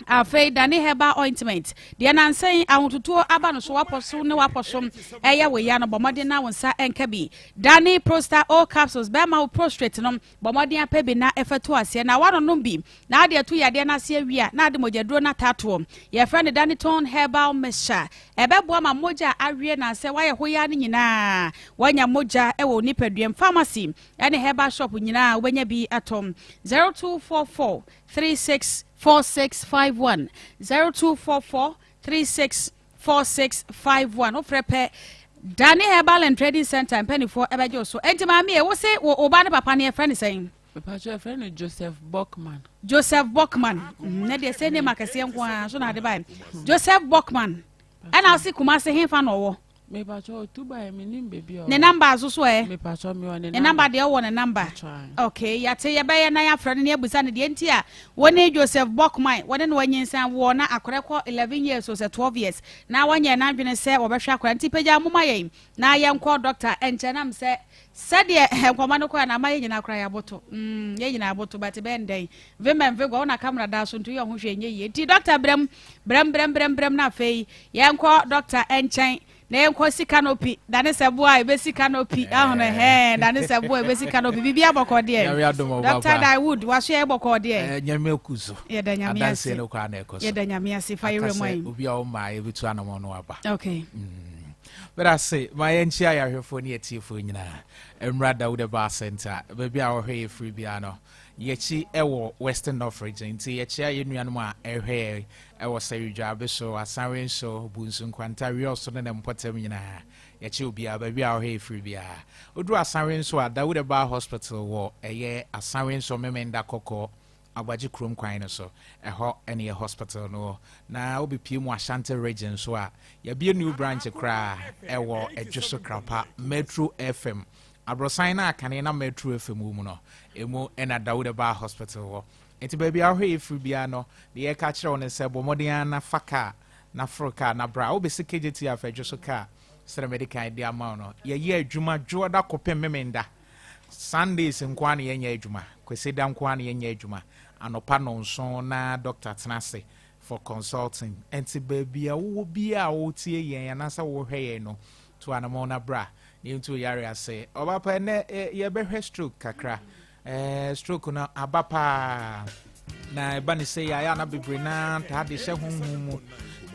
Afei Dane herbal ointment, deɛ nansa yi ahototuo aba no so, wapɔ so ne wapɔ so ɛyɛ wo ya no, bɔ mmɔden na wo nsa nka bi. Dane Prosta O capsules, bɛrima wo prostrate no, bɔ mmɔden apɛ bi na ɛfa tu aseɛ na woanonom bi na ade atu yadeɛ no ase awie a na ade mogyaduro no atatoɔ. Yɛfrɛ no Danetone herbal mixture. Ɛbɛboa ma mogya a aweɛ nansɛ woayɛ hoyaa no nyinaa woanya mogya wɔ wo nipaduam. Pharmacy ne herbal shop nyinaa wobɛnya bi atɔ. 0244 36 4651 0244 36 4651 wofrɛ pɛ Dani Herbal and Trading Center mpanimfoɔ ɛbɛgye wo so. Enti maame e, wo se wo ba ne papa no yɛfrɛ ne sɛn? Mepakyɛ yɛfrɛ no Joseph Buckman. Joseph Buckman. Mm, na deɛ sɛ name akɛseɛ nko ara so na ade bae. Joseph Buckman. Ɛna wo se Kumase hefa na ɔwɔ? Mepakyɛ otu bae menim baabi a ɔwɔ. Ne number nso so ɛ? Mepakyɛ mewɔ ne Ne number deɛ ɔwɔ ne number. Okay, yate yɛbɛyɛ na yɛafrɛ no na yɛabusa no deɛ nti a wɔne Joseph Bokman wɔne no anyinsɛn woɔ na akora kɔ 11 years o sɛ 12 years na wɔnyɛ n'adwene sɛ wɔbɛhwɛ akora nti pagya moma yɛn na yɛnkɔ doctor nkyɛn nam sɛ sɛdeɛ nkɔmmɔ no kɔɛ na ama yɛn nyinaa koraa yɛaboto mm, yɛn nyinaa aboto but bɛn dɛn vim and vigor wo na camera da so nti woyɛ ho hwɛ nyɛ yie nti doctor brɛm brɛm brɛm brɛm brɛm na afei yɛnkɔ doctor nkyɛn na yɛnkɔ si canopy dane sɛ boa a ɛbɛsi canopy ahono hɛn dane sɛ boa a ɛbɛsi canopy biribi abɔkɔ deɛ Dr. Dawood waso yɛ bɔkɔ deɛ eh, nyame aku so yɛda nyame ase no koraa na ɛkɔ so yɛda nyame ase fa yerɛ mu ayi obi a ɔma yɛbɛtu anamɔ no aba okay mm. Meda ase ma yɛnkyia yɛahwɛfoɔ ne yɛtiefoɔ nyinaa mmra Dawuda Bar Center, baabi a wɔhwɛ yɛ firi biara no. Yɛkyi wɔ Western North Region, nti yɛkyia yɛn nuanom a ɛhwɛ yɛn wɔ Sɛridwa, Abeso, Asanwe Nso, Bunsu Nkwanta, Wiɔso ne ne mpɔtam nyinaa. Yɛkyia obiara baabi a wɔhwɛ yɛ firi biara. Woduru Asanwe Nso a, Dawuda Bar Hospital wɔ ɛyɛ Asanwe Nso Memenda Kɔkɔɔ Aguagye kurom kwan no so, ɛhɔ ne yɛ hospital no wɔ. Na wobɛpue mu Ashanti region nso a, yɛabue new branch koraa ɛwɔ Adwoso Krapa, Metro FM. Aborosan no a kane na Metro FM wɔ mu no, ɛmu na Dawuda Bar Hospital wɔ. Nti baabi a wohwɛ yɛ firi biara no, deɛ yɛka kyerɛ wo ne sɛ bɔ mmɔden ara na fa kaa, na foro kaa, na bra. Wobɛsi KJT Afadwoso kaa, sɛdeɛ mede kan de ama wo no. Yɛyɛ adwuma dwoɔda kɔpem Memenda. Sundays nko ara na yɛnyɛ adwuma, Kwasida nko ara na yɛnyɛ adwuma. Anɔpa nnɔnson na dɔkta tena ase. for consulting. Ɛnti baabi a wowɔ biara a wotie yɛn anaasɛ wohwɛ yɛn no, to anamɔn na bra na yɛntu wo yare ase. Ɔba pa, ɛnɛ yɛbɛhwɛ stroke kakra. Stroke no aba paa na ɛba ne sɛ yɛayɛ ana bebree na taa de hyɛ honhom mu.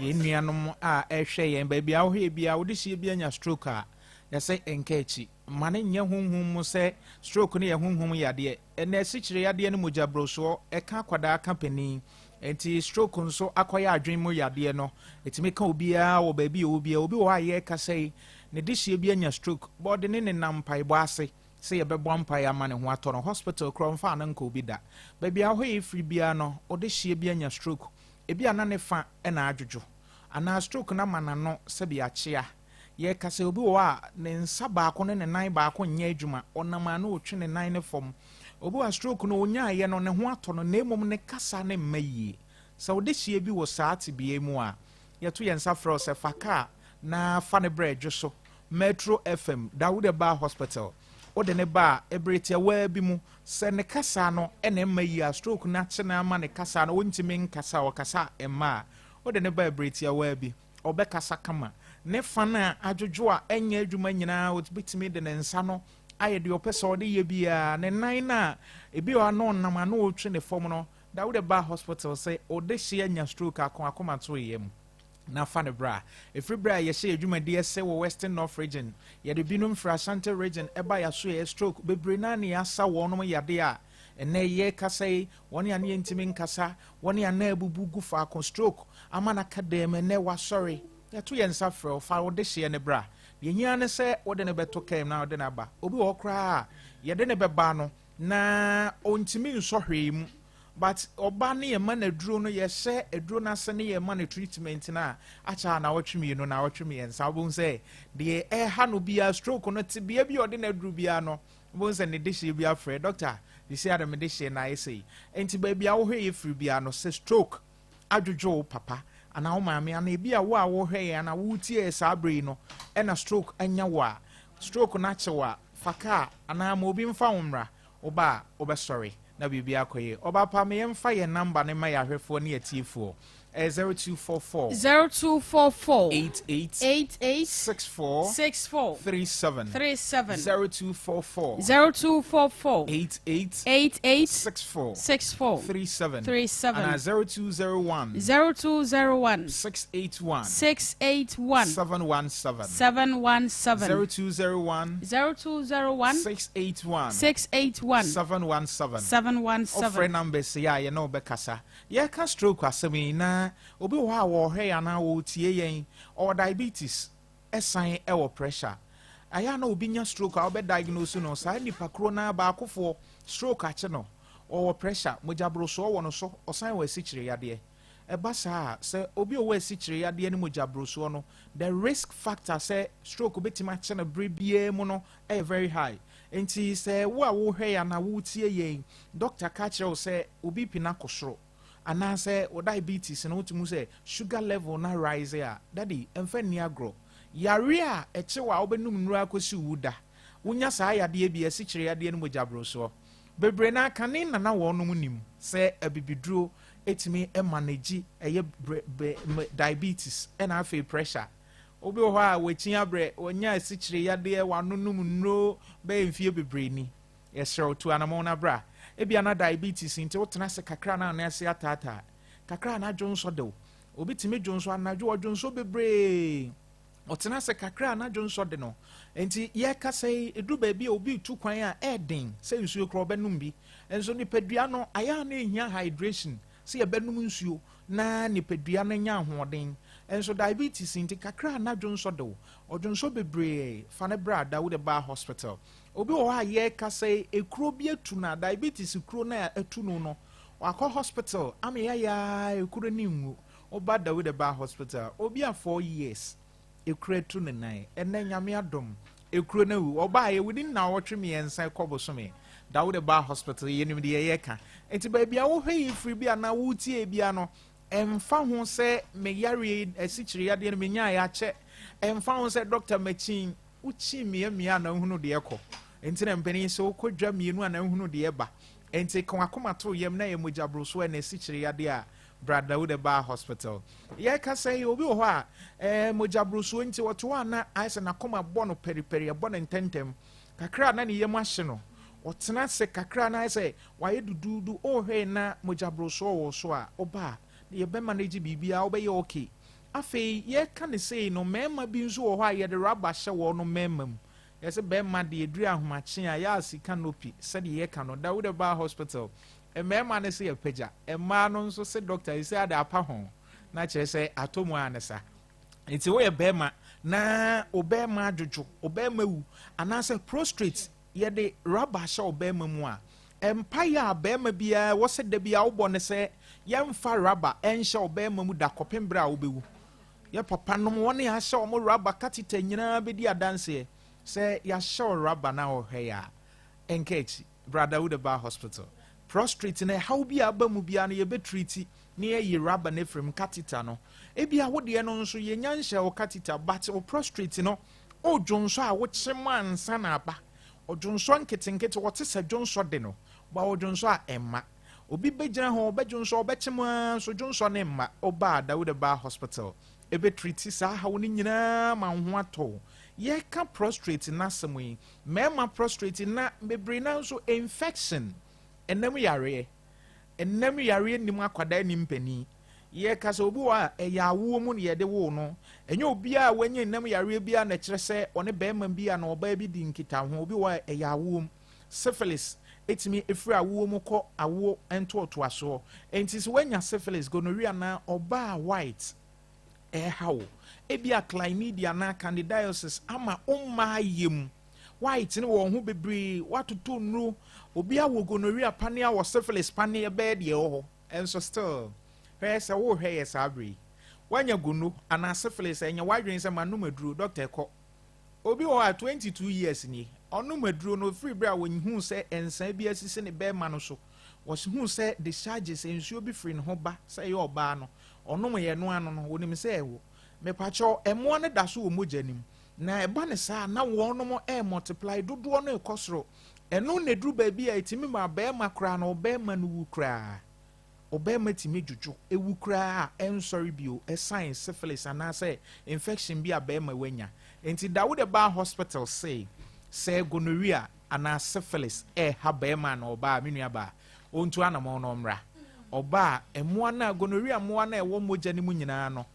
Yɛn nuanom a ɛhwɛ yɛn baabi a wohwɛ biara, wode hyia bi anya stroke a, yɛsɛ nka akyi ma ne nyɛ honhom mu sɛ stroke no yɛ honhom yadeɛ. Ɛnɛ asikyire yadeɛ no, mogya borosoɔ ɛka akwadaa, ka panin, nti stroke nso akɔyɛ adwene mu yadeɛ no, ɛtumi ka obiara wɔ baabi a ɔwɔ biara. Obi wɔ hɔ a yɛrekasa yi, ne de hyia bi anya stroke, bɔɔde ne nenam mpaebɔ ase sɛ yɛbɛbɔ mpaeɛ ama ne ho atɔ no. Hospital korɔ mfa no nka obi da. Baabi a wohɔ yɛ firi biara no, ɔde hyia bi anya stroke, ebi ana ne fa ɛna adwodwo anaa stroke no ama n'ano sɛbi akyea. Yɛkasa, obi wɔ hɔ a ne nsa baako ne ne nan baako nyɛ adwuma, ɔnam a na ɔtwe ne nan ne fam. Obi wɔ stroke no, onyaayɛ no, ne ho atɔ no, na mmom ne kasa ne mma yie. Sɛ wode hyia bi wɔ saa tebea mu a, yɛto yɛn nsa frɛ wo sɛ fa kaa na fa ne brɛ Adwo so Metro FM, Dawuda Bar Hospital. Wode ne ba a, ɛberɛ tiawaa bi mu, sɛ ne kasa no ɛna ɛmma yie a, stroke no akye no ama ne kasa no wɔntumi nkasa, ɔkasa ɛmma a, wode ne ba ɛberɛ tiawaa bi, ɔbɛkasa kama. Ne fa no a adwodwo a ɛnyɛ adwuma nyinaa, ɔbɛtumi de ne nsa no ayɛ deɛ ɔpɛ sɛ ɔde yɛ biara. Ne nan no a ebi wɔ ano ɔnam ano ɔtwe ne fam no, Dawuda Bar Hospital sɛ ɔde hyɛ anya stroke ako akoma to yɛ mu na fa ne bra. Ɛfiri berɛ a yɛhyɛ adwumadeɛ sɛ wɔ Western North Region, yɛde binom firi Ashanti Region ɛba yɛaso yɛ stroke bebree naa ne yɛasa wɔnom yadeɛ a ɛnɛ yɛrekasa yi, wɔne a ne yɛntumi nkasa, wɔne a na abubu gu faako, stroke ama no aka dɛm, ɛnɛ wasɔre. Yɛto yɛn nsa frɛ wo, fa wo de hyeɛ ne bra. Deɛ hia ne sɛ wode ne bɛto kam na wode no aba. Obi wɔ hɔ koraa a yɛde ne bɛba no na ɔntumi nsɔ hwee mu, but ɔba ne yɛma no aduro no, yɛhyɛ aduro no ase ne yɛma no treatment no a, akyɛ a nawɔtwe 2, nawɔtwe 3, wobɛhu sɛ deɛ ɛha no biara, stroke no tebea bi a ɔde no aduro biara no, wobɛhu sɛ ne de hyeɛ bi afrɛ doctor de sɛ ade mede hyeɛ na ayɛ sɛi. Nti baabi a wohwɛ yɛ firi biara no, sɛ stroke adwodwo wo papa anaa wo maame anaa ebi a wo a wohwɛ yɛn anaa wotie yɛ saa bere yi no ɛna stroke anya wo a, stroke no akye wo a, fa kaa anaa ma obi mfa wo mmra. Woba a, wobɛsɔre na biribi akɔ yie. Ɔba pa, me yɛmfa yɛn number ne ma yɛ ahwɛfoɔ ne atiefoɔ. Ɛyɛ 0244 0244 88 88 64 64 37. 37. 0244 0244 88 88 64 64 37 37. Anaa 0201 0201 681 681 717. 717. 0201 0201 681 681 717. 717. Ɔfrɛ numbers yi a, yɛne wobɛkasa. Yɛka stroke asɛm yi na obi wɔ hɔ a wɔrehwɛ yɛn anaa wɔretie yɛn, ɔwɔ diabetes, ɛsan ɛwɔ pressure. Ayɛ a na obi nya stroke a wobɛ diagnose no, saa nipa koro na baakofoɔ stroke akye no, ɔwɔ pressure, mogyaborosoɔ wɔ no so, ɔsan wɔ asikyire yadeɛ. Ɛba saa a, sɛ obi a ɔwɔ asikyire yadeɛ ne mogyaborosoɔ no, the risk factor sɛ stroke bɛtumi akye no bere biara mu no ɛyɛ very high. Nti sɛ wo a wohwɛ yɛn anaa wotie yɛn, doctor ka kyerɛ wo sɛ obi pi no akɔ soro anaasɛ wo diabetes no, wotumi sɛ sugar level na rise a, daddy, ɛmfa nni agorɔ. Yare a ɛkye wo a wobɛnum nnuro akɔsi wo da, wonya saa yadeɛ bi, asikyire yadeɛ no, mogyaborosoɔ bebree na akane nana wɔnom nim sɛ abibiduro ɛtumi manage ɛyɛ diabetes ɛna afei pressure. Obi wɔ hɔ a wakyi abrɛ, wanya asikyire yadeɛ, wanonom nnuro bɛyɛ mfie bebree ni. Yɛsrɛ wo, tu anamɔn no abra. Ebia na diabetes nti wotena ase kakra na ane ase ataataa kakra na adwo nsɔ de wo. Obi tumi dwo nsɔ anadwo, ɔdwo nsɔ bebree, ɔtena ase kakra na adwo nsɔ de no. Nti yɛkasa yi, ɛduru baabi a obi tu kwan a ɛɛden sɛ nsuo korɔ ɔbɛnom bi nso, nipadua no ayɛ a na ehia hydration sɛ yɛbɛnom nsuo na nipadua no nya ahoɔden. Nso diabetes nti kakra na adwo nsɔ de wo, ɔdwo nsɔ bebree, fa ne bra Dawuda Bar Hospital. Obi wɔ hɔ a yɛrekasa yi, ekuro bi atu na diabetes kuro na atu no, wakɔ hospital ama yɛayɛ ekuro ne nwu. Ɔba Dawuda Bar Hospital, obi a 4 years ekuro atu ne nan, ɛnɛ Nyame adom ekuro no awu. Ɔbaa yɛ within 3 na kɔ bosome. Dawuda Bar Hospital, yɛnim deɛ yɛka. Nti baabi a wohwɛ yi firi bi anaa wotie bia no, ɛmfa ho sɛ meyare asikyire yadeɛ no menyaa yɛakyɛ, ɛmfa ho sɛ doctor makyin wokyi mmiammia na wohunu deɛ kɔ. Nti na mpanin sɛ wokɔ dwa mmienu a na wohunu deɛ ba. Nti ka wakoma to yam na yɛ mogya boroso ɛna asikyire yadeɛ a. Bra Dawuda Bar Hospital. Yɛrekasa yi, obi wɔ hɔ a, ɛɛ mogyaborosoɔ nti ɔte hɔ a na ayɛ sɛ n'akoma bɔ no pɛripɛri, ɛbɔ no ntɛmntɛm. Kakra a na ne yam ahye no, ɔtena ase kakra a na ayɛ sɛ wayɛ duduudu. Wohwɛ na mogyaborosoɔ wɔ wo so a, woba a, yɛbɛmanage biribiara, wobɛyɛ okay. Afei yɛreka no sei no, mmarima bi nso wɔ hɔ a yɛde raba hyɛ wɔn mmarima mu. Yɛse bɛrima deɛ ɛduru ahomakye a, yɛ a sika nopi, sɛdeɛ yɛka no, Dawuda Bar Hospital, Mmarima no se yɛpagya, mmaa no nso se dɔkta yi sɛ ade apa ho, na kyerɛ sɛ atɔ mu ara ne sa. Nti woyɛ bɛrima na wo bɛrima adwodwo, wo bɛrima wu, anaasɛ prostrate, yɛde raba ahyɛ wo bɛrima mu a, mpaeɛ a bɛrima biara ɛwɔ sɛ da biara wobɔ ne sɛ yɛmfa raba ɛnhyɛ wo bɛrima mu da kɔpem berɛ a wobɛwu. Yɛ papa nom wɔn a ahyɛ wɔn raba katita nyinaa bɛdi adanseɛ sɛ yɛahyɛ wo raba na ɔhwɛ yɛ a, ɛnka akyi. Bra Dawuda Bar Hospital. Prostrate no, ɛhaw bi a aba mu biara no, yɛbɛtreati na yɛayi rubber no afiri mu, catheter no. Ebia wo deɛ no nso, yɛnnya nhyɛɛ wo catheter, but wo prostrate no, wodwonsɔ a, wokyem ansa na aba. Ɔdwonsɔ nketenkete, wɔte sɛ dwonsɔ de no, but wodwonsɔ a, ɛmma. Obi bɛgyina hɔ, ɔbɛdwonsɔ, ɔbɛkyem ara nso dwonsɔ no mma. Wobaa Dawuda Bar Hospital, ɛbɛtreati saa haw no nyinaa ma wo ho atɔ wo. Yɛreka prostrate no asɛm yi, Mmarima prostrate na bebree no ara nso infection, ɛnam yareɛ. Ɛnam yareɛ nnim akwadaa nnim panin. Yɛka sɛ obi wɔ hɔ a ɛyɛ awoɔ mu na yɛde woo no. Ɛnyɛ obiara a wanya ɛnam yareɛ biara na ɛkyerɛ sɛ ɔne barima bi anaa ɔbaa bi di nkitaho. Obi wɔ hɔ a ɛyɛ awoɔ mu. Syphilis ɛtumi ɛfiri awoɔ mu kɔ awoɔ ntoatoasoɔ. Enti sɛ woanya syphilis, gonorrhea anaa ɔbaa white, ɛreha wo. Ebia chlamydia anaa candidiasis ama wo mmaa yam. White ne wɔn ho bebree, woatoto nnuro. Obi awɔ gonorrhea paneɛ, awɔ syphilis paneɛ bɛyɛ deɛ ɛwɔ hɔ. Nso still, hwɛ sɛ worehwɛ yɛ saa bere yi. Woanya gono anaa syphilis a, ɛnyɛ w'adwene sɛ manom aduro, doctor kɔ. Obi wɔ hɔ a 22 years nie, ɔnom aduro no firi bere a wɔhuu sɛ nsaa bi asisi ne bɛrima no so. Wɔhuu sɛ discharges, nsuo bi firi ne ho ba sɛ ɛyɛ ɔbaa no. Ɔnom yɛ no ano no, wɔnim sɛ ɛwo. Mepakyɛw, mmoa no da so wɔ mogya no mu. Na ɛba no saa a, na wɔnom ɛremultiply, dodoɔ no rekɔ soro. Ɛno na ɛduru baabi a ɛtumi ma barima koraa no, ɔbarima no wu koraa. Ɔbarima tumi dwodwo, ɛwu koraa a ɛnsɔre bio, ɛsan syphilis anaasɛ infection bi a barima wanya. Enti Dawuda baa hospital sei, sɛ gonorrhea anaa syphilis ɛreha barima anaa ɔbaa a, me nuabaa, ɔntu anamɔn na ɔmmra. Ɔba a, mmoa no a, gonorrhea mmoa no a ɛwɔ mogya no mu nyinaa no,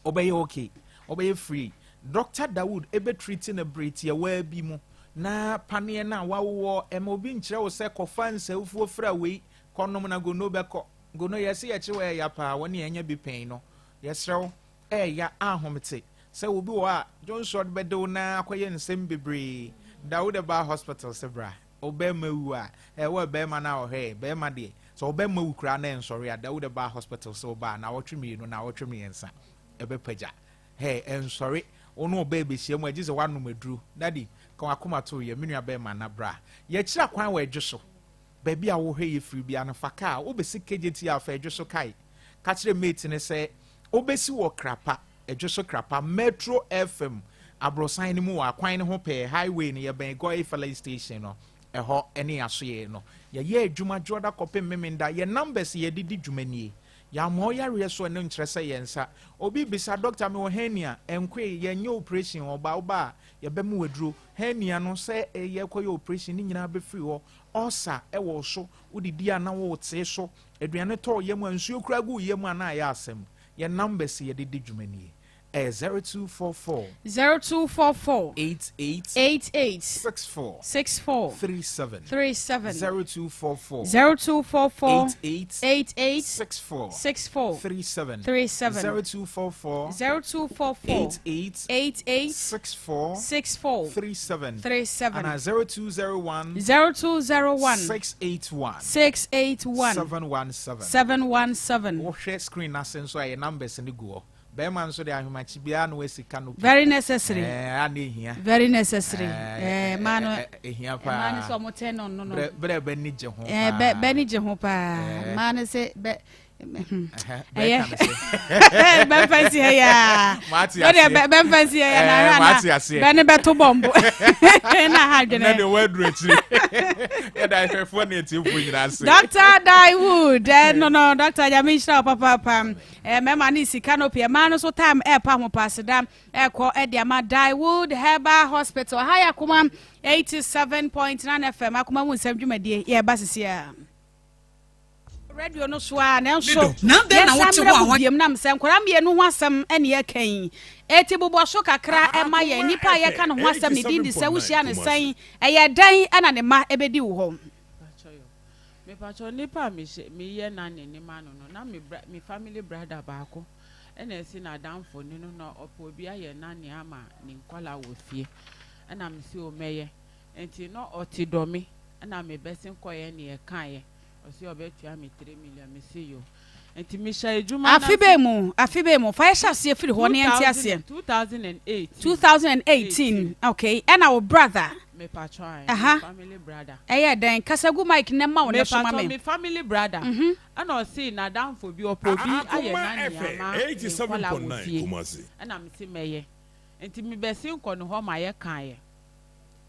ɔbɛyɛ okay, ɔbɛyɛ free. Doctor Dawood bɛ treat no bere tiawaa bi mu, na paneɛ no a wawowɔ, ɛma obi nkyerɛ wo sɛ kɔfa nsawufuo fra wei, kɔnom na gono bɛkɔ. Gono yɛse yɛkye wɔ ɛya paa, wɔne ɛnyɛ bi pɛn no, yɛsrɛ wo, ɛɛya ahomete sɛ obi wɔ hɔ a, dwonsɔ bɛde wo na akɔyɛ nsɛm bebree. Dawood baa hospital sɛ bra. Ɔbarima wu a, ɛwɔ barima no a ɔhwɛ barima deɛ, sɛ ɔbarima wu koraa na ɛnsɔre a, Dawuda baa hospital sɛ ɔba a, naawɔtwe mmienu, naawɔtwe mmiɛnsa, ɛbɛpagya. Hɛ, ɛnsɔre. Wo ne ɔbaa bɛhyia mu a, gye sɛ woanom aduro. Daddy, ka w'akoma to wo yam, me nua barima, na bra. Yɛkyerɛ kwan wɔ Adwo so. Baabi a wohwɛ yɛ firi biara no, fa kaa. Wobɛsi KJT a, fa Adwo so kae. Ka kyerɛ mate no sɛ wobɛsi wɔ Krapa. Adwoso Krapa, Metro FM aborosan no mu wɔ akwan no ho pɛɛ, highway no, yɛbɛn Goil filling station no, ɛhɔ ne yɛasoɛɛ no. Yɛyɛ adwuma dwoɔda kɔpem Memenda. Yɛn numbers yɛde di dwuma nie. Yɛamma wo yareɛ so ɛno nkyerɛ sɛ yɛn nsa. Obi bisa doctor mewɔ hernia, ɛnkoe, yɛnyɛ operation ɔba woba a yɛbɛma wo aduro. Hernia no sɛ yɛkɔyɛ operation ne nyinaa bɛfiri hɔ. Ulcer ɛwɔ wo so, wodidi a na wotee so, aduane tɔ wo yam a nsuo koraa gu wo yam a na ayɛ asɛm. Yɛn numbers yɛde di dwuma nie. Ɛyɛ 0244. 0244. 88. 88. 64. 64. 37. 37. 0244. 0244. 88. 88. 64. 64. 37. 37. 0244. 0244. 88. 88. 64. 64. 37. 37. Ana 0201. 0201. 681. 681. 717. 717. Wohwɛ screen no ase nso a yɛ numbers no gu hɔ. Bɛrima nso de ahomakye biara na wasi canopy. Very necessary. Ɛɛ a na ehia. Very necessary. Ɛɛ maa no ehia paa. Maa no sɛ ɔmo tɛn no no no. Brɛ brɛ bɛ ni gye ho paa. Ɛɛ bɛ bɛ ni gye ho paa. Maa no sɛ bɛ. Ɛyɛ bɛmfa nsi ha yaa wode bɛmfa nsi ha yaa na ahwɛ ana bɛne bɛto bɔmbo na ha adwene na de waduru akyiri yɛda ahwɛfoɔ ne atiefoɔ nyinaa ase Dr. Dawood eh, no no Dr. Nyame nhyira wo papaapa eh, mmarima ne sika no pii mmaa no so time ɛrepa ho paaseda ɛkɔ ɛde ama Dawood Herbal Hospital ha yɛ akoma 87.9 FM akoma mu nsɛm dwumadie yɛba sisi a radio no so a nanso yɛsan mmerɛ mu biam nam sɛ nkwadaa mmienu ho asɛm ɛne yɛka yi eti bobɔ so kakra ɛma yɛn nipa a yɛka ne ho asɛm ne din de sɛ wohyia ne sɛn ɛyɛ dɛn ɛna ne mma ɛbɛdi wo hɔ. Mepakyɛw nipa a mehyɛ meyɛ nanny ne ma no no na me bra me family brother baako ɛna ɛsi n'adamfo ne no na ɔpɛ obi ayɛ nanny ama ne nkwadaa wɔ fie ɛna mesi o mɛyɛ nti na ɔte dɔ me ɛna mebɛsen kɔyɛ ne yɛkaeɛ Ɔse ɔbɛtua me 3 million mese yo nti mehyɛ adwuma no Afe bɛn mu afe bɛn mu fa yɛhyɛ aseɛ firi hɔ na yɛnte aseɛ. 2018. 2018 okay ɛna wo brother. Mepatwɔ ae Aha me family brother. Ɛyɛ dɛn kasa gu mic no ma wo na soma Mepatwɔ me. me family brother ɛna ɔse nadamfo bi ɔpɛ obi ayɛ Akoma nanny FM ama ne nkɔla wɔ 87.9 fie Kumasi. ɛna mese mɛyɛ nti mebɛsen kɔ ne hɔ ma yɛkaeɛ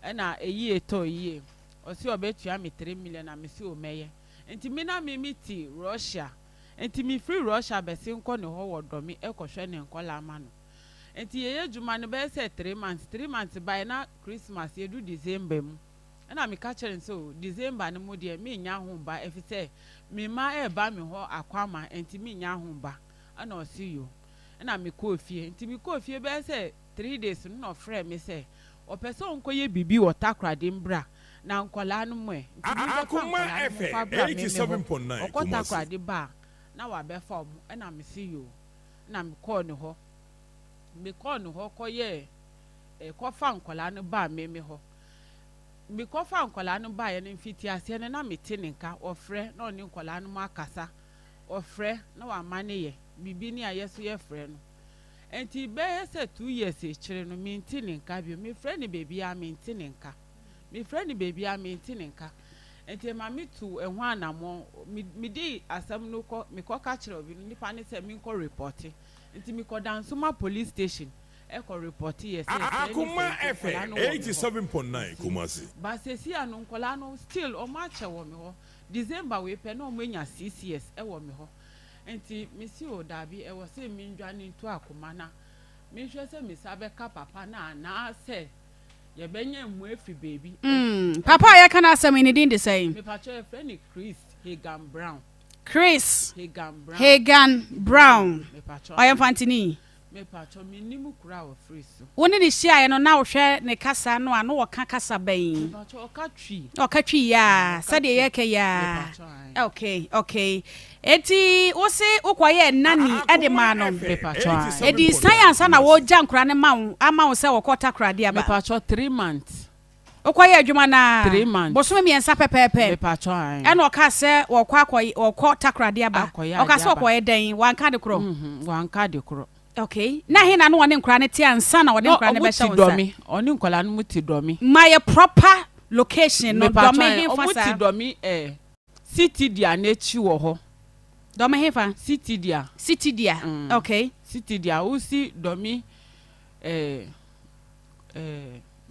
ɛna eyie tɔɔ yie. Ɔse ɔbɛtua me 3 million na mese o mɛyɛ. Nti me na me me te Russia nti me firi Russia bɛsen kɔ ne hɔ wɔ Dɔme kɔhwɛ ne nkɔlaa ma no. Nti yɛyɛ adwuma no bɛyɛ sɛ 3 months, 3 months baeɛ na Christmas yɛdu December mu ɛna me ka kyerɛ no sɛ o December no mu deɛ mennya ho ba ɛfisɛ me mma ɛɛba me hɔ akwama nti mennya ho ba ɛna ɔse yo ɛna me kɔɔ fie. Nti me kɔɔ fie bɛyɛ sɛ 3 days no na ɔfrɛɛ me sɛ Ɔpɛ sɛ ɔnkɔyɛ biribi wɔ Takoradi mbra na nkɔlaa no mu ɛ, nti me bɛfa nkɔlaa no mo fa bra me me hɔ, ɔkɔ Takoradi ba a na wabɛfa ɔmo, ɛna me se yoo, ɛna me kɔɔ ne hɔ, me kɔɔ ne hɔ kɔ yɛɛ ɛ kɔ fa nkɔlaa no baa me me hɔ, me kɔ fa nkɔlaa no baeɛ no mfitiaseɛ no na me te ne nka, ɔfrɛ na ɔne nkɔlaa no mo akasa, ɔfrɛ na wama ne yɛ biribi ne a yɛ so yɛ frɛ no. Enti bɛyɛ sɛ 2 years akyire no, mente ne nka bio. Mefrɛ no baabiara, mente ne nka. Mefrɛ no baabiara, mente ne nka. Enti ɛma metuu ɛho anammɔn. Me, mede asɛm no kɔ, mekɔka kyerɛɛ obi no, nipa no sɛ menkɔ repɔte. Nti mekɔ Dansoma police station ɛkɔ repɔte yɛ sɛ sɛɛ ne Akoma sɛɛ nti nkwadaa FM no wɔ me hɔ. 87.9 Nti, Kumasi. but seesei ano nkwadaa no still wɔn akyɛ wɔ me hɔ. December wei pɛ na wɔn anya 6 years ɛwɔ me hɔ. Nti mese o daabi ɛwɔ sɛ mendwane ntu akoma na menhwɛ sɛ me nsa bɛka papa no anaasɛ yɛbɛnya mmoa afiri baabi. Papa a yɛka n'asɛm yi ne din de sɛn? Mepakyɛ yɛfrɛ no Chris Hagan Brown. Chris Hagan Brown. Hagan Brown. Mepakyɛ Ɔyɛ mfantini. Mepakyɛ mennim kuro a ɔfiri so. Wo ne ne hyiaeɛ no na wohwɛ ne kasa no a na ɔka kasa bɛn? Mepakyɛ ɔka Twi. Ɔka Twi yaa Ɔka sɛdeɛ Twi. yɛka yaa. Mepakyɛ ae. Okay. Eti wo se wokɔyɛɛ nanny de maa no? Mepakyɛ ae. Ɛdii sɛn ansa na wɔregya nkwadaa no ma wo ama wo sɛ wɔkɔ Takoradi aba? Mepakyɛ 3 months. Wokɔyɛ adwuma no a 3 months. Bosome 3 pɛpɛɛpɛ. Mepakyɛ ae. Ɛna ɔkaa sɛ wɔkɔ akɔ wɔkɔ Takoradi aba. Akɔyɛ Ɔka ade sɛ aba. ɔkɔyɛ dɛn? Wanka de korɔ? Wanka de korɔ. Okay. Na he na na ɔne nkwadaa no te ansa na ɔde Na nkwadaa no ɔmo bɛhyɛ te wo nsa? Dɔme. Ɔne nkwadaa no mu te Dɔme. Ma yɛ proper location no. Mepakyɛ Dɔme ae. hefa Ɔmo te saa? Dɔme City Dia n'akyi wɔ hɔ. Dɔme hefa? City Dia. City Dia. Okay. City Dia. Wosi Dɔme me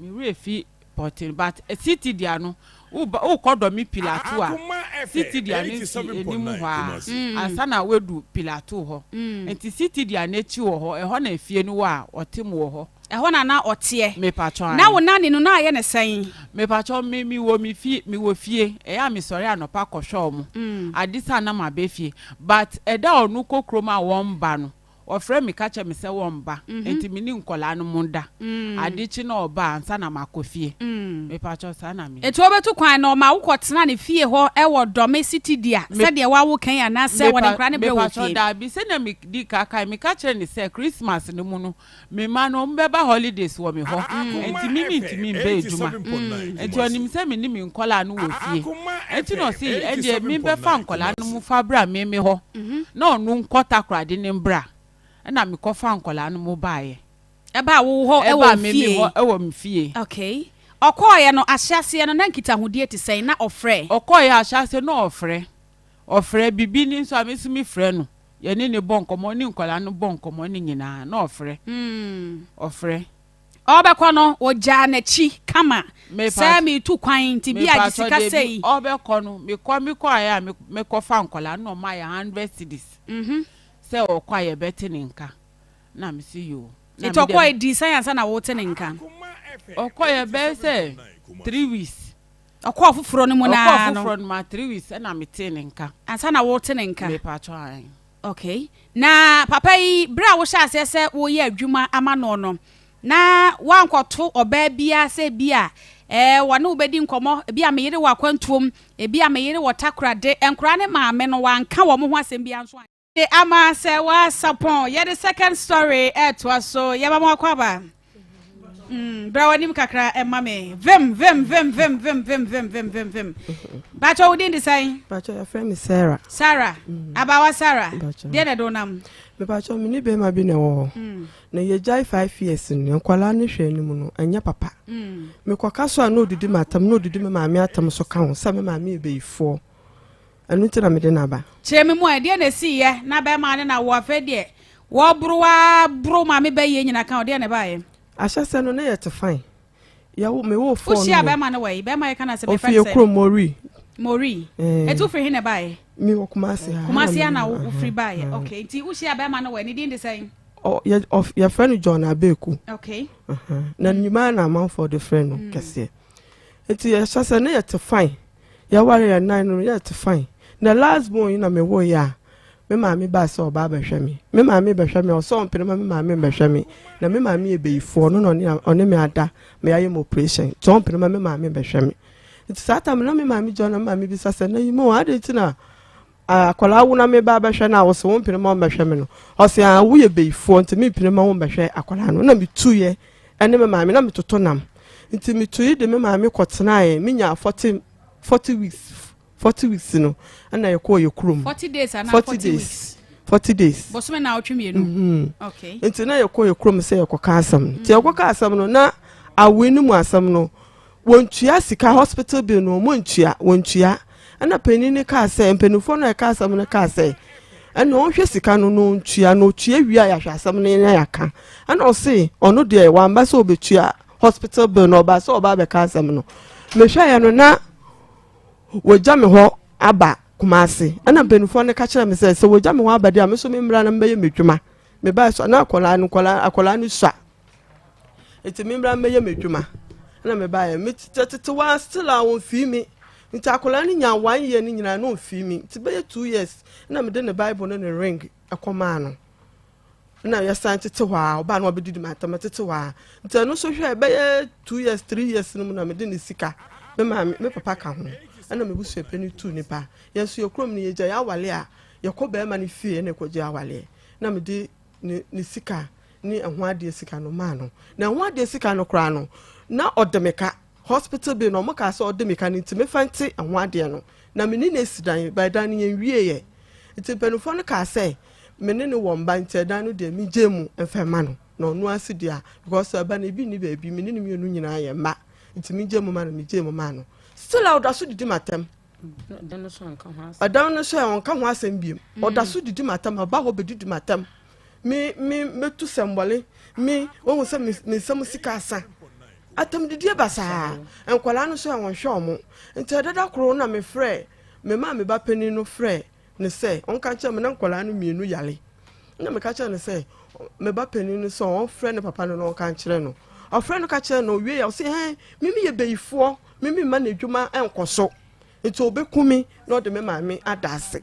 werɛ fi pɔten but City Dia no woba wokɔ Dɔme Pilato a Akoma City FM Dia no si anim 87.9 hɔ a Kumasi. Ansa na woadu Pilato hɔ. Nti City Dia n'akyi wɔ hɔ ɛhɔ na efie no wɔ a ɔte mu wɔ hɔ. Ɛhɔ na na ɔteɛ. Mepakyɛ Na ae. wo nanny no na ayɛ ne sɛn? Mepakyɛ me me wɔ me fie me wɔ fie ɛyɛ a mesɔre anɔpa kɔhwɛ ɔmo. Ade sa na ma bɛ fie but ɛda a ɔno kɔ kurom a wɔn ba no ɔfrɛ me ka kyerɛ me sɛ wɔn ba nti me ne nkɔlaa no mo da. Ade kye na ɔba ansa na makɔ fie. Mepakyɛ saa na me. Eti wobɛtu kwan na ɔma wokɔtena ne fie hɔ ɛwɔ Dɔme City Dia sɛdeɛ wawo kan anaasɛ wɔde nkwadaa no brɛ wɔ Mepakyɛ fie? daabi sɛnea me di kaka meka kyerɛ ne sɛ Christmas no mu no me ma no ɔmo bɛba holidays wɔ me hɔ nti mi mi ntumi mbɛ adwuma nti ɔnim sɛ me ne me nkɔlaa no wɔ fie nti na ɔsi ɛdeɛ mi bɛfa nkɔlaa no mu fa bra me me hɔ na ɔno nkɔ Takoradi ne mbra ɛna mi kɔ fa nkɔlaa no mu baayɛ. Ɛbaa wo hɔ ɛwɔ Ɛbaa me me fie? hɔ ɛwɔ me fie. Okay. Ɔkɔɔyɛ no ahyɛaseɛ no na nkitahodie te sɛn na ɔfrɛ? Ɔkɔɔyɛ ahyɛaseɛ na ɔfrɛ. Ɔfrɛ bibi ni nso a me nso mefrɛ no. Yɛne no bɔ nkɔmmɔ, ɔne nkwadaa no bɔ nkɔmmɔ ne nyinaa na ɔfrɛ. Ɔfrɛ. Ɔbɛkɔ no, ɔgyaa n'akyi kama sɛ meretu kwan nti bi a gye sika sei. Ɔbɛkɔ no, mekɔ mekɔeɛ a mekɔfa nkwadaa no na ɔmaa yɛ hundred cedis sɛ ɔkɔ a yɛbɛte ne nka. Na mese yoo. Nti ɔkɔeɛ dii sɛn ansa na wote ne nka? Ɔkɔeɛ bɛyɛ sɛ three weeks. Ɔkɔɔ foforɔ no mu no ara no. Ɔkɔɔ foforɔ no mu a three weeks ɛna metee ne nka. Ansa na wote ne nka? Mepakyɛw ae. Okay. Na papa yi, berɛ a wohyɛɛ aseɛ sɛ woreyɛ adwuma ama noɔ no, na woankɔto ɔbaa biara sɛ bi a eh, wɔne wo bɛdi nkɔmmɔ, ebi a me yere wɔ akwantuom, ebi a me yere wɔ Takoradi, nkwadaa ne maame no, wanka wɔn ho asɛm biara nso anyɛ. Ama sɛ woasapɔn. Yɛde second story ɛtoa so. Yɛma mo akɔ aba. Mm, bra w'anim kakra ɛma me. Vim, vim, vim, vim, vim, vim, vim, vim, vim, vim. Bakyɛ wo din de sɛn? Bakyɛ yɛfrɛ me Sarah. Sarah. Mm. Abawa Sarah. Deɛ na ɛde wo nam? Mepakyɛ me ne bɛrima bi na ɛwɔ hɔ. Mm. Na yɛgyae five years no, nkwadaa no hwɛ anim no, ɛnyɛ papa. Mm. Mekɔka so a na odidi m'atam, na odidi me maame atam so ka ho sɛ me maame yɛ bayifoɔ. Ɛno nti na mede no aba. Kyerɛ me mu ɛ, deɛ na ɛsiiɛ na bɛrima ne na wo afei deɛ wɔboro ara boro maame bɛ yie nyina ka wo deɛ na ɛbaeɛ. Ahyɛsɛ no na yɛte fine. Yɛwo me woo four no. Wohyia bɛrima no wɔ yi bɛrima yɛ ka na sɛ bɛfrɛ no sɛ. Ofie kurom Mori. Mori. Eti wofiri he na ɛbaeɛ? Mi wɔ Kumasi ha. Kumasi ha na wofiri baeɛ. Okay nti wohyia bɛrima no wɔ ne din de sɛn? Yɛfrɛ no John Abeku. Okay. Na nnwuma na amanfoɔ de frɛ no kɛseɛ. Nti yɛhyɛ sɛ na yɛte fine. Yɛware yɛn nan no yɛ te fine. Na last born yi na me wo yɛ a me maame baa sɛ ɔba abɛhwɛ me. Me maame bɛhwɛ me a ɔsɛ ɔmpene ma me maame mbɛhwɛ me. Na me maame yɛ bayifoɔ ɔno na ɔne ɔne me ada ma yɛayɛ me operation nti ɔmpene ma me maame mbɛhwɛ me. Nti saa tam na me maame gyina na me maame bisa sɛ na yi mo adɛn nti na akwadaa wo na me ba abɛhwɛ no a wose wompene ma ɔmbɛhwɛ me no. Ɔse ah woyɛ bayifoɔ nti mempene ma wombɛhwɛ akwadaa no. Na metuiɛ ɛne me maame na metoto nam nti metui de me maame kɔtenaeɛ menyaa 40 40 weeks 40 weeks no ɛna yɛkɔɔ yɛ kurom 40 days anaa 40 days 40 days bosome na ɔtwe mmienu mm -hmm. okay. nti na yɛkɔɔ yɛ kurom sɛ yɛkɔka asɛm no nti yɛkɔka asɛm no na awoe no mu asɛm no Wɔntua sika, hospital bill no wɔntua, wɔntua. Ɛna panin no kaa sɛ, mpanimfoɔ no a ɛka asɛm no kaa sɛ, ɛna ɔnhwɛ sika no na ɔntua, na ɔtua wie a yɛahwɛ asɛm no na yɛaka. Ɛna ɔse ɔno deɛ wamba sɛ ɔbɛtua hospital bill no, ɔbaa sɛ ɔba abɛka asɛm no. Mehwɛeɛ no na wɔgya me hɔ aba Kumase. Ɛna mpanimfoɔ no ka kyerɛ me sɛ, sɛ wɔgya me hɔ aba deɛ a, me nso memmra na mebɛyɛ m'adwuma. Mebaeɛ so na akwadaa no, akwadaa no sua. Nti me mbra mbɛyɛ m'edwuma na me baeɛ me tete wa still a wɔmfii me nti akwadaa no nya one year no nyinaa na ɔmfii me nti bɛyɛ two years na mede ne bible ne ne ring ɛkɔmaa no na yɛsan tete hɔ a ɔbaa no ɔbɛdidi ma atam tete hɔ a nti ɛno nso hwɛ bɛyɛ two years three years no mu na mede ne sika me maame me papa ka ho ɛna me busua panyin tu nipa yɛn nso yɛ kurom no yɛgya yɛ awale a yɛkɔ bɛrima no fie na ɛkɔgye awaleɛ na mede ne ne sika ne ɛho adeɛ sika no maa no. Na ɛho adeɛ sika no koraa no, na ɔde me ka. Hospital bill no, wɔn kaa sɛ ɔde me ka no nti mefa nte ɛho adeɛ no. Na me ne no asi dan, by dan no yɛnwieɛ. Nti mpanimfoɔ no kaa sɛ me ne no wɔ mba nti ɛdan no deɛ megye mu mfa mma no. Na ɔno ara si deɛ a, because ɛba no ebi nni baabi, me ne no mmienu nyinaa yɛ mma. Nti megye mu ma no, megye mu maa no. Still a ɔda so didi m'atɛm. Ɛdan no so anka ho asɛm. Ɛdan no so ɛ ɔnka ho asɛm biem. Ɔda so didi m'atɛm, ɔba hɔ bɛdidi m'atɛm. Me me mɛtu sɛmbɔle, me wɔhu sɛ me me nsam sika asa. Atɛmdidie basaa. Nkwadaa no so ɛ wɔnhwɛ wɔn. Nti ɛdada koro na mefrɛ me maa me ba panin no frɛ no sɛ ɔnka nkyerɛ me na nkwadaa no mmienu yare. Ɛna meka kyerɛ no sɛ me ba panin no sɛ ɔmfrɛ ne papa no na ɔnka nkyerɛ no. Ɔfrɛ no ka kyerɛ no owie a ɔse ɛn me meyɛ bayifoɔ me memma n'adwuma nkɔ so nti ɔbɛku me na ɔde me maame ada ase.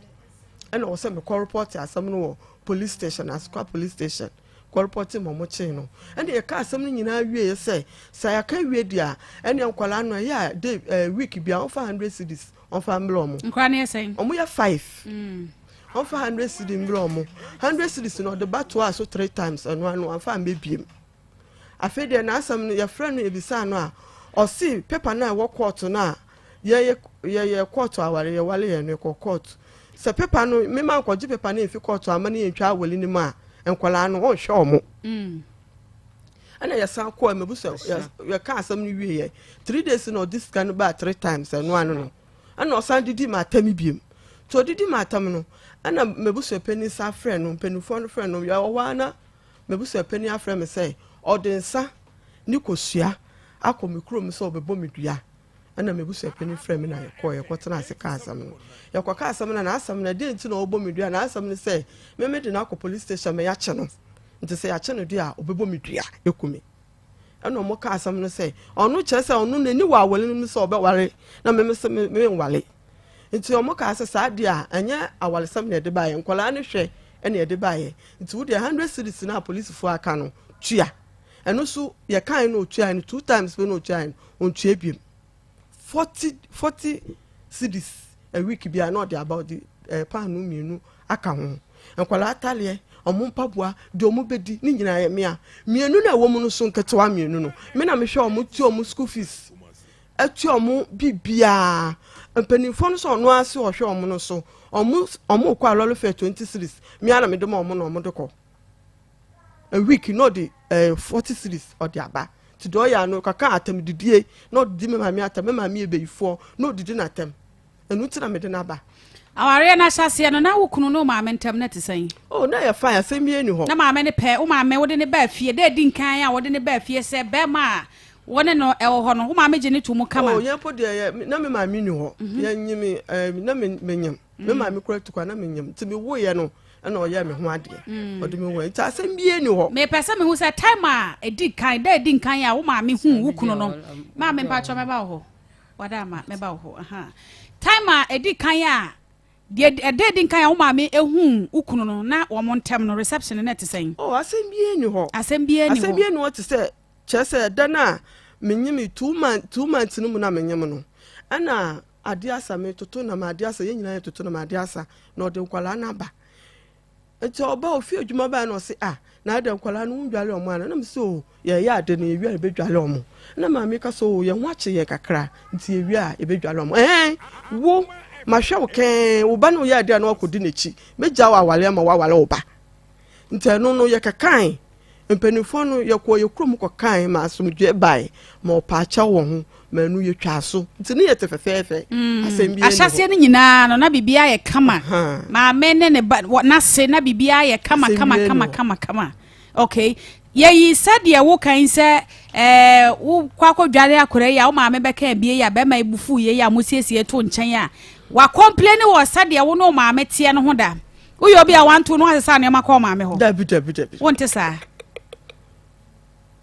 Ɛna ɔwɔ sɛ mekɔ report asɛm no wɔ police station Asokwa police station kɔ report ma ɔmo kyee no. Ɛna yɛka asɛm no nyinaa wieɛ sɛ sɛ yɛaka wie deɛ a ɛneɛ nkwadaa no ɛyɛ a day eh, week bia ɔmfa 100 cedis ɔmfa mbrɛ ɔmo. Nkwadaa no yɛ sɛn? Ɔmo yɛ five. Mm. Ɔmfa hundred cedi mbrɛ ɔmo. Hundred cedis no ɔde ba toaa so three times ɛno ano wamfa ammɛ biem. Afei deɛ n'asɛm no yɛfrɛ no yɛbisaa no a ɔse paper no a ɛwɔ court no a yɛyɛ yɛyɛ court aware yɛwale yɛn no yɛkɔ court sɛ paper no mema nkɔgye paper no mfi court ama no yɛntwa awale no mu a nkwadaa no ɔnhwɛ ɔmo. Mm. Ɛna yɛsan kɔɔ mɛbusa yɛka asɛm no wieɛ three days na ɔde sika no baa three times ɛno ano no. Ɛna ɔsan didi m'atɛm biom. Nti ɔdidi m'atɛm no, ɛna m'abusuapanin san frɛ no, mpanimfoɔ no frɛ no, yɛwɔ hɔ ara na m'abusuapanin afrɛ me sɛ ɔde nsa ne kosua akɔ me kurom sɛ ɔbɛbɔ me dua. Ɛna m'abusuapanin frɛ me na yɛkɔɔ, yɛkɔtena ase kaa asɛm no. Yɛkɔka asɛm no na n'asɛm no, ɛdeɛn nti na ɔrebɔ me dua? N'asɛm ne sɛ, me mede no akɔ police station ma yɛakye no. Nti sɛ yɛakye no deɛ a, ɔbɛbɔ me dua aku me. Ɛna wɔn kaa asɛm no sɛ, ɔno kyerɛ sɛ ɔno n'ani wɔ awale no mu sɛ ɔbɛware, na me me sɛ me menwale. Nti wɔn kaa sɛ saa deɛ a, ɛnyɛ awalesɛm na ɛde baeɛ, nkwadaa no hwɛ ɛna ɛde baeɛ. Nti wo deɛ 100 cedis no a polisifoɔ aka no, tua. Ɛno nso yɛkae no ɔtuae no two times pɛ na ɔtuae no, ɔntua biom. 40 40 cedis a week biara na ɔde aba ɔde ɛɛ eh, paano mmienu aka ho. Nkwadaa ataleɛ, ɔmo mpaboa, deɛ ɔmo bɛdi ne nyinaa yɛ mea. Mmienu na ɛwɔ mu no so nketewa mmienu no. Me na mehwɛ ɔmo tua ɔmo school fees, atua ɔmo biribiara. Mpanimfoɔ no sɛ ɔno ara se ɔhwɛ ɔmo no so, ɔmo ɔmo kɔ a lɔre fare 20 cedis, mea na mede ma ɔmo na ɔmo de kɔ. A week na ɔde ɛɛ eh, 40 cedis ɔde aba. Nti deɛ ɔyɛ ano kaka atɛm didie na ɔdidi me maame atɛm, me maame yɛ bayifoɔ na ɔdidi n'atɛm. Ɛno nti na mede no aba. Awareɛ no ahyɛaseɛ no, na wo kunu ne wo maame ntam no te sɛn? Oh, na ɛyɛ fine, asɛm biara nni hɔ. Na maame no pɛ, wo maame wode no baa fie, da a ɛdi nkan a wode no baa fie sɛ bɛrima a wo ne no wɔ hɔ no, wo maame gye no to mu kama? Oh, yɛn mpo deɛ, yɛ, na me maame nni hɔ. Yɛnye me, eh, na me, menyem. Me maame kura tu kwa, na menyem. Nti mewoeɛ no, ɛna ɔyɛɛ me ho adeɛ. Ɔde me woeɛ. Nti asɛm biara nni hɔ. Mepɛ sɛ mehu sɛ time a ɛdi kan, da a ɛdi nkan a wo maame huu wo kunu no, maame mpakyɛw mɛba wo hɔ. Wada ama mɛba wo hɔ ahaa. Time a ɛdi kan a deɛ ɛda ɛdi nkan a wo maame ehuu wo kunu no na wɔn ntɛm no reception no na ɛte sɛn? Oh asɛm biara nni hɔ. Asɛm biara nni hɔ. Asɛm biara nni hɔ te sɛ kyerɛ sɛ ɛda no a menyim 2 month 2 months no mu na menyim no ɛna adeɛ asa metoto nam adeɛ asa yɛn nyinaa yɛtoto nam adeɛ asa na ɔde nkwadaa no aba. Nti ɔba ofie adwuma bae na ɔse ah na adɛn nkwadaa no wondware ɔmo ana na mese oh yɛyɛ ade no yɛwie a yɛbɛdware ɔmo na maame ka sɛ oh yɛn ho akye yɛn kakra nti yɛwie a yɛbɛdware ɔmo ɛɛn wo mahwɛ wo kɛn wo ba no yɛ ade a na wakɔdi n'akyi mɛgya wo aware ama woaware wo ba nti ɛno no yɛkɛkae Mpanimfoɔ no, yɛkɔɔ yɛn kurom kɔkae ma asomdwoeɛ bae, ma ɔpaa kyɛw wɔ ho, ma ɛno yɛtwaa so. Nti ne yɛte fɛfɛɛfɛ. Mm, Asɛm biara nni hɔ. Ahyɛaseɛ no nyinaa no, na biribiara yɛ kama. Maame ne ne ba, n'ase, na biribiara yɛ kama Asɛm kama biara nni kama hɔ. kama kama. Okay. Yɛyi sɛdeɛ woka yi sɛ ɛɛ wokɔ akɔdware akwadaa yi a wo maame bɛka abie yi a bɛrima yi bu fuu yei a mosiesie to nkyɛn a wakɔmpleni wɔ sɛdeɛ wo ne wo maame teɛ no ho da. Woyɛ obi a wanto no asesa nneɛma kɔ ɔmaame hɔ. Dabi dabi dabi. Wonte saa.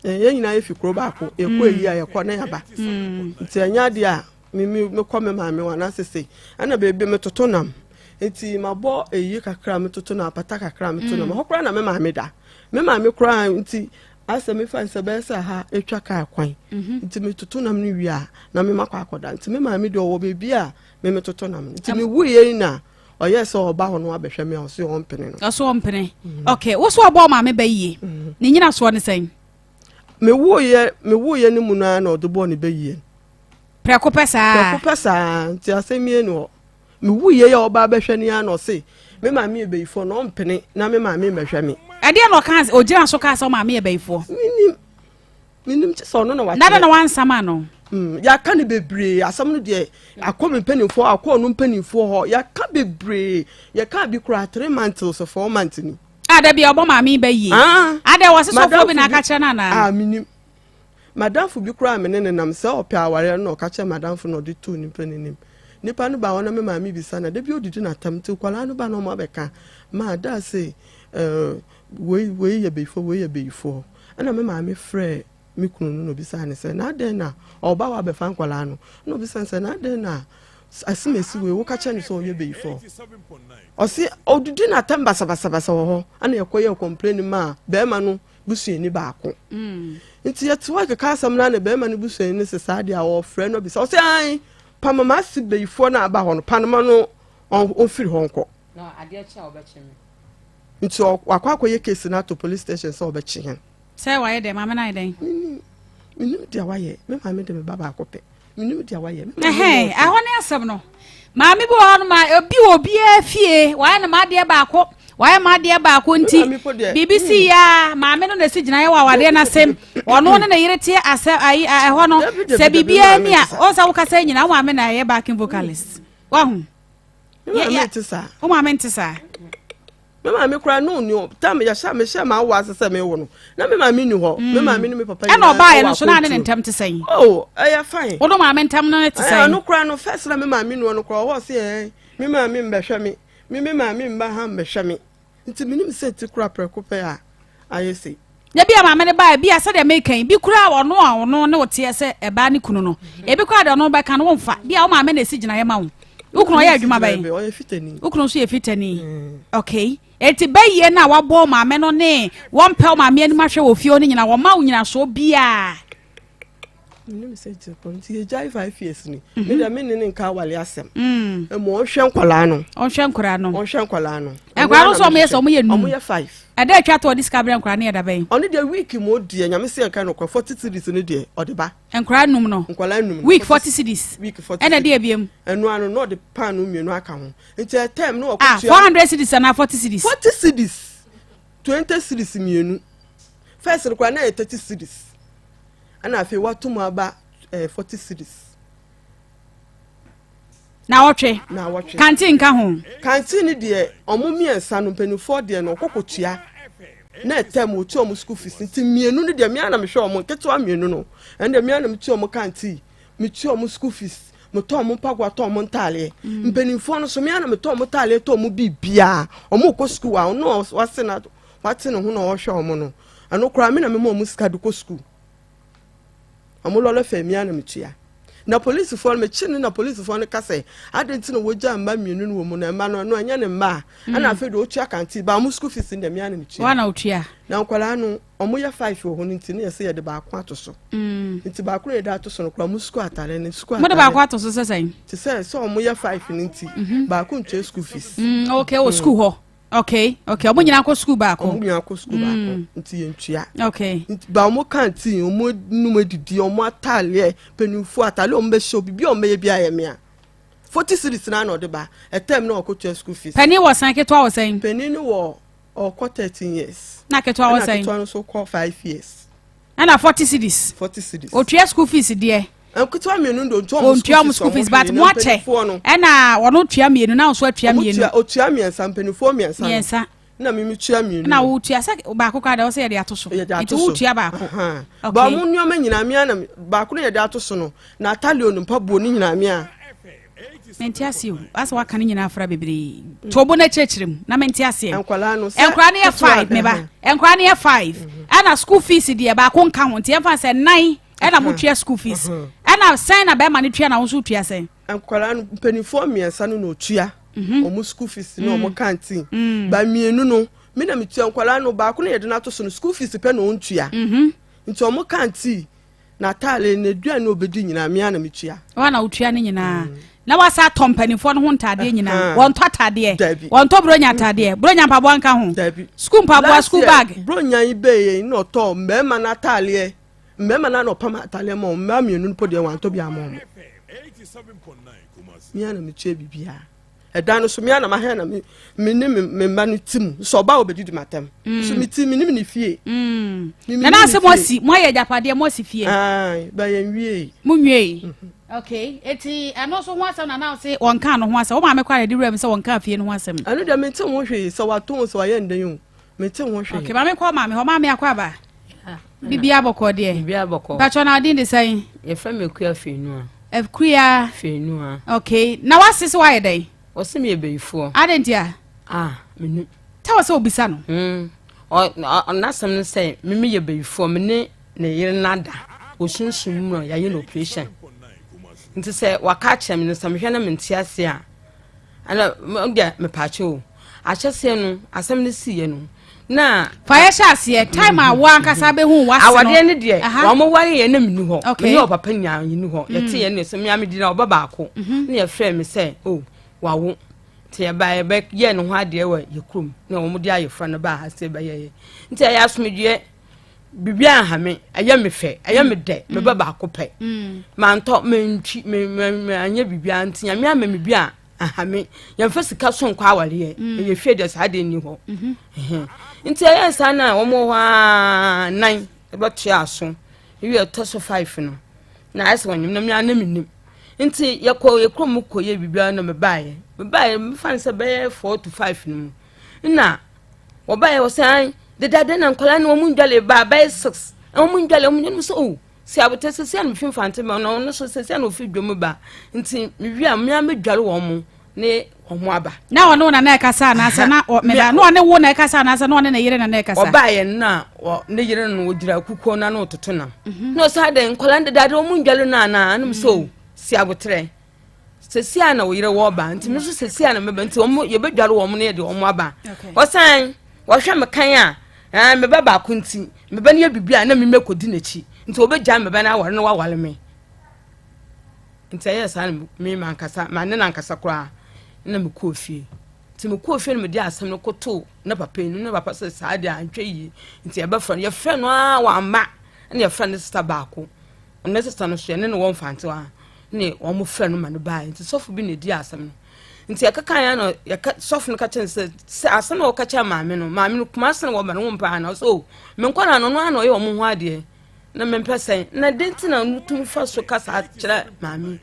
Yɛn nyinaa yɛfi kuro baako yɛkɔ mm. eyi a yɛkɔ na yɛaba. Mm. Nti ɛnyɛ adeɛ a me me mekɔ me maame hɔ anaasɛ sei ɛna beebi metoto nam nti mabɔ eyi kakra metoto nam apata kakra metoto nam mm. ɛhɔ koraa na me maame da me maame koraa nti asɛ mefa nsɛ bɛyɛ sɛ ha atwa kaa kwan mhm. nti metoto nam no wie a na mema kɔ akɔda nti me maame deɛ ɔwɔ beebi a me metoto nam nti mewuiɛ yi na Ɔyɛɛ sɛ ɔba hɔ no abɛhwɛ me a ɔse ɔmpene no. Ɔse ɔmpene. Mm. Okay, wo so ɔbɔ maame bɛ yie. Mm. Ne nyina soɔ ne sɛn? Mewuiɛ mewuiɛ no mu no ara na ɔde bɔɔ ne bɛ yie. Prɛko pɛ saa. Prɛko pɛ saa nti asɛm yie ni hɔ. Mewuiɛ yɛ ɔba abɛhwɛ ne ara na ɔse me maame yɛ bɛyifoɔ na ɔmpene na me maame mmɛhwɛ me. Ɛdeɛ na ɔka ɔgyina so kaa sɛ ɔmaame yɛ bɛyifoɔ. Menim. Menim kyɛ sɛ ɔno na wakyerɛ. Nada na wansama no. Mm, yɛaka no bebree asɛm no deɛ akɔ me mpanimfoɔ akɔ ɔno mpanimfoɔ hɔ yɛaka bebree yɛka bi koraa 3 months sɛ 4 months ni. A da bi ɔbɔ maame ba yie. Ah, Adɛ wɔ sesɔfoɔ bi na aka kyerɛ no anaa? Ah, menim. Madamfo bi koraa me ne ne nam sɛ ɔpɛ awareɛ no na ɔka kyerɛ madamfo na ɔde too nipa no anim. Nipa no ba hɔ na me maame bisa na da bi ɔdidi n'atam nti nkwadaa no ba na ɔmo abɛka ma da se eh, wei wei yɛ bayifoɔ wei yɛ bayifoɔ. Ɛnna me maame frɛɛ me kunu no na obisaa no sɛ, Na adɛn na ɔreba hɔ abɛfa nkwadaa no? Ɛnna obisaa no sɛ, Na adɛn na asimesi wei woka kyerɛ no sɛ ɔyɛ bayifoɔ? Ɔse ɔdidi n'atɛm basabasabasa wɔ hɔ. Ɛnna yɛkɔyɛɛ complain maa bɛrima no busuani baako. Mm. Nti yɛte hɔ keka asɛm no a na bɛrima no busuani no sɛ saa deɛ a ɔfrɛ no abisa. Ɔse ae, pama m'ase bayifoɔ no a aba hɔ no, panoma no ɔmfiri hɔ nkɔ. Na adeɛ kye a wɔbɛkye me. Nti wakɔ akɔyɛ case no ato police station sɛ ɔbɛkye hɛn. Sɛ wayɛ dɛn? Maame no ayɛ dɛn? Menim, menim deɛ wayɛ. Me maame de me ba baako pɛ. Menim deɛ wayɛ. Me maame Ɛhɛn, nyɛ ɛhɔ ne asɛm no. Maame bi wɔ hɔ no ma obi wɔ obiara fie, wayɛ no m'adeɛ baako, wayɛ m'adeɛ baako nti, maame po deɛ, biribi si ya, maame no na esi gyinaeɛ wɔ awadeɛ no ase. Ɔno ne ne yere te asɛ ayi ɛhɔ no, Dabi, dabi, sɛ dabi, biribiara maame ni a, nte saa. ɔn sɛ wokasa nyinaa, wo maame na ɛyɛ backing vocalist. Wahu? Me maame nte saa. Wo maame nte saa? Me maame koraa no ni hɔ. Tam yɛhyɛ mehyɛ ma awo ase sɛ mewo no. Na me maame ni hɔ. Me maame ne me papa nyinaa. Ɛna ɔbaeɛ no so na ne ne ntam te sɛn? Oh, ɛyɛ fine. Wo no maame ntam no te sɛn? Ɛno koraa no first na me maame ni hɔ no koraa ɔwɔ se ɛɛ me maame mbɛhwɛ me. Me me maame mba ha mbɛhwɛ me. Nti menim sɛ ti kora prɛko pɛ a ayɛ sei. Na bi a maame no baa bi a sɛdeɛ meka yi bi koraa ɔno a ɔno ne woteɛ sɛ ɛbaa ne kunu no ebi koraa deɛ ɔno bɛka no womfa bi a wo maame na ɛsi gyinaeɛ ma wo wo kunu ɔyɛ adwuma bɛn wo kunu nso yɛ fitani mm. okay eti bɛyie no a wabɔ maame no ne wɔmpɛ wo maame anim ahwɛ wɔ fie hɔ no nyina wɔma wo nyinasoɔ biaa menim sɛ nti kɔ nti yɛgyae five years ni mhm. me deɛ me ne ne nka awale asɛm mm. ɛmu ɔnhwɛ nkwadaa no ɔnhwɛ nkwadaa no ɔnhwɛ nkwadaa no nkwadaa no nso ɔmo yɛ sɛ ɔmo yɛ num ɔmo yɛ five ɛdɛ atwa to ɔde sika brɛ nkwadaa no yɛ dabɛn ɔno deɛ week mu deɛ nyame sɛ nka no kɔ forty cedis no deɛ ɔde ba nkwadaa num no nkwadaa num no week forty cedis week forty ɛna deɛ ebiem ɛnu ano na ɔde paano mmienu aka ho nti ɛtɛm na ɔkɔ ah four hundred cedis anaa forty cedis forty cedis twenty cedis mmienu first no koraa na yɛ thirty cedis. Ɛna afei wato mu aba eh, 40 cedis. Naawɔtwe. Naawɔtwe. Kanteen nka ho. Kanteen no deɛ ɔmo mmiɛnsa no mpanimfoɔ deɛ no ɔkɔ kɔtua na ɛtɛm wɔtua ɔmo school fees nti mmienu no deɛ mmea na mehwɛ ɔmo nketewa mmienu no ɛno deɛ mmea na metua ɔmo kanteen metua ɔmo school fees metɔ ɔmo mpaboa tɔ ɔmo ntaaleɛ mm. mpanimfoɔ no so mmea na metɔ ɔmo ntaaleɛ tɔ ɔmo biribiara ɔmo kɔ school a ɔno wase na wate ne ho na ɔhwɛ ɔmo no Ɛno koraa me na mema wɔn sika de kɔ sukuu. Wɔn lɔlɔ fɛ mia na metua. Na polisifoɔ no mekye no na polisifoɔ no ka sɛ adɛn nti na wɔgya mma mmienu no wɔ mu na mma no ɛno ɛnyɛ ne mma a mm. ɛna afei deɛ ɔtua kante ba wɔn sukuu fees no deɛ mia na metua. Wɔn na ɔtua. Na nkwadaa no wɔn yɛ five wɔ hɔ no nti ne yɛ sɛ yɛde baako ato so. Mm. Nti baako na yɛde ato so no koraa wɔn sukuu atare ne sukuu atare. Mo de baako ato so sɛ sɛn? Te sɛ sɛ wɔn yɛ five no nti mhm. baako ntua sukuu fees. Mm, okay wɔ sukuu hɔ. okay okay ɔmo nyinaa kɔ sukuu baako ɔmo nyinaa kɔ sukuu baako mm. nti yɛn tua okay nti ba ɔmo kantin ɔmo num adidi ɔmo ataaleɛ mpanyinfoɔ ataaleɛ ɔmo bɛhyɛ obi bi a ɔmo bɛyɛ bi ayɛ mea forty series na na ɔde ba ɛtɛm na ɔkɔ tua school fees. panyin wɔ sɛn ketewa wɔ sɛn. panyin no wɔ ɔkɔ thirteen years. na ketewa wɔ sɛn ɛna ketewa no nso kɔ five years. Ɛna forty cedis. Forty cedis. Otua school fees deɛ. Nketewa mmienu de ontua wɔn school fees. Ontua school fees but mo akyɛ. Ɛna wɔn tua mmienu na nso atua mmienu. Otua mmiɛnsa mpanimfoɔ mmiɛnsa. Mmiɛnsa. Na mimi tua mmienu. Na wotua sɛ baako koraa deɛ ɔsɛ yɛde ato so. Yɛde ato so. Nti wotua baako. Okay. Ba wɔn nneɛma nyinaa mia na baako na yɛde ato so no na atali onu mpaboa ne nyinaa mia. Mente aseɛ o asɛ waka ne nyinaa afra bebree to bo no akyerɛkyerɛ mu na mente aseɛ nkwadaa no sɛ nkwadaa no yɛ five meba nkwadaa no yɛ five mhm. ɛna school fees deɛ baako nka ho nti yɛmfa sɛ nnan ɛna mo tua school fees mhm. ɛna sɛn na bɛrima no tua na wo nso tua sɛn nkwadaa no mpanimfoɔ mmiɛnsa no na otua mhm. wɔn school fees ne wɔn canteen ba mmienu no me na metua nkwadaa no baako no yɛde no ato so no school fees pɛ na ɔntua nti wɔn canteen N'ataade, n'aduane a obedi nyinaa, me ara na metua. Wo ara na wotua ne nyinaa. Mm. Na wasa atɔ mpanimfoɔ no ho ntaadeɛ nyinaa. Wɔntɔ ataadeɛ. Dabi. Wɔntɔ buronya ataadeɛ. Buronya mpaboa nka ho. Dabi. Sukuu mpaboa, sukuu bag. Buronya yi bɛyɛ yi na ɔtɔ mmarima no ataadeɛ. Mmarima no na ɔpam ataadeɛ ma wɔn. Mmaa mmienu no po deɛ wɔantɔ bi ama wɔn. Me ara na metua biribiara. ɛdan no so me ana mahɛ na me me ne me mma no ti mu sɛ ɔba ɔbɛdidi m'atɛm mm. so me ti me nim ne fie mm. na na asɛ mo asi mo ayɛ agyapadeɛ mo asi fie ba yɛn wie mo nwie mhm. okay eti ɛno nso ho asɛm na na ɔse wɔn kan no ho asɛm wɔn maame kɔ ayɛ de wura mu sɛ wɔn kan fie no ho asɛm ɛno deɛ mente ho hwee sɛ wato sɛ wayɛ ndɛn o mente ho hwee okay maame kɔ maame hɔ maame akɔ aba Bibia bɔkɔ deɛ. Bibia bɔkɔ. Mpatsɔ na ɔdin de sɛn? Yɛfrɛ me Akua Fenua. Akua. Fenua. Okay. Na wase sɛ wayɛ dɛn? Wɔse meyɛ bayifoɔ. Adɛn nti a? Ah, menu. Ta wɔ sɛ obisa no. Mm. Ɔnasɛm no sɛ me meyɛ bayifoɔ, me ne ne yere no ada. Wɔ sunsum mu no yɛayɛ no operation. Nti sɛ waka akyerɛ me no sɛ mehwɛ na mente ase a, Ɛna mo deɛ mepaakyɛ o ahyɛseɛ no asɛm no siiɛ no na. Fa yɛ hyɛ aseɛ time a wo ankasa bɛhu w'ase no. Awadeɛ no deɛ wɔn mo ware yɛn na meni hɔ me ne ɔpapa nyinaa yɛni hɔ yɛte yɛn ne sɛ mmea me di na ɔba baako na yɛfrɛ me sɛ o wawo nti yɛba yɛbɛ yɛ ne ho adeɛ wɔ yɛ kurom na wɔn de ayefra no baa ha sɛ bɛyɛ yɛ nti ɛyɛ asomdwoeɛ. biribi anha me ɛyɛ me fɛ ɛyɛ me dɛ me ba baako pɛ mantɔ mentwi me me me anyɛ biribiara nti nyame ama me bi a aha me yɛmfa sika so nkɔ awareɛ ɛyɛ fie deɛ saa deɛ nni hɔ nti ɛyɛ saa na wɔn wɔ hɔ aa nan ɛbɛtoa aso ewi ɛtɔ so five no na ayɛ sɛ wɔnyem na me ara na menim. Nti yɛkɔ yɛ kurom kɔyɛ biribiara na mebaeɛ. Mebaeɛ mefa no sɛ bɛyɛ 4 to 5 no mu. Na wɔbaeɛ wɔ sɛ an deda na nkwadaa no wɔn ndwale ba bɛyɛ 6. Wɔn ndwale wɔn ndwale sɛ oh si abotɛ sɛsi a na mefi Mfante ma na ɔno nso sɛsi a na ofi dwom ba. Nti mewie a mmea medwale wɔn mo ne wɔn aba. Na ɔne wo na na ɛkasa anaasɛ na meba na ɔne wo na ɛkasa anaasɛ na ɔne ne yere na na ɛkasa? Ɔbaeɛ no na ne yere no ɔgyina kukuo no ano ɔtoto nam. Na ɔsɛ adɛn nkwadaa no dedaade wɔn ndwale no anaa? Ɛna mesɛ o si abotrɛ sɛsi a na wo yere wɔ ba nti me nso sɛsi a na meba nti wɔn yɛbɛdwale wɔn na yɛde wɔn aba. Ɔsan wɔhwɛ me kan a ɛɛ me ba baako nti me ba no yɛ biribi a na me mɛkɔdi n'akyi nti wɔbɛgya me ba no aware na wawale me. Nti ɛyɛɛ saa na me mankasa mane no ankasa koraa na mekɔɔ fie. Nti mekɔɔ fie no mede asɛm no kɔtoo ne papa anim na papa sɛ saa deɛ antwa yie nti yɛbɛfrɛ no. Yɛfrɛ no ara wamma ɛna yɛfrɛ ne sista baako. Ne sista no so yɛne no wɔ Mfantse hɔ a ne wɔn frɛ no ma no baeɛ. Nti sɔfo bi na ɛdi asɛm no. Nti yɛkeka yɛn na yɛka sɔfo no ka kyerɛ no sɛ sɛ asɛm a wɔka kyerɛ maame no maame no Kumase na wɔba no wo mpɛ ana ɔsɛ o menkɔ na no ɔno ara na ɔyɛ wɔn ho adeɛ. Na mempɛ sɛn na dɛn nti na wotumi fa so kasa kyerɛ maame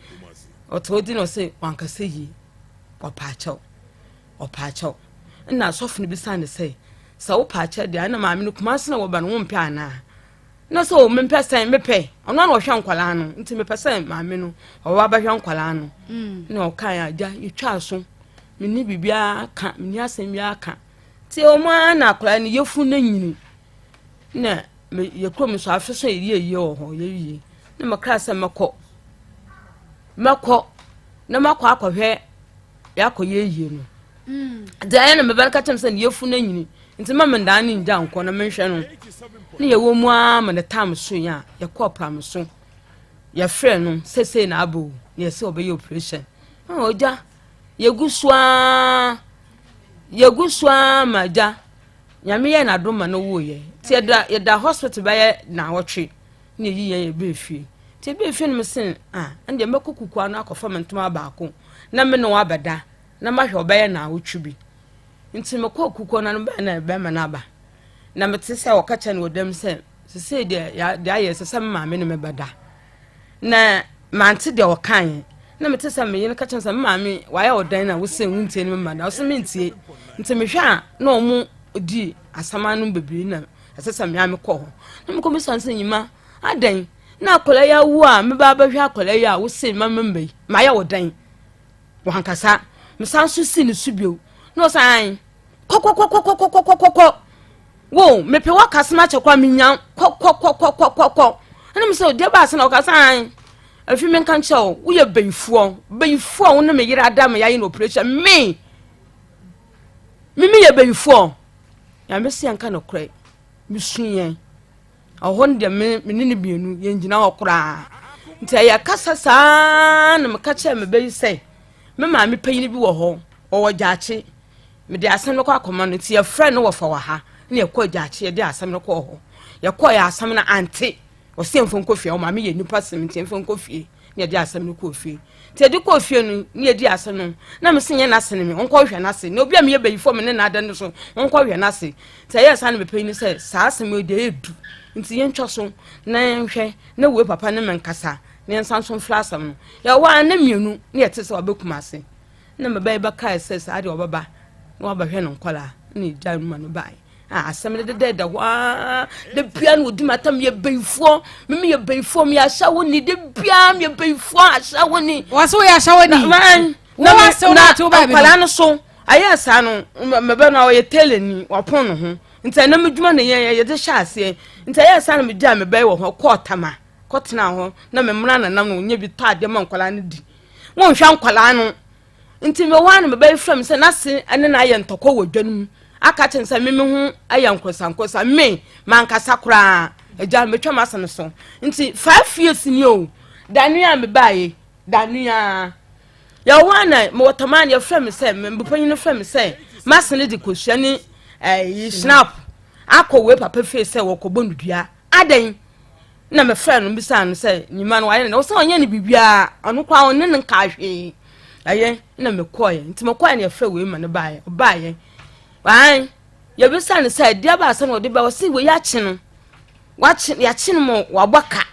ɔte hɔ di na ɔse wankasa yie ɔpaakyɛw ɔpaakyɛw ɛna asɔfo no bisa ne sɛ sɛ wopaakyɛw deɛ ɛna maame no Kumase na wɔba no wompɛ anaa na sɛ o mempɛ sɛn mepɛ ɔno ana ɔhwɛ nkwadaa no nti mepɛ sɛ maame no ɔwɔ abɛhwɛ nkwadaa no mm. na ɔkae agya yɛtwa so menni biribiara ka menni asɛm biara ka nti ɔmo ara na akwadaa no yɛfu no nyini na me yɛ kurom nso afe so yɛyɛ yie wɔ hɔ yɛwie na mekra sɛ mɛkɔ mɛkɔ na makɔ akɔhwɛ yɛakɔyɛ yie no mm. deɛ ayɛ na mebɛn ka kyɛm sɛ ne yɛfu no anyini nti ma mendaa ne ngya nkɔ na menhwɛ no ne yɛwɔ mu ara ma ne tam so yɛ a yɛkɔɔ pram so yɛfrɛ no sɛsei na abɔ o na yɛsɛ ɔbɛyɛ operation ɔgya yɛgu so ara yɛgu so ara ma agya Nyame yɛɛ n'adom ma no woo yɛn. Nti yɛda yɛda hospital bɛyɛ naawɔtwe na yɛyi yɛn yɛbɛɛ fie. Nti yɛbɛɛ fie no me se ah ɛndeɛ mɛkɔ kukua no akɔfa me ntoma baako na me ne wo abɛda na mahwɛ ɔbɛyɛ naawɔtwe bi. Nti mekɔɔ kukua no ano bɛyɛ na bɛrima no aba. Na mete sɛ wɔka kyerɛ no wɔ dam sɛ sesei deɛ deɛ ayɛ ɛsɛ sɛ me maame ne me bɛda. Na mante deɛ ɔkaeɛ. Na mete sɛ me yere ka kyerɛ sɛ me maame wayɛ wo dɛn na wose wontie ne mema da ɔsɛ mentie nti mehwɛ a na ɔmo di asɛm ano bebree na ɛsɛ sɛ mmea mekɔ hɔ na mekɔ bisa sɛ nyima adɛn na akwadaa yi awu a meba abɛhwɛ akwadaa yi a wose ma memba yi mayɛ wo dɛn wankasa mesan so si ne so bio na ɔsan kɔkɔkɔkɔkɔkɔkɔkɔ wo mepɛ w'akasɛm akyɛ koraa menya kɔkɔkɔkɔkɔkɔ ɛna me sɛ deɛ baasa na ɔkasa an afi menka nkyerɛ wo woyɛ bayifoɔ bayifoɔ a wo ne me yere ada me yɛayɛ no operation me me meyɛ bayifoɔ nyame sɛ yɛnka nokorɛ mesu yɛn Ɛhɔ no deɛ me me ne no mmienu yɛngyina hɔ koraa nti ɛyɛ kasa saa na meka kyerɛ me ba yi sɛ me maame panyin bi wɔ hɔ ɔwɔ gyaakye mede asɛm no kɔ akɔma no nti yɛfrɛ no wɔfa wɔ ha na yɛkɔ gyaakye yɛde asɛm no kɔɔ hɔ yɛkɔɔ yɛ asɛm no ante ɔsɛ mfa nkɔ fie ɔmaame yɛ nipa sɛm nti mfa nkɔ fie na yɛde asɛm no kɔɔ fie nti yɛde kɔɔ fie no na yɛdi asɛm no na mese nyɛ n'ase ne me ɔnkɔhwɛ n'ase na obi a meyɛ bayifo me ne n'ada no so ɔnkɔhwɛ n'ase nti ɛyɛ saa na mepɛ ni sɛ saa asɛm yi deɛ ɛyɛ du nti yɛntwa so na yɛnhwɛ na wei papa ne me nkasa na yɛnsan so mfra asɛm no yɛwɔ a na mmienu na yɛte sɛ wabɛkum ase na meba yi bɛkae sɛ saa deɛ ɔbɛba na wabɛhwɛ no nkɔlaa na ɛgya no ma no baeɛ a asɛm no dedɛɛdɛ hɔ ara da bia na ɔdi m'atam yɛ bayifoɔ meme yɛ bayifoɔ meyɛ ahyɛwoni da bia meyɛ bayifoɔ ahyɛwoni wɔse woyɛ ahyɛwoni na nkwadaa no so ayɛ saa no mɛbɛ no a ɔyɛ tailor ni wapɔn ne ho nti ɛnam adwuma na yɛn yɛde hyɛ aseɛ nti ayɛ saa na megyaa mebɛyɛ wɔ hɔ kɔɔ tama kɔtena hɔ na memena nanam no nyɛ bi tɔ adeɛ ma nkwadaa no di wɔnhwɛ nkwadaa no Nti mewɔ hɔ a na me ba yi frɛ me sɛ n'ase ne no ayɛ ntɔkwa wɔ dwa no mu aka kyerɛ no sɛ me me ho ayɛ nkosankosa me mankasa koraa agya metwa m'ase no so nti 5 years ni o dane a mebaeɛ dane a yɛwɔ hɔ a na mewɔ tamaa no yɛfrɛ me sɛ me panyin no frɛ me sɛ m'ase no de kosua ne ɛyi eh, snap akɔ wei papa fie sɛ wɔkɔbɔ no dua adɛn na mefrɛ no bisaa no sɛ nyima no wayɛ no sɛ ɔnyɛ no biribiara ɔno koraa ɔne no nkaa hwee ɛyɛ na mekɔɔyɛ nti mekɔɔyɛ na yɛfrɛ wei ma no baeɛ ɔbaeɛ ae yɛbisa no sɛ deɛ baasa na ɔde ba ɔse wei akye no wakye yɛakye no ma wabɔ ka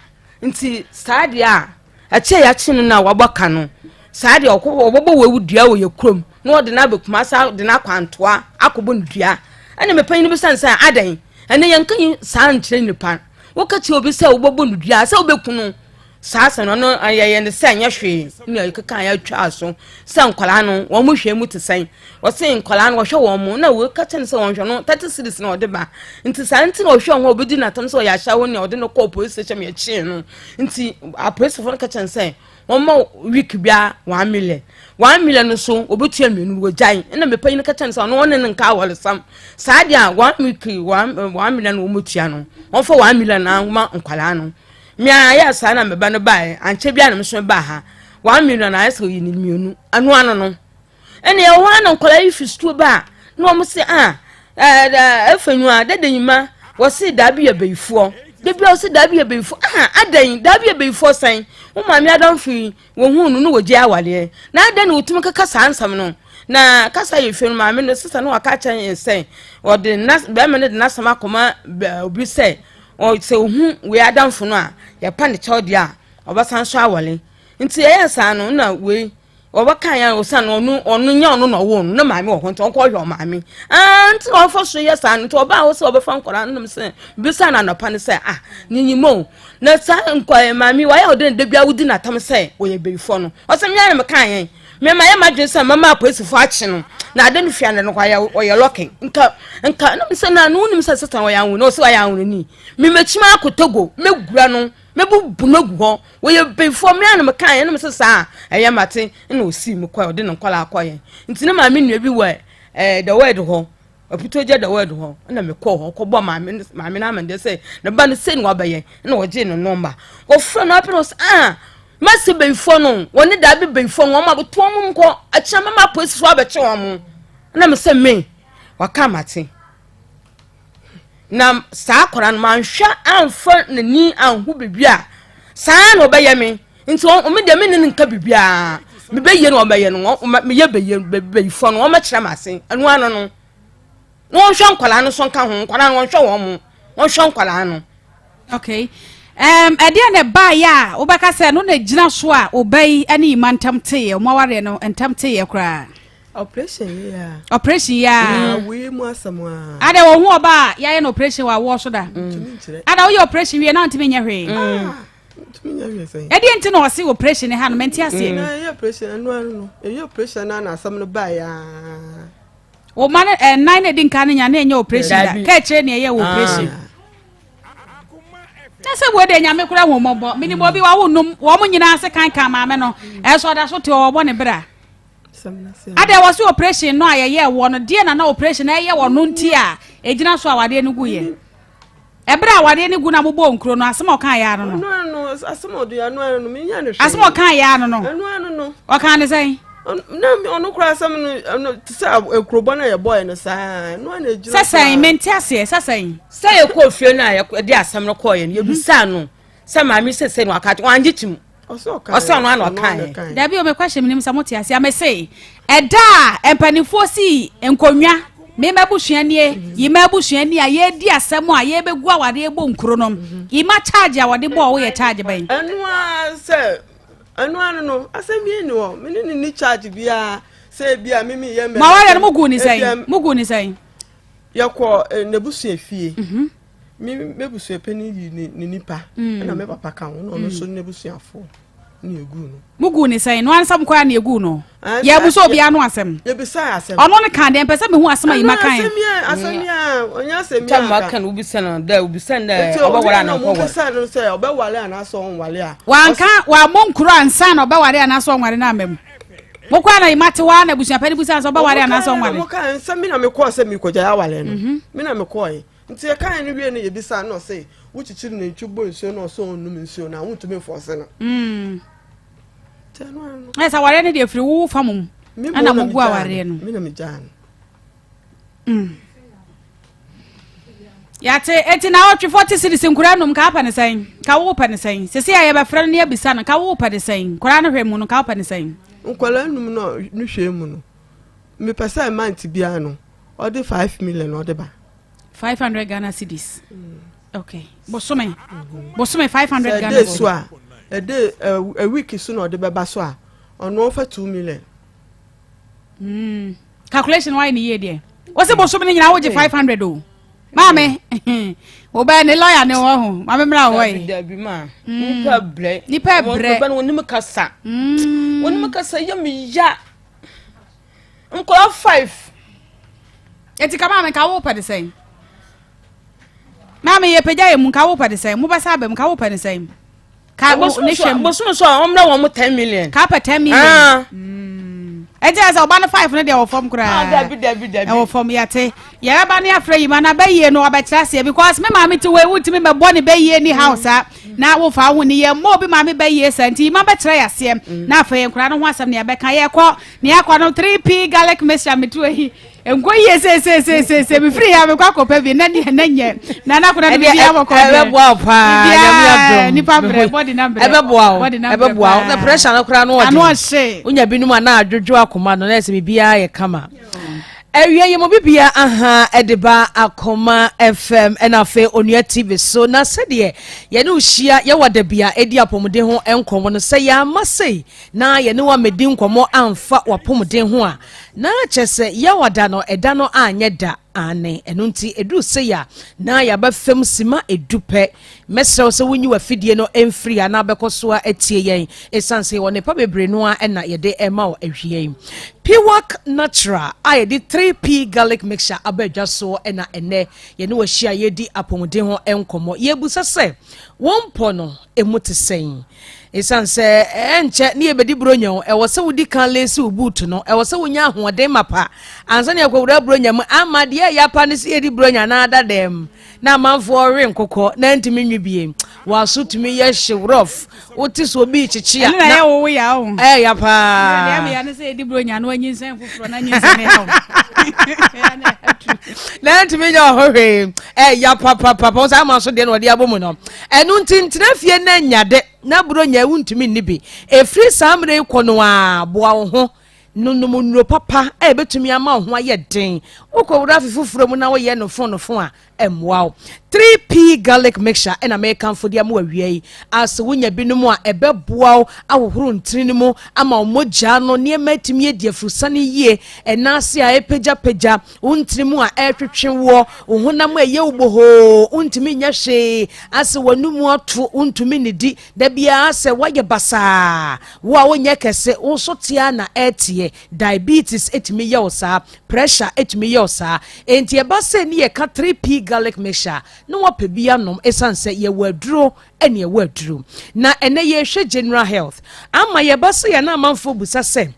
nti saa deɛ a Akyi a yɛakye no no a wabɔ ka no, saa deɛ ɔkɔ wɔbɛbɔ wawu dua wɔ yɛ kurom na wɔde no aba Kumasi de no akɔ Antoa akɔbɔ no dua. Ɛna me panyin bisa no sɛ adɛn? Ɛnɛ yɛnka yi saa nkyerɛ nipa. Woka kyerɛ obi sɛ wobɛbɔ no dua sɛ wobɛku no. Saa asɛm no ɔno yɛyɛ no sɛ nyɛ hwee na yɛkeka yɛatwa so sɛ nkwadaa no wɔn mo hwɛ mu te sɛn. Wɔse nkwadaa no wɔhwɛ wɔn mo na wɔka kyerɛ no sɛ wɔnhwɛ no 30 series na ɔde ba. Nti saa nti na ɔhwɛ ho a obɛdi n'atam sɛ ɔyɛ ahyɛwo nea ɔde no kɔɔ police station yɛkyee no. Nti apolisifo no ka kyerɛ no sɛ wɔmma week biara 1 million 1 million no so wɔbɛtua mmienu no wɔgyae. Ɛna me panyin ka kyerɛ no sɛ ɔno ɔne no nka awɔresam saa deɛ a one week one 1 million no wɔmɛtua no wɔmfa 1 million na ma nkwadaa no. Mmea ayɛ saa na meba no baeɛ ankyɛ biara na me nso baa ha 1 million ayɛ sɛ ɔyi ne mmienu ɛno ano no. Ɛna ɛwɔ hɔ a na nkwadaa yi fi sukuu ba a na wɔn se ah ɛɛ ɛfɛ nua dada nyima wɔse daabi yɛ bɛyifoɔ dabi a wɔse daabi yɛ bɛyifoɔ ah adan daabi yɛ bɛyifoɔ sɛn wo maame adamfo yi wɔn hu no na wɔgye awadeɛ na adan na wɔtumi keka saa nsɛm no na kasa yɛ fie no maame no sisa no waka kyerɛ yɛn sɛ wɔde na bɛrima no de n'asɛm akɔma obi sɛ sɛ ohu wei adamfo no a yɛpa ne kyɛw deɛ a ɔbɛsan so awale nti ɛyɛ saa no na wei Wɔbɛka yɛn osiane ɔno ɔno nyɛ ɔno na ɔwoo no ne maame wɔ hɔ nti ɔnkɔ hwɛ ɔmaame aa nti na ɔfa so yɛ saa no nti ɔbaa hɔ sɛ ɔbɛfa nkwadaa no nom sɛ bisa no anɔpa no sɛ ah nyinyi mo na saa nkwa eh, maame wayɛ ɔde ne da bia wodi n'atam sɛ ɔyɛ bɛyifoɔ no ɔsɛ mmea na meka yɛn mema yɛ madwene sɛ mɛma apolisifoɔ akye no na ade no fia no no ɔyɛ ɔyɛ lɔke nka nka na mesɛ na no wonim sɛ satan ɔyɛ ahoni ɔsɛ ɔyɛ ahoni memɛkyima akɔ Togo mɛgura no mɛbubu no agu hɔ Wɔyɛ bayifoɔ, me ara na mekaeɛ, ɛna mese saa a, ɛyɛ mate, ɛna ɔsii mu kɔɛ, ɔde ne nkwadaa kɔeɛ. Nti ne maame nua bi wɔ ɛɛ the word hɔ, Aputuogya the word hɔ, ɛna mekɔɔ hɔ kɔbɔ maame no maame no amanneɛ sɛ ne ba no sei na wabɛyɛ, ɛna ɔgyee ne nɔmba. Wɔfrɛ no apɛ na ɔsɛ ah, mɛsɛ bayifoɔ no, wɔne daabi bayifoɔ no, wɔn aboto wɔn nkɔ, akyina mɛma apolisifoɔ abɛkye wɔn. Ɛna mesɛ me, waka mate. Na saa akwadaa no manhwɛ amfa n'ani anhu biribi a saa na ɔbɛyɛ me nti wɔn deɛ me ne no nka biribiara mebɛyie na ɔbɛyɛ no meyɛ bɛyie bɛyifoɔ no wɔmɛkyerɛ me ase ɛno ano no na wɔnhwɛ nkwadaa no so nka ho nkwadaa no wɔnhwɛ wɔn mo wɔnhwɛ nkwadaa no. Okay. Um, ɛdeɛ na ɛbaeɛ a wobɛka sɛ no na gyina so a ɔba yi ne yima ntam teeɛ ɔmo awareɛ no ntam teeɛ koraa. Operation yi a. Operation yi a. Awoe mu asɛm a. Ada wɔn ho ɔba a yɛayɛ no operation wɔ awoɔ so da. Ntumi nkyerɛ. Ada woyɛ operation wie na ntumi nyɛ hwee. Ntumi nyɛ hwee sɛn. Ɛdeɛ nti na ɔse operation ha no mɛnti aseɛ. Na ɛyɛ operation ɛno ano no ɛyɛ operation na na asɛm no baa ya. Wɔn ma no ɛnan na edi nka no nya na ɛnyɛ operation da kɛkyerɛ nea ɛyɛ wɔ operation. Na sɛ wei deɛ nyame kora hu mmɔbɔ menim obi wawo num wɔn nyinaa se kankan maame no ɛnso ɔda so te ɔwɔ ne bra. Adɛn wɔ se operation no a yɛyɛɛ wɔ no deɛ na na operation no ɛyɛ wɔ no nti a ɛgyina so awadeɛ no gu yɛ ɛberɛ a awadeɛ no gu na mobɔɔ nkuro no asɛm a ɔkaa yɛ ano no asɛm a ɔkaa yɛ ano no ɔkaa ne sɛn na ɔno koraa asɛm no ɛno te sɛ nkurobɔ no a yɛbɔɛ no saa ɛno a na ɛgyina sɛ sɛn mente aseɛ sɛ sɛn sɛ yɛkɔɔ fie no a yɛde asɛm no kɔɔyɛ no yɛbisaa no sɛ maame sɛ sɛ no aka wangye kyim ɔsɛ ɔno ana ɔkaeɛ. Dabi o me question menim sɛ mote aseɛ me se ɛda a mpanimfoɔ sii nkonnwa me m'abusua nie yi m'abusua nie a yɛredi asɛm a yɛrebɛgu awadeɛ bɔ nkuro no yi ma charge a wɔde bɔɔ wo yɛ charge bɛn. Ɛno ara sɛ ɛno ara no asɛm bi ni hɔ me ne ne ni charge biara sɛ ebi a mimi yɛ mɛ. Ma wɔyɛ no mo gu ne sɛn mo gu ne sɛn. Yɛkɔ n'abusua fie. Me m'abusua panin yi ne ne nipa mm. ɛna me papa ka ho na ɔno nso mm. n'abusuafoɔ ne egu no. mo gu ne sɛn no ansa mo kɔ ya na egu no yɛ bu sɛ obiara no asɛm. yɛbisa asɛm. ɔno ne kan deɛ mpɛ sɛ mehu asɛm a yi ma kan. asɛm yɛ asɛm yɛ ɔnyɛ asɛm yɛ aka. kyɛ ma kan obisa no dɛ obisa no dɛ ɔbɛware anaa ɔnkɔware. obisa no sɛ ɔbɛware anaasɛ ɔnware a. wanka wammɔ nkuro ansa na ɔbɛware anaasɛ ɔnware no ama mu. Mokɔ a na ma te hɔ a na abusuapɛn bisa sɛ ɔbɛware anaasɛ ɔnware. Ɔmo kan sɛ mi na mekɔɔ sɛ mekɔgyae aware no mhm. mi na mekɔɔe. Nti yɛkaeɛ no wie no yɛbisaa no na ɔse wokyikyiri nantwi bɔ nsuo na ɔsɛ ɔnnom nsuo no a wontumi mfɔɔse no. Mm. Ɛsɛ awareɛ no deɛ firi wo fa mu ɛna mo gu awareɛ no. Me na megyaa no. Mm. Yɛate eti na ɔtwe 40 cities nkura num ka apɛ ne sɛn ka wo pɛ ne sɛn sisi a yɛbɛfrɛ no ne abisa no ka wo pɛ ne sɛn nkura no hwɛ mu no ka wo pɛ ne sɛn. Nkwadaa num no no hwɛ mu no mepɛ sɛ month biara no ɔde 5 million ɔde ba. 500 Ghana cedis. Mm. Okay. Bosome. Mm-hmm. Bosome 500 Ghana cedis. Sɛ de so a. A day a week so na ɔde bɛba so a ɔno ɔmfa 2 million. Calculation wayɛ ne yie deɛ. Wɔsɛ bosom no nyinaa wogye 500 o. Maame, wobɛyɛ ne lawyer ne wɔ ho. Maame mmra wɔ yi. Dabi ma. Nipa brɛ. Nipa brɛ. Wɔn wɔn nim kasa. Wɔn nim kasa yɛ mi ya. Nkɔla five. Eti ka maame nka wo pɛ de sɛn? Maame yɛ pagya yɛ mu nka wo pɛ de sɛn? Mo bɛsa abɛ mu nka wo pɛ de sɛn? Ka wo ne hwɛ mu. Bosom so a wɔn na wɔn 10 million. Ka pɛ 10 million. Ah. Ɛnti sɛ ɔba no five no deɛ ɛwɔ fam koraa. Ah, dabi dabi dabi. Ɛwɔ fam yɛte. Yɛbɛba ne afrɛ yi ma na bɛyie no ɔbɛkyerɛ aseɛ because me maame te wei wontumi mɛbɔ ne bɛyie ni house a na wofa wo ne yɛ mmɔ obi maame bɛyie sa nti yi ma bɛkyerɛ yɛ aseɛ na afei nkwadaa no ho asɛm ne yɛbɛka yɛkɔ ne yɛakɔ no 3P garlic mixture metu ahi nkɔ yie seeseeseesee mefiri ha mekɔ akɔpɛ bi na deɛ na nyɛ na na akɔda no biribi abɔkɔ deɛ ɛbɛboa wo paa Nyame adom nipa brɛ bɔdi na brɛ ɛbɛboa wo bɔdi na brɛ ɛbɛboa wo paa. na pressure no koraa no Ano ɔden ɔhye. wonya binom a na adwodwo akoma no na ɛsɛ biribiara yɛ kama. Awia yɛ mo bibia aha ɛde ba Akoma FM ɛna afei Onua TV so. Na sɛdeɛ yɛne wo hyia yɛwɔ da bi a ɛdi apɔmuden ho nkɔmmɔ no, sɛ yɛama sei na yɛne wo amɛdi nkɔmmɔ amfa w'apɔmuden ho a, na kyɛ sɛ yɛwɔ da no ɛda no anyɛ da ane. Ɛno nti ɛduru sei a na yɛaba fam sima 10 pɛ. Mɛsrɛ wo sɛ wonyi w'afidie no mfiri a na bɛkɔ so a atie yɛn, ɛsiane sɛ yɛwɔ nnepa bebree no ara na yɛde rema wo awia yi. Piwak Natural a yɛde 3P garlic mixture aba adwa soɔ na ɛnnɛ yɛne wo ahyia yɛredi apɔmuden ho nkɔmmɔ. Yɛrebisa sɛ, wo mpɔ no ɛmu te sɛn? Ɛsiane sɛ ɛnkyɛ ne yɛbɛdi Buronya o, ɛwɔ sɛ wodi kan leesi wo buutu no, ɛwɔ sɛ wonya ahoɔden mapa ansa na yɛkɔwura Buronya mu. Ama deɛ ɛyɛ apa ne sɛ yɛdi Buronya anaa da dɛm na amanfoɔ we nkokɔ na ntumi nwe bie. W'aso tumi yɛ hye rough, wote sɛ obi rekyekye a ɛno na ɛyɛ wo wo ya o. Ɛyɛ paa. Deɛ meya ne sɛ yɛdi Buronya na wanyinsɛn foforɔ na nyinsɛn ne haw na ntumi nyɛ ɔho hwee. Ɛyɛ papapapa wo sɛ ama so deɛ na ɔde abɔ mu no. Ɛno nti ntena fie na nyade na Buronya ɛwo ntumi nni bi. Ɛfiri saa mmerɛ yi kɔ no a, boa wo ho nonom nnuro papa a ɛbɛtumi ama wo ho ayɛ den. Wokɔwura afe foforɔ mu na woyɛ nofo nofo a, ɛmmoa wo. 3P garlic mixture ɛna mekamfo de ama wo awia yi. Asɛ wonya binom a, ɛbɛboa wo ahohoro ntini no mu ama wo mogya no nneɛma atumi adi afurusane yie, ɛnan ase a ɛrepagyapagya, wo ntini mu a ɛretwetwe woɔ, wo honam a ɛyɛ wo bohoo, wontumi nyɛ hwee, asɛ w'anomu ato, wontumi nnidi, da biara asɛ woayɛ basaa, wo a wonyɛ kɛse, wo nso te ara na ɛreteɛ. Diabetes tumi yɛ wo saa, pressure tumi yɛ wo saa. Enti ɛba sɛ ne yɛka 3P garlic mixture a, na woapɛ bi anom ɛsiane sɛ yɛwɔ aduro ne ɛwɔ aduro. Na ɛnnɛ yɛrehwɛ general health. Ama yɛba sɛ yɛn amanfoɔ bisa sɛ,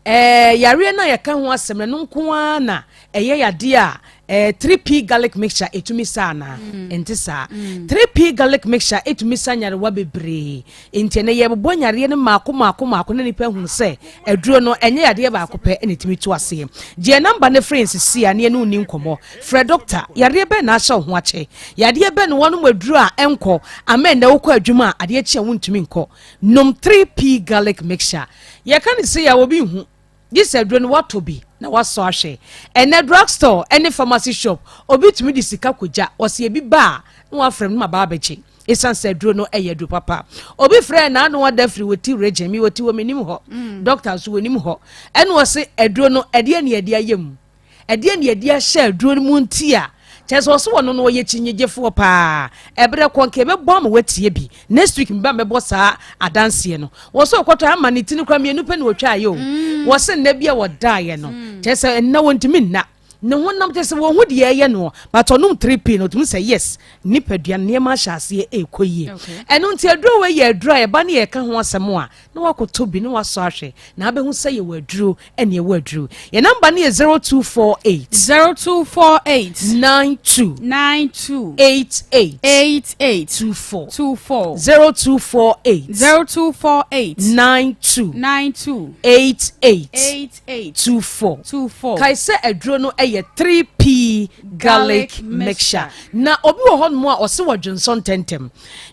ɛɛ yareɛ no a yɛka ho asɛm no, ɛno nko ara na ɛyɛ yadeɛ a ɛɛ 3P garlic mixture ɛtumi sa anaa? Ɛnte saa. 3P garlic mixture ɛtumi sa nyarewa bebree. Nti ɛnɛ yɛbobɔ nyareɛ no mmaako mmaako mmaako na nipa hunu sɛ aduro no ɛnyɛ yadeɛ baako pɛ na ɛtumi to aseɛ. Gye yɛn namba no frɛ yɛn sisi a ne yɛne wo nni nkɔmmɔ. Frɛ dɔkta. Yareɛ bɛn na ahyɛ wo ho akyɛ? Yadeɛ bɛn na woanom aduro a ɛnkɔ ama ɛnnɛ wokɔ adwuma a adeɛ kye a wontumi nkɔ? Nom 3P garlic mixture. Yɛka no sei a obi nhu. Gye sɛ aduro no woatɔ bi na woasɔ ahwɛ. Ɛnnɛ drug store ne pharmacy shop obi tumi de sika kɔgya, ɔse ebi ba a na wafrɛ me na maba abɛgye. Esiane sɛ aduro no yɛ aduro papa. Obi frɛɛ n'ano ada firi Oti region, me Oti wɔ menim hɔ, doctor nso wɔnim hɔ. Ɛna ɔse aduro no ɛdeɛ ne yɛde ayɛ mu, ɛdeɛ ne yɛde ahyɛ aduro no mu nti a, kyerɛ sɛ ɔse ɔno no ɔyɛ kyinyegyefoɔ paa. Ɛberɛ kɔ nka ɛbɛbɔ ama watie bi. Next week meba mɛbɔ saa adanseɛ no. Wɔse ɔkɔtɔ ama ne ti no koraa mmienu pɛ na ɔtwaeɛ o. Wɔse nna bi a wɔdaeɛ no, kyerɛ sɛ nna wɔntumi nna. Ne honam kyerɛ sɛ wɔnhu deɛ ɛyɛ noɔ, but ɔnom 3P no ɔtumi sɛ yes, nipadua no nneɛma ahyɛ aseɛ ɛrekɔ yie. Ɛno nti aduro wei yɛ aduro a ɛba ne yɛka ho asɛm a na wakɔtɔ bi na wasɔ ahwɛ na abɛhu sɛ yɛwɔ aduro ɛne ɛwɔ aduro. Yɛn namba no yɛ 0248. 0248. 92. 92. 88. 88. 24. 24. 0248. 0248. 92. 92. 88. 88. 24. 24. Kae sɛ aduro no yɛ. yɛ 3P garlic mixture. Na obi wɔ hɔnom a ɔse wɔdwonsɔ ntɛntɛm.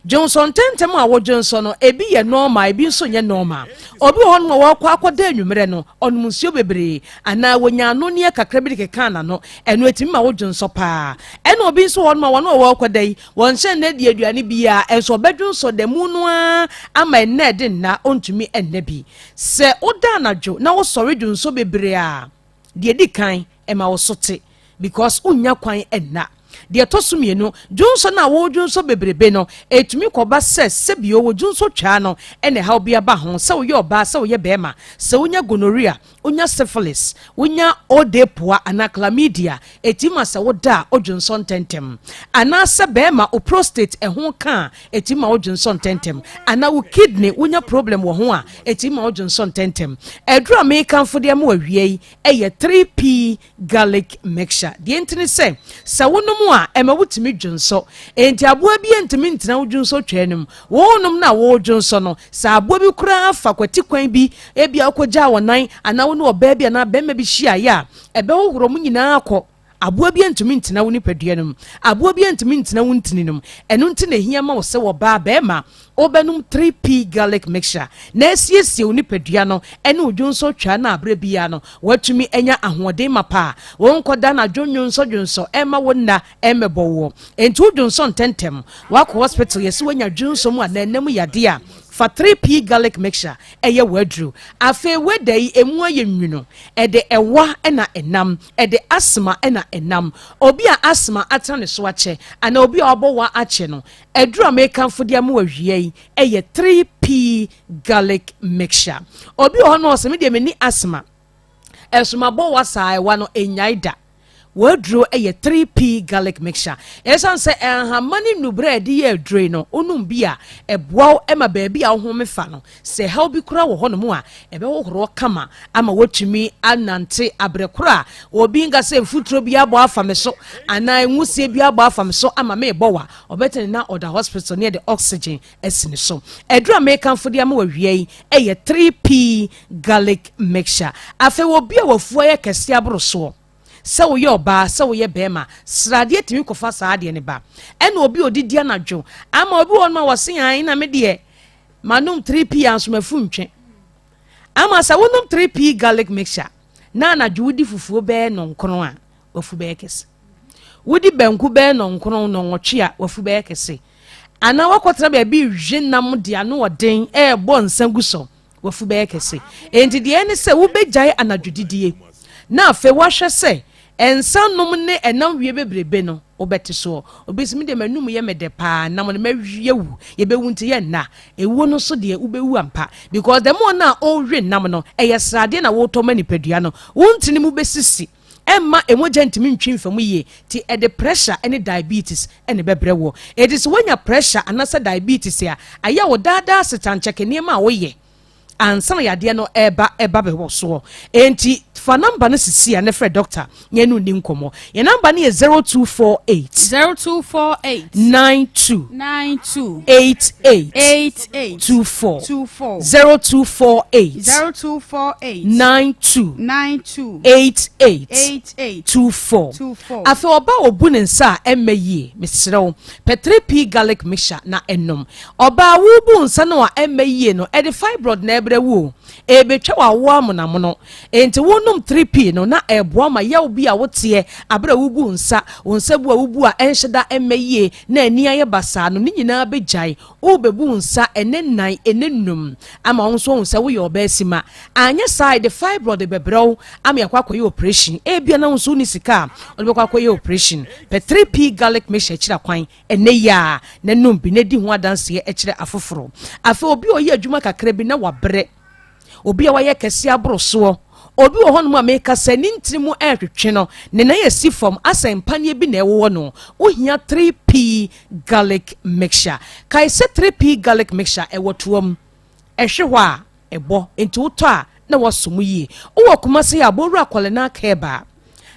Dwonsɔ ntɛntɛm a wodwonsɔ no, ebi yɛ normal, ebi nso nyɛ normal. Obi wɔ hɔnom a wɔkɔ akɔda anwummerɛ no, ɔnom nsuo bebree anaa wɔnya anonneɛ kakra bi de keka n'ano, ɛno ɛtumi ma wodwonsɔ paa. Ɛna obi nso wɔ hɔnom a wɔn a wɔrekɔda yi, wɔnhyɛ nna di aduane biara, ɛnso ɔbɛdwonsɔ da mu no ara ama ɛnna ɛde nna ɔntumi nna bi. Sɛ woda anadwo na wosɔre dwonsɔ bebree a, deɛ ɛdi kan, ɛma wo so te because wonnya kwan nna. Deɛ ɛtɔ so mmienu, dwonsɔ no a woredwonsɔ bebrebe no, ɛtumi kɔba sɛ sɛbio wo dwonsɔ twaa no na ɛhaw bi aba ho, sɛ woyɛ ɔbaa, sɛ woyɛ barima, sɛ wonya gonorrhea, wonya syphilis, wonya odepoa anaa chlamydia, ɛtumi ma sɛ woda a wodwonsɔ ntɛntɛm. Anaasɛ barima wo prostate ɛho ka a, ɛtumi ma wodwonsɔ ntɛntɛm. Anaa wo kidney wonya problem wɔ ho a, ɛtumi ma wodwonsɔ ntɛntɛm. Aduru a merekamfo de ama wo awia yi yɛ 3P garlic mixture. Deɛ nti ne sɛ, sɛ wonom a, ɛma wotumi dwonsɔ. Enti aboa bi ntumi ntena wo dwonsɔ twaa no mu. Wonom no a woredwonsɔ no, sɛ aboa bi koraa fa kwati kwan bi, ebia wokɔgyaa wo nan anaa wo ne ɔbaa bi anaa barima bi hyiaeɛ a, ɛbɛhohoro wɔn nyinaa akɔ. Aboa bi ntumi ntena wo nipadua no mu. Aboa bi ntumi ntena wo ntini no mu. Ɛno nti na ɛhia ma wo sɛ ɔbaa, barima, Wobɛnom 3P Garlic Mixture na asiesie wo nipadua no ne wo dwonsɔ twaa no a berɛ biara no woatumi anya ahoɔden mapa a wonkɔda anadwo nnwonsɔdwonsɔ ɛmma wo nna ɛmmɛbɔ woɔ. Enti wo dwonsɔ ntɛntɛm, woakɔ hospital yɛse woanya dwonsɔ mu anaa ɛna mu yadeɛ a, fa 3P Garlic Mixture ɛyɛ w'aduro. Afei wɛda yi ɛmu ayɛ nwunu, ɛde ɛwa na ɛnam, ɛde asthma na ɛnam. Obi a asthma atena ne so akyɛ anaa obi a wabɔ wa akyɛ no, Aduru a mekamfo de ama wo awia yi yɛ 3P garlic mixture. Obi wɔ hɔ no ɔsɛ me deɛ menni asthma. Ɛso mabɔ wa saa ɛwa no ɛnyae da. W'aduro yɛ 3P garlic mixture. Ɛsiane sɛ nhama ne nnubere a yɛde yɛ aduro yi no, wonom bi a, ɛboa wo ma baabi a wohome fa no, sɛ ɛhaw bi koraa wɔ hɔnom a, ɛbɛhohoro kama ama woatumi anante abrɛ koro a obi nka sɛ mfuturo bi abɔ afa me so anaa nwusie bi abɔ afa me so ama merebɔ wa. Ɔbɛtene na ɔda hospital ne yɛde oxygen asi ne so. Aduru a mekamfo de ama wawia yi yɛ 3P garlic mixture. Afei obi a wafuo ayɛ kɛse aboro soɔ, sɛ woyɛ ɔbaa sɛ woyɛ bɛrima, sradeɛ tumi kɔfa saa adeɛ no ba. Ɛna obi a ɔdidi anadwo ama obi wɔ hɔ nom a wɔse an na me deɛ manom 3P a nso mafu ntwe. Ama sɛ wonom 3P garlic mixture na anadwo wodi fufuo bɛyɛ nɔnkron a, wafu bɛyɛ kɛse. Wodi banku bɛyɛ nɔnkron, nɔnwɔtwe a, wafu bɛyɛ kɛse. Anaa wakɔtena baabi rewe nam de ano ɔden ɛrebɔ nsa gu so, wafu bɛyɛ kɛse. Enti deɛ ɛne sɛ wobɛgyae anadwo didie na afei woahwɛ sɛ nsa nom ne ɛnam wie bebrebe no wobɛte soɔ. Obi sɛ me deɛ m'anum yɛ me dɛ paa, nam no mɛwe awu, yɛbɛwu nti yɛ nna. Ewuo no nso deɛ wobɛwu ampa because the more no a wowe nam no ɛyɛ sradeɛ na wotɔ ma nipadua no, wo ntini mu bɛsisi. Ɛmma mogya ntumi ntwi mfa mu yie, nti ɛde pressure ne diabetes na ɛbɛbrɛ woɔ. Enti sɛ woanya pressure anaasɛ diabetes a, ayɛ wo daa daa setankyɛke nneɛma a woyɛ ansa na yadeɛ no reba ɛba bɛwɔ soɔ. Enti fa number no sisi a na frɛ doctor na yɛne wo nni nkɔmmɔ. Yɛn number no yɛ 0248. 0248. 92. 92. 88. 88. 24. 24. 0248. 0248. 92. 92. 88. 88. 24. 24. Afei ɔba a ɔbu ne nsa a ɛmmɛ yie, mesrɛ wo, pɛ 3P garlic mixture na ɛnom. Ɔbaa wobu nsa no a ɛmmɛ yie no, ɛde fibroid na ɛbrɛ wo o. Ɛrebɛtwa w'awoɔ amonamono. Enti wonom 3P no na ɛreboa ma yaw bi a woteɛ aberɛ a wobu nsa, wo nsa bu a wobu a ɛnhyɛ da mmɛ yie na ani ayɛ basaa no, ne nyinaa bɛgyae. Worebɛbu wo nsa ɛnnɛ nnan, ɛnnɛ nnum ama wo nso woahu sɛ woyɛ ɔbaasima. Anyɛ saa a, ɛde fibroid bɛbrɛ wo ama yɛakɔ akɔyɛ operation. Ebia na wo nso wonni sika a wode bɛkɔ akɔyɛ operation. Pɛ 3P garlic mixture akyiri akwan ɛnnɛ yi ara na nom bi na di ho adanseɛ kyerɛ afoforɔ. Afei obi a ɔyɛ adwuma kakra bi na wabrɛ. Obi a wayɛ kɛse aboro soɔ. Obi wɔ hɔnom a meka sɛ ne ntini mu ɛretwetwe no, ne nan asi fam asɛ mpaneɛ bi na ɛwowɔ no. Wohia 3P garlic mixture. Kae sɛ 3P garlic mixture ɛwɔ toa mu. Ɛhwe hɔ a, ɛbɔ. Enti wotɔ a, na woasɔ mu yie. Wowɔ Kumasi a, bɔ wura Kɔlenak Herbal,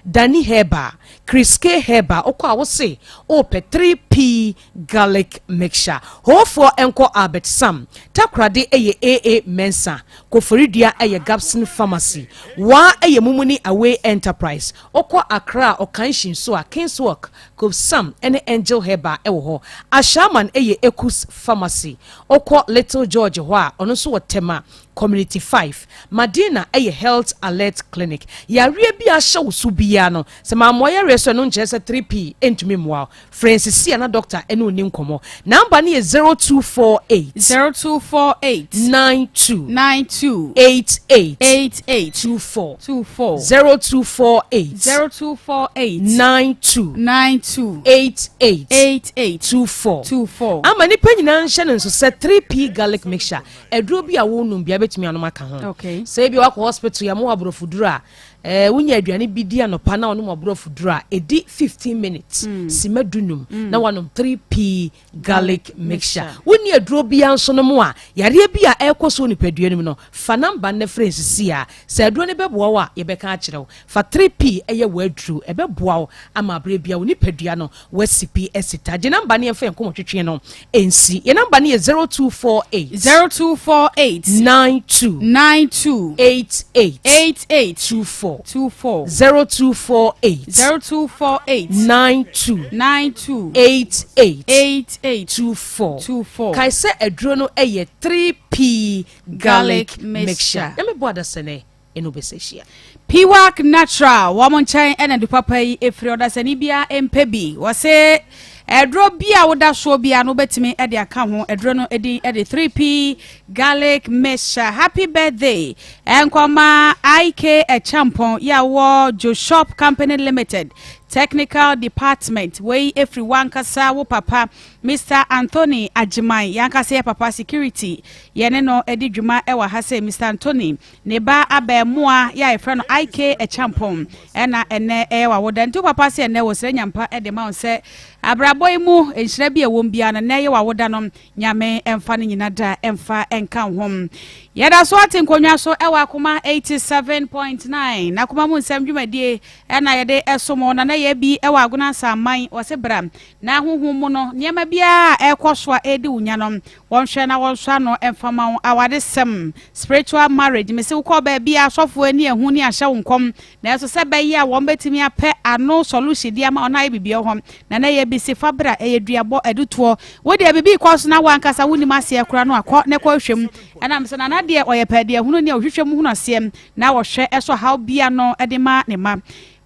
Dani Herbal, Chris K Herbal, wokɔ a wose wopɛ 3P garlic mixture. Hoofoɔ nkɔ Albert Sam, Takoradi yɛ AA Mensah, Koforidua yɛ Gabson Pharmacy, Waa yɛ Mumuni Away Enterprise, wokɔ Accra Okanshin nso a Kingswalk, Kobsam ne Angel Herbal wɔ hɔ. Ashaiman yɛ Ekus Pharmacy, wokɔ Little George hɔ a ɔno nso wɔ Tema Community 5. Madina yɛ Health Alert Clinic. Yareɛ bi a ahyɛ wo so biara no, sɛ mammoa yareɛ so a ɛno nkyerɛ sɛ 3P ntumi mmoa wo. Frɛ nsisi a na dɔkta ne wo nni nkɔmmɔ. Namba no yɛ 0248. 0248. 92. 92. 88. 88. 24. 24. 0248. 0248. 92. 92. 88. 88. 24. 24. Ama nipa nyinaa nhyɛ no nso sɛ 3P garlic mixture aduro bi a wonom bia bɛtumi anom aka ho. Okay. Sɛ ebi wakɔ hospital yɛ mo aborɔfo duro a Eh, wonya aduane bi di anɔpa na ɔnom aborɔfo duro a, ɛdi 15 minutes, mm. sima dunum, mm. na wanom 3P garlic mixture. Wonni aduro biara nso no mu a, yareɛ bi a ɛrekɔ so nipadua no mu no, fa namba no frɛ nsisi a, sɛ aduro no bɛboa wo a, yɛbɛka akyerɛ wo. Fa 3P ɛyɛ w'aduro, ɛbɛboa wo ama aberɛ bia wo nipadua no wasi pi asi ta. Gye namba no yɛmfa yɛn nkɔmmɔtwetwe no nsi. Yɛn namba no yɛ 0248. 0248. 92. 92. 88. 88. 24. 24. 0248. 0248. 92. 92. 88. 88. 24. 24. Kae sɛ aduro no yɛ 3P garlic mixture. Nyame bɔ adasɛnɛ. ɛne wobɛsɛ hyia. Piwak Natural wɔn nkyɛn ɛna adu papa yi efiri ɔdasani biara mpɛ bi wɔse ɛduro bi a woda soɔ biara no wobɛtumi ɛde aka ho ɛduro no edin ɛde 3P garlic mixture happy birthday ɛnkɔma IK Ɛkyampɔn yɛ a wɔ Jo Shop Company Limited Technical Department wei efiri wankasa wo papa Mister Anthony Agyeman yankasa yɛ papa security yɛne no ɛdi dwuma ɛwɔ ha sɛ Mister Anthony Ne ba abɛɛmoa yi a yɛfrɛ no IK Acheampong na ɛnnɛ ɛyɛ w'awoda. Nti wo papa se ɛnnɛ wɔsrɛ Nyampa de ma wo sɛ abrabɔ yi mu nhyira bi a ɛwom biara no ɛnnɛ yɛ w'awoda no Nyame mfa ne nyina da mfa nka wo ho. Yɛda so ate nkonnwa so ɛwɔ Akoma 87.9 N'akoma mu nsɛm dwumadie ɛna yɛde ɛsom wo. Nana Yaa bi ɛwɔ Agona Nsaman wɔse bra na honhom mu no nneɛma biara a ɛrekɔ so a ɛredi wo nya no Wɔnhwɛ na wɔnsɔ ano mfa ma wo. Awadesɛm, spiritual marriage, mese wokɔ baabi a asɔfoɔ ani ahu ne ahyɛ wo nkɔm, nanso sɛ ɛbɛyɛ a wɔn bɛtumi apɛ ano solution de ama wo na ayɛ biribi wɔ hɔ. Nana yɛbisi fa bra, ɛyɛ duabɔ, adutoɔ. Wo deɛ biribi rekɔ so na wo ankasa wonnim aseɛ koraa no a, kɔ na kɔ hwehwɛ mu. Ɛna mese Nana deɛ ɔyɛ pɛ deɛ hunu ne ɔhwehwɛ mu hunu aseɛ na ɔhwɛ ɛsɔ haw bi ano de ma ne mma.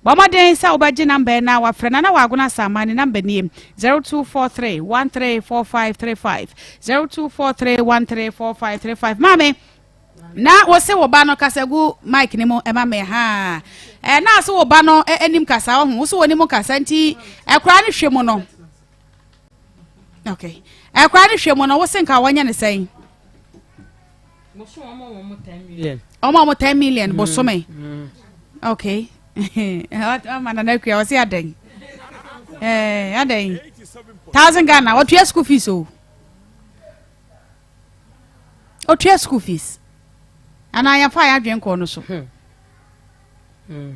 Bɔ mmɔden sɛ wobɛgye namba yi na wafrɛ Nana Wagona Asaman. Ne namba nie, 0243 134535, 0243 134535. Maame, na wose wo ba no kasa gu mic no mu ɛma me ha. Ɛ na ase wo ba no anim kasa ɔho, wose wɔ nim kasa nti ɛkora no hwɛ mu no. Okay. Ɛkora no hwɛ mu no wose nka wɔnyɛ ne sɛn? Ɔmo a ɔmo 10 million mm, bosome. Mm. Okay. Ama nana akua ɔsi adɛn? Ɛɛ adɛn? Thousand Ghana ɔtua school fees o. Ɔtua school fees. Anaa yɛfa yɛn adwene kɔɔ no so. Hmm.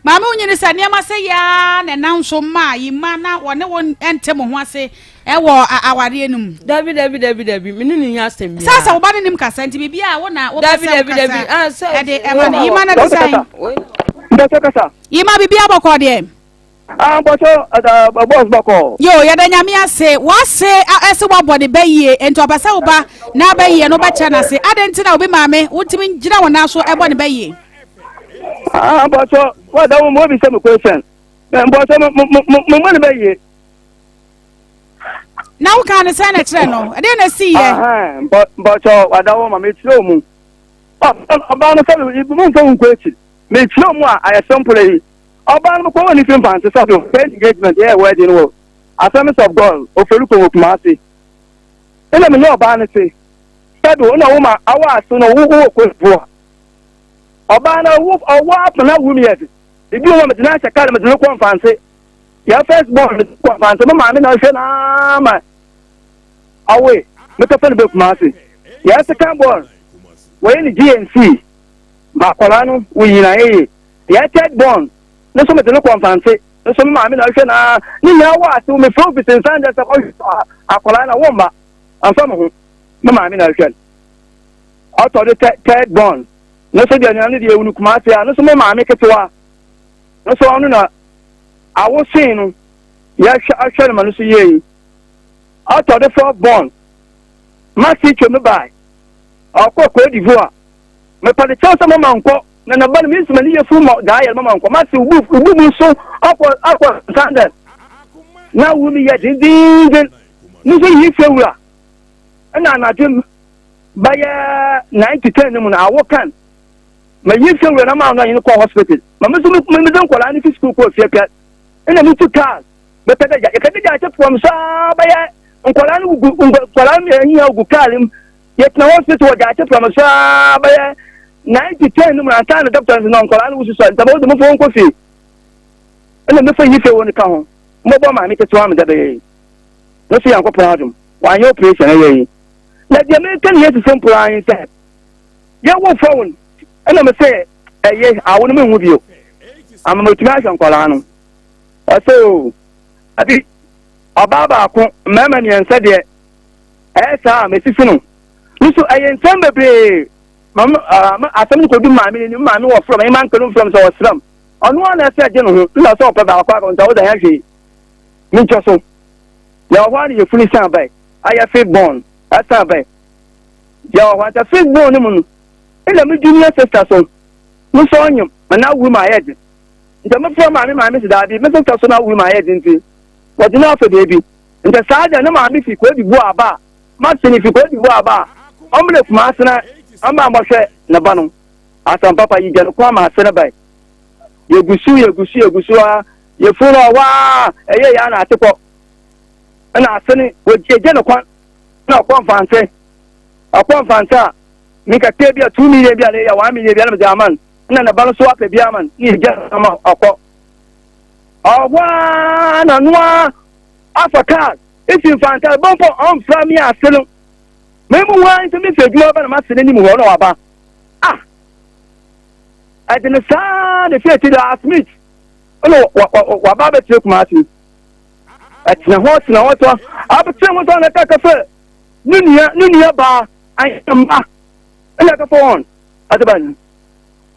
Maame wo nyini sɛ nneɛma sɛ yaa na ɛnam so ma yi ma na wɔne wo nte mo ho ase ɛwɔ awareɛ no mu. Dabi dabi dabi dabi me ne ne nya asɛm biara. Sɛ sɛ wo ba ne nim kasa nti biribi a wo na wo pɛ sɛ wo kasa ah, ɛde ɛma no yi ma na te sɛn. Mpɛsɛ kasa. Yi ma biribi abɔkɔ deɛ. Ah, mpɔkyɛ ɛda bɔs bɔkɔ. Yo, yɛda nyame ase. Wase ɛsɛ wabɔ ne bɛ yie, nti ɔpɛ sɛ wo ba na bɛ yie no bɛkyɛ n'ase. Adɛn nti na obi maame wontumi ngyina wo nan so ɛbɔ ne bɛ yie? Ah, mpɔkyɛ wada wo mo bisa me question. Mpɔkyɛ mo mo mo mo mo ne bɛ yie. Na wo kan ne sɛn na ɛkyerɛ no? Ɛdeɛ na ɛsi yɛ. Mpɔkyɛ wada wo ma me kyerɛ wo mu. Ɔbaa no sɛ mo nfa wo nkɔ akyi. Me kyerɛ mu a ayɛ simple yi. Ɔbaa no kɔ wɔ ne fi mfante sɛ do first engagement yɛ wedding wɔ Assemblies of God Oferuko wɔ Kumasi. Ɛna me nyɛ ɔbaa no se sɛ do na wo ma awɔ ase no wo wɔ Cote d'Ivoire. Ɔbaa no ɔwɔ ɔwɔ apena wom yɛ de. Ebi wɔ me de no ahyɛ car me de no kɔ mfante. Yɛ first born me de kɔ mfante me maame na ɔhwɛ na ma ɔwe me kɔfɛ no bɛ Kumasi. Yɛ second born wɔyɛ ne GNC ma akwadaa no wɔnyina yeye. Yɛ third born. Ne nso mede no kɔ Mfantse. Ne nso me maame na ɔhwɛ no ara. Ne nyinaa wɔ ase. Mefrɛ obi sɛ nsan dɛ sɛ ɔhwɛ akwadaa na wɔmma. Amfa me ho. Me maame na ɔhwɛ no. Ɔtɔ do third born. Ne nso deɛ nea ne deɛ ewu no Kumase a. Ne nso me maame ketewa. Ne nso ɔno na awosoe no yɛhwɛ ahwɛ no ma no so yie yi. Ɔtɔ do fourth born. Masi twɛ mu bae. Ɔkɔ Cote d'Ivoire. Mepɛ de kyɛw sɛ mama nkɔ na na ba no mi nsoma ne yefunu ma daa yɛ mama nkɔ masi ubu ubu mu so akɔ akɔ sandɛ na wu mi yɛ dendenden ne nso yi fie wura ɛna anadwo bɛyɛ 9 to 10 no mu na awo kan ma yi fie wura na ma no anyi kɔ hospital ma me nso me me de nkɔlaa ne fi sukuu kɔ fie pɛ ɛna me tu kaa bɛpɛ dɛ gya yɛkɛde gya akyɛ pɔm saa bɛyɛ nkɔlaa no gugu nkɔlaa no nyinaa gugu kaa no mu Yɛtena hospital wɔ Gyaakye prɛmo so ara bɛyɛ 9 to 10 no mu ansa na doctor no sɛ na nkwadaa no wosusua nti abɛwo de mofo nkɔ fie. Ɛna mefa yi fie wɔ no ka ho. Mobɔ maame ketewa me da bɛyɛ yi. No so Nyankopɔn adom. Wanyɛ operation ɛyɛ yi. Na deɛ meka ne yɛ sisi mpo ara ne sɛ yɛwo phone ɛna me sɛ ɛyɛ awo no menwu bio. Ama matumi ahwɛ nkwadaa no. Ɔsɛ o abi ɔbaa baako mmarima mmiɛnsa deɛ Ɛyɛ saa a, mesisi no. Me nso, ɛyɛ nsɛm bebree. Ma me, ah, ma asɛm no kɔdu maame no anim. Maame wɔ frɛ me, manka no mfrɛ me sɛ ɔsrɛ m. Ɔno ara na ɛsɛ gye ne ho. Nna sɛ ɔpɛ baako aka nti ɔwɔ dɛ hwee. Mentwa so. Yɛwɔ hɔ a na yɛfunu san bae. Ayɛ fifth born ɛsan bae. Yɛwɔ hɔ a nti fifth born no mu no, ɛna me junior sister so, me nso ɔnyem, ma n'awuru mu ayɛ den. Nti mefrɛ maame, maame sɛ daabi, me sister so n'awuru mu ayɛ den nti, wɔde no afa baabi. Nti saa deɛ ne maame fi Cote d'Ivoire aba a, Maxine fi Cote d'Ivoire aba a, ɔmmrɛ Kumase na ɔmmra mmɔhwɛ ne ba no. Asɛm papa yi gya no kwan ma ase no bae. Yɛgu so, yɛgu so, yɛgu so ara, yɛfunu no ɔhɔ ara, ɛyɛ yɛ na ate kɔ. Ɛna ase no, yɛgye no kwan na ɔkɔ Mfantse. Ɔkɔ Mfantse a, me kakra bi a, 2 million bi a na ɛyɛ 1 million bi a na mede ama no. Ɛna ne ba no so apɛ bi ama no, na yɛgya no ma ɔkɔ. Ɔhɔ ara na no ara afa kaar esi mfanta bɔ mpo ɔmfra me ase no memu hɔ ara nso mefi adwuma ba na mase n'anim hɔ na waba ah ɛde no saa na fi akyi da asmith ɛna waba abɛtena Kumasi ɛtena hɔ tena hɔ tɔ abɛtena hɔ tɔ na kaka fɛ ne nua ne nua baa ayɛ mma ɛna kaka wɔn ade ba no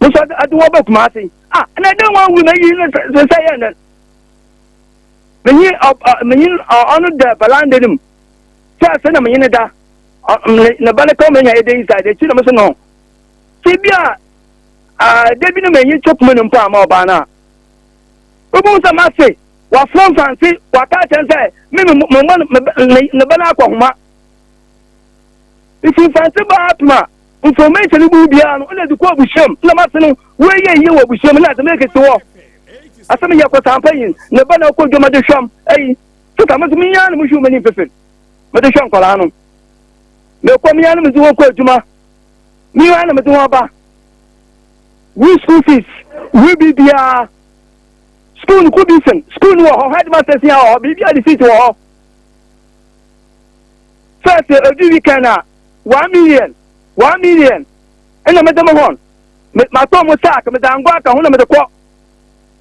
nso ade wɔn bɛ Kumasi ah ɛna ɛdɛn wɔn awu na yi ne sɛ yɛ nɛ menye menye ɔno da balande no mu sɛ sɛ na menye ne da ne ba ne ka menya ɛdɛ inside akyi na me so no sɛ bi a da bi no menye chokuma no mpo ama ɔbaa no a wobɛhu sɛ mase waforo mfanse waka kyɛn sɛ me memmɔ ne ba no akɔhoma nti mfanse baa pema information no bu biara no ɛna de kɔ abusuam na mase no wɔyɛ yie wɔ abusuam na asɛm yɛ kɛse wɔ asɛm yɛ kɔ sampa yi ne ba na ɔkɔ dwuma de hwɛm ayi sika mo nso menya na mo hwɛ mo anim fefe mede hwɛ nkwadaa no mekɔ menya na mede wɔn kɔ adwuma menya na mede wɔn aba we school fees we biribiara school no kɔ bi sɛn school no wɔ hɔ headmaster si wɔ hɔ biribiara de seat wɔ hɔ first edu weekend a 1 million 1 million ɛna mede mo hɔn matɔ mo sack mede ango aka ho na mede kɔ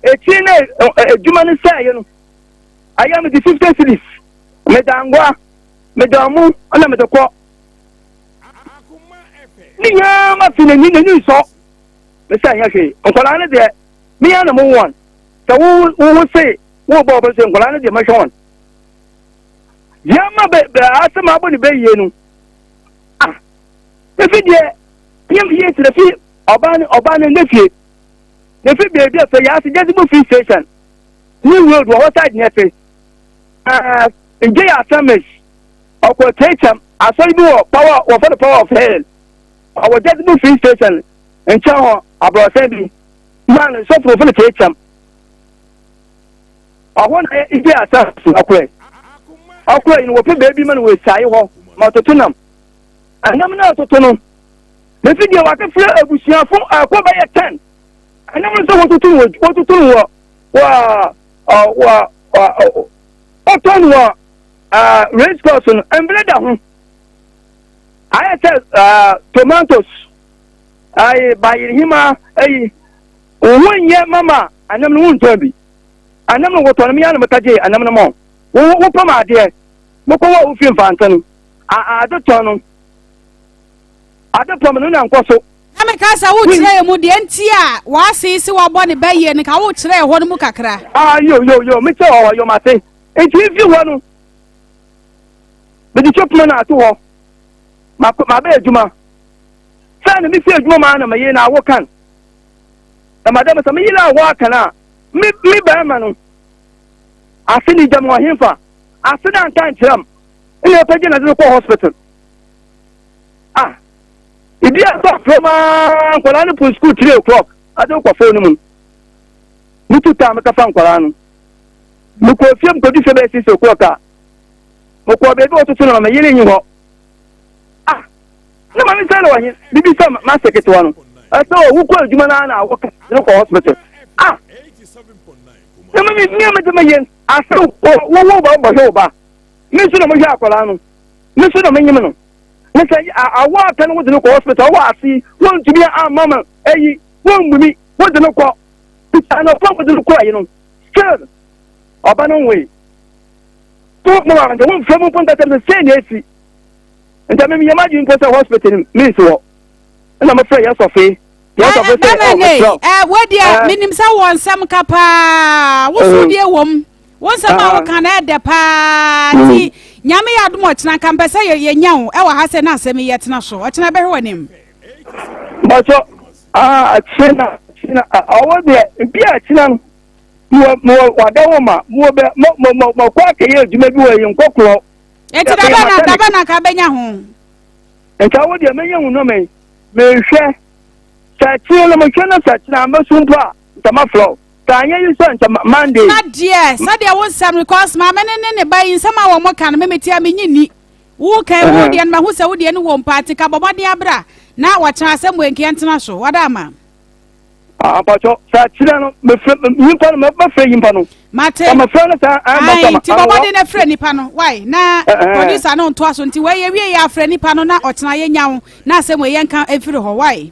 ekyi na edwuma no sɛɛ no ayɛ mede 50 cedis mede angoa mede ɔmo ɛna mede kɔ ne nyinaa ma fi n'ani n'ani nsɔ mesɛ ɛnyɛ hwee nkwadaa no deɛ meyɛ na mo wɔn sɛ wo wo se wo bɔ ɔbɛ sɛ nkwadaa no deɛ mɛhwɛ wɔn deɛ ma bɛ bɛ asɛm abɔ ne bɛ yie no ah efi deɛ yɛ yɛ tena fi ɔbaa no ɔbaa no ne fie ne fi beebi a fɛ yɛ ase gyesi free station new road wɔ hɔ side ne ɛfɛ ɛɛ ngye yɛ assemblies ɔkɔ kyɛnkyɛn asɔre bi wɔ power wɔfɔ no power of hell ɔwɔ gyesi free station nkyɛn hɔ aborɔsɛn bi man sɔfo wɔfɔ no kyɛnkyɛn ɔhɔ na ngye assemblies ɔkɔɛ ɔkɔɛ yi no wɔpɛ beebi ma no wɔ esae hɔ ma ɔtoto nam ɛnam na ɔtoto no mefi deɛ wakɛfrɛ abusuafo ɛkɔ bɛyɛ 10 ɛnam no sɛ wɔtoto no wɔ wɔtoto no wɔ wɔ wɔ wɔ ɔtɔ no wɔ race course no mbrɛ da ho ayɛ sɛ tomatoes ayi bayerehima ayi wo ho nyɛ mama. Anam no wontɔn bi. Anam no wotɔn no me ara na mekɛgyee anam no ma wo. Wo wopam adeɛ. Mokɔ hɔ a wofie mfante no. A ade tɔn no. Ade pam no na nkɔ so. Na meka sɛ wokyerɛ yɛ mu deɛ nti a w'ase se wabɔ ne ba yie no ka wokyerɛ ɛhɔ no mu kakra. Ah yo yo yo mekyɛ wɔ hɔ yo mate. Nti mfi hɔ no mede kyɛ poma no ato hɔ. Makɔ mabɛ adwuma. Sɛ na mefi adwuma mu a na meyere na awo kan. Na madam sɛ meyere awo akan a me me bɛrima no ase ne gyam wɔ hemfa ase na nka nkyerɛ m ɛna ɛpɛgye na de no kɔ hospital. Ah ebi a sɛ ɔfrɛ mu aa nkwadaa no pon sukuu 3 o'clock ade wokɔ fon no mu. Metu taa mekɔfa nkwadaa no. Mekɔ fie mekɔdu fie bɛyɛ 6 o'clock a mekɔ baabi a wɔtoto no ma meyere nyi hɔ. Ah, na maame sɛ na wɔhe bibi sɛ m'asɛ ketewa no ɛsɛ wɔ wokɔ adwuma no na awɔ no kɔ hospital. Ah, na mami mi a mede meyɛ asɛ wo wo ba wobɔhwɛ wo ba me nso na mohwɛ akwadaa no me nso na menyem no ne sɛ awɔ aka no wode no kɔ hospital wɔ ase wontumi amma ma ayi wommu mi wode no kɔ anɔpa wode no kɔ ayi no still ɔba no nwoe to mo ma nti womfrɛ mu mpo nkasɛm sɛ sei na ɛsi nti me meyɛ m'adwene mpo sɛ hospital no mensi hɔ ɛna mofrɛ yɛ sɔfe yɛ sɔfe sɛ ɔ mesrɛ wo deɛ menim sɛ wɔ nsɛm ka paa wo so deɛ wɔ mu wo nsɛm a woka no ɛdɛ paa nti nyame yɛ adom ɔkyena nka mpɛ sɛ yɛnya wo ɛwɔ ha sɛ na asɛm yi yɛtena so ɔkyena bɛhwɛ w'anim bɔtɔ akyena akyena ɔwɔ deɛ bi a akyena no mowɔ mowɔ wada wo ma mowɔ bɛ mo mo mo mo kɔ akɛyɛ adwuma bi wɔ yi nkɔkorɔ. Eti daba na daba na ka bɛnya ho. Nka wo deɛ mɛnya ho nɔmɛ mehwɛ sɛ kyerɛ no mehwɛ no sɛ kyerɛ amɛso mpo a nka mafrɛ wo sɛ anyɛ yi sɛ nka Monday. Na deɛ sɛdeɛ wo nsɛm because maame ne ne ne ba yi nsɛm a wɔn ka no me mete a menyi nni wo kan wo deɛ no mahu sɛ wo deɛ no wɔ mpa nti ka bɔ mmɔden abra na wɔkyerɛ asɛm wɔ nkeɛ ntena so wada ama. Ampatwɔ sɛ akyerɛ no mefrɛ nyimpa no mɛfrɛ nyimpa no. Mate. Sɛ mefrɛ no saa ɛmba sɛ ma. Nti bɔ mmɔden na frɛ nipa no wai na producer no ntoa so nti wei yɛwie yɛ afrɛ nipa no na ɔkyena yɛnya wo na asɛm wei yɛnka mfiri hɔ wai.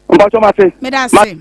Mpatwɔ mate. Meda ase.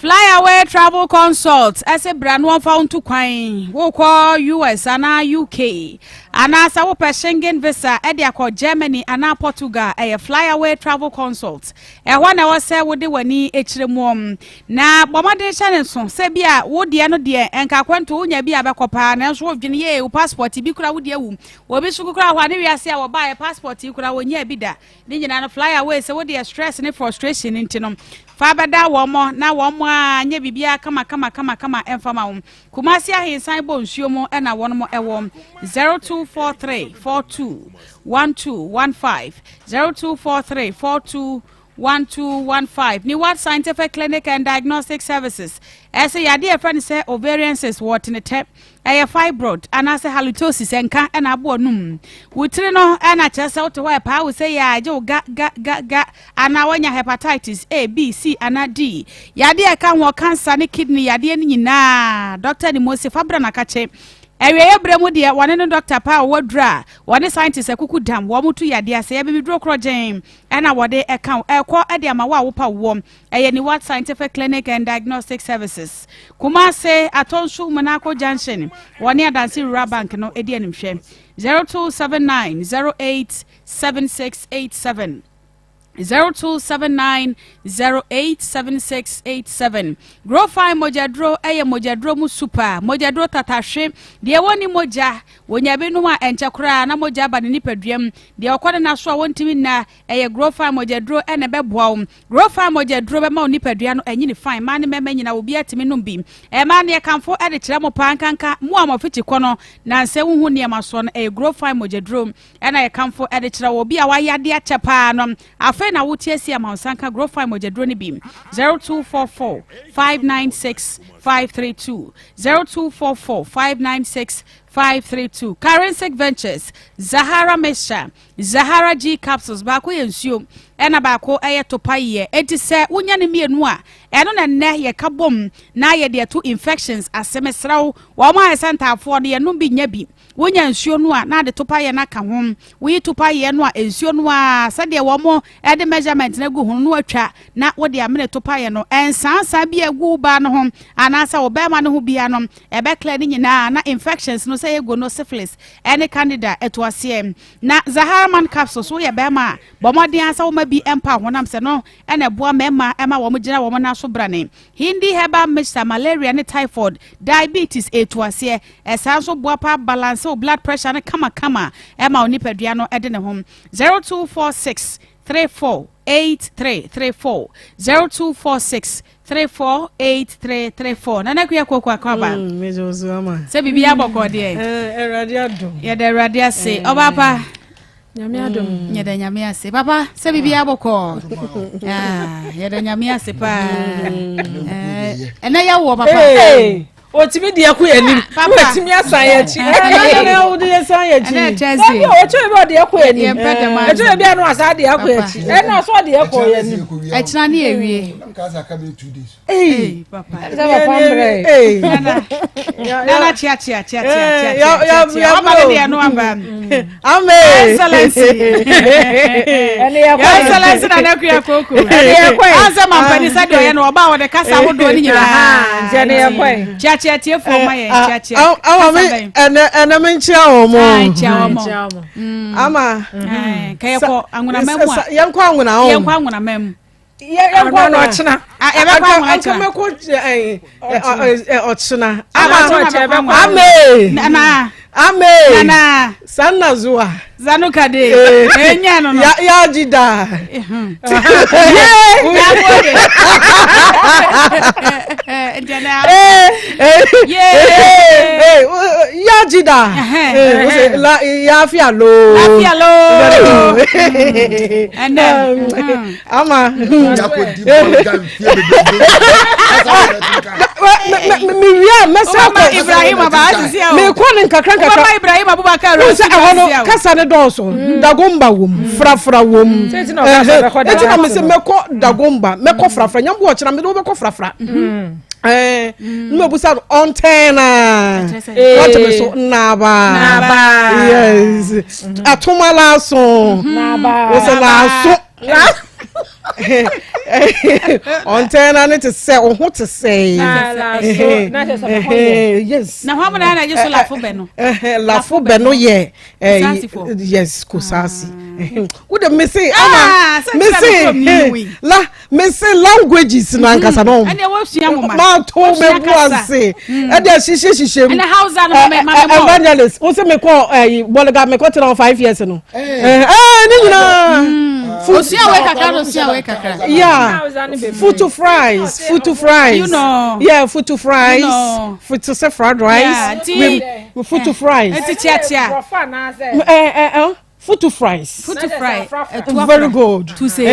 Fly Away Travel Consult ɛsɛ bra no wɔmfa wo nto kwan wokɔ US anaa UK anaasɛ wopɛ Schengen visa ɛde akɔ Germany anaa Portugal ɛyɛ Fly Away Travel Consult ɛhɔ na ɛwɔ sɛ wode w'ani kyerɛ mu na bɔ mmɔden hyɛ ne nso sɛ bi a wo deɛ no deɛ ɛnka akwantuo wonya bi a bɛkɔ paa nanso wodwene yie wo passport bi kura wo deɛ wu obi so kura hɔ a ne wiase a wɔbaeɛ passport yi kura wɔnyaa bi da Ne nyinaa no fly away sɛ wodeɛ stress ne frustration nti no fa bɛda wɔn na wɔn a nyɛ biribiara kama kama kama kama ɛmfa ma wo. Kumasi ahensan bɔ nsuo mu ɛna wɔn ɛwɔ 0243 42 1215 0243 42 1215 Neward Scientific Clinic and Diagnostic Services ɛsɛ yadeɛ ɛfrɛ no sɛ ovarian cyst wɔ tenetɛ Ɛyɛ fibroid anaasɛ halitosis nka na aboa num. Wo tiri no na kyerɛ sɛ wote hɔ a ɛpaa wo sɛ yɛ a ɛgye wo ga ga ga ga anaa woanya hepatitis A, B, C anaa D. Yadeɛ a ɛka ho cancer ne kidney yadeɛ no nyinaa Dɔkta Nimose fa bra na kakye. Awieeɛ berɛ mu deɛ wɔne no dɔkta paa a ɔwɔ aduro a wɔne scientist akuku dam wɔn tu yadeɛ ase. Ɛyɛ bibiduro korɔgyenn ɛna wɔde ɛka wo ɛkɔ de ama wo a wopa woɔ. Ɛyɛ Niwat Scientific Clinic and Diagnostic Services, Kumase, Atonsu Munako Junction, wɔne Adansi Rural Bank no di animhwɛ. 0279 08 7687. 0279 087687 Growfine mogyaduro yɛ mogyaduro mu super mogyaduro tatahwe deɛ wɔnni mogya wɔnya binom a ɛnkyɛ koraa na mogya aba ne nipaduam deɛ ɔkɔ ne na so a wɔntumi nna Ɛyɛ Growfine mogyaduro na ɛbɛboa wo. Growfine mogyaduro bɛma wo nipadua no anyini fine. Mmaa ne mmarima nyinaa obiara tumi nom bi. Mmaa no yɛkamfo de kyerɛ mo paa nkanka mo a mo afikyi kɔ no na nsɛ wohu nneɛma soɔ no ɛyɛ Growfine mogyaduro na yɛkamfo de kyerɛ wo. Obi a wayɛ adeɛ akyɛ paa no afei na wote asi ama wo nsa nka Growfine mogyaduro no bi. 0244 596 532 0244 596. 532. Karensic Ventures, Zahara Mixture, Zahara G Capsules, baako yɛ nsuo ɛna baako ɛyɛ topayeɛ. Enti sɛ wonya ne mmienu a, ɛno na nnɛ yɛka bom na yɛde ato infections ase. Mesrɛ wo, wɔn a ɛsɛ ntaafoɔ no yɛnom bi nya bi. Wonya nsuo no a, na ade topaeɛ no aka ho. Woyi topaeɛ no a, nsuo no ara, sɛdeɛ wɔn de measurement no agu ho no, na watwa na wode amene topaeɛ no. Nsaansaa bi a ɛgu wo baa no ho anaasɛ wo barima no ho biara no, ɛbɛ clear ne nyinaa na infections no sɛ ɛyɛ gono, syphilis, ɛne candida ɛto aseɛ. Na Zaharaman capsules, woyɛ barima a, bɔ mmɔden ara sɛ woma bi mpa wo honam sɛ no na ɛboa mmarima ma wɔn gyina wɔn nan so brane. Hindi herbal mixture, malaria ne typhoid, diabetes, ɛtu aseɛ. Ɛsan nso boa paa balance wo blood pressure no kamakama ɛma wo nipadua no ɛde ne ho. 0246 34 8334 0246 34 8334 Nana Kuya Koko Akwaba. Mm, Sɛ biribi abɔkɔ deɛ. Eh, Awurade adom. Yɛda Awurade ase. Eh. Ɔbaa pa. Nyame adom. Mm. Yɛda Nyame ase. Papa, sɛ biribi abɔkɔ. Ah, yɛda Nyame ase paa. Mm. Eh, ɛnɛ yɛ wɔ papa. Otumi di ɛkɔ yɛ anim. Otumi asan yɛ akyi. Ɛnɛ wode yɛ san yɛ akyi. Ɛnɛ Thursday. Ɛbi otumi bi ɔde ɛkɔ yɛ anim. Ɛtumi bi ano asa de ɛkɔ yɛ akyi. Ɛna ɔsɔ ɔde ɛkɔ yɛ anim. Ɛkyina ne ewie. Ee papa. Sɛ papa mbrɛ. Ee. Nana chia chia chia chia chia chia. Ɔba ne deɛ no aba. Amen. Excellency. Your Excellency Nana Kuya Koko. Ansa mampani sɛ deɛ ɔyɛ no ɔba a wɔde kasa ahodoɔ no nyinaa. Kyia kyia tiefoɔ ma yɛn kyia kyia. Ama me ɛnɛ ɛnɛ me nkyia wɔn mo. Kyia wɔn mo. Ama. Kɛ yɛkɔ anwonama mu a. Yɛnkɔ anwona o. Yɛnkɔ anwonama mu. Yɛnkɔ anwona ɔkyena. Yɛbɛkɔ anwona ɔkyena. Anka mɛkɔ ɔkyena. Ama ame. Nana. Ame. Nana. Sanna zuwa. Zanu kade. Enya no no. Ya ya jida. Ye. Ya jida. La ya fia lo. La fia lo. Ɛnɛ. Ama. Mewia mɛsɛ kɔ. Ibrahim aba asisi o. Mekɔ ne nkakra nkakra. Wobɛma Ibrahim Abubakar Wo sɛ ɛhɔ no kasa ne dɔɔso. Dagomba wom, frafra wom. Eti na mese mɛkɔ Dagomba, mɛkɔ frafra. Nyambo ɔkyena mede wobɛkɔ frafra. Ɛɛ, ne mabusa no ɔntɛn na. Wate me so naba. Yes. Atoma laaso. Naba. Wo sɛ laaso. Ɔntɛn na ne te sɛ wo ho te sɛ. Yes. Na hɔ na na gye so lafo bɛ no. Lafo bɛ no yɛ yes kosasi. Wo de me se ama me se la me se languages no ankasa no. Ɛnna wɔsua nwoma. Maa to me bu ase. Ɛde ahyehyɛ hyehyɛ mu. Ɛnna Hausa no ma me ma me mɔ. Evangelist wo se me kɔ ɛyi bɔliga me kɔ tena hɔ 5 years no. Ɛɛ ne nyinaa. Osua wei kakra na osua wei kakra. Yeah. Futu fries, futu fries. You know. Yeah, futu fries. You know. Futu sɛ fried rice. Yeah, nti. With futu fries. Nti tia tia. Eh eh eh. Futu fries. Futu fry. Very good. Tuse.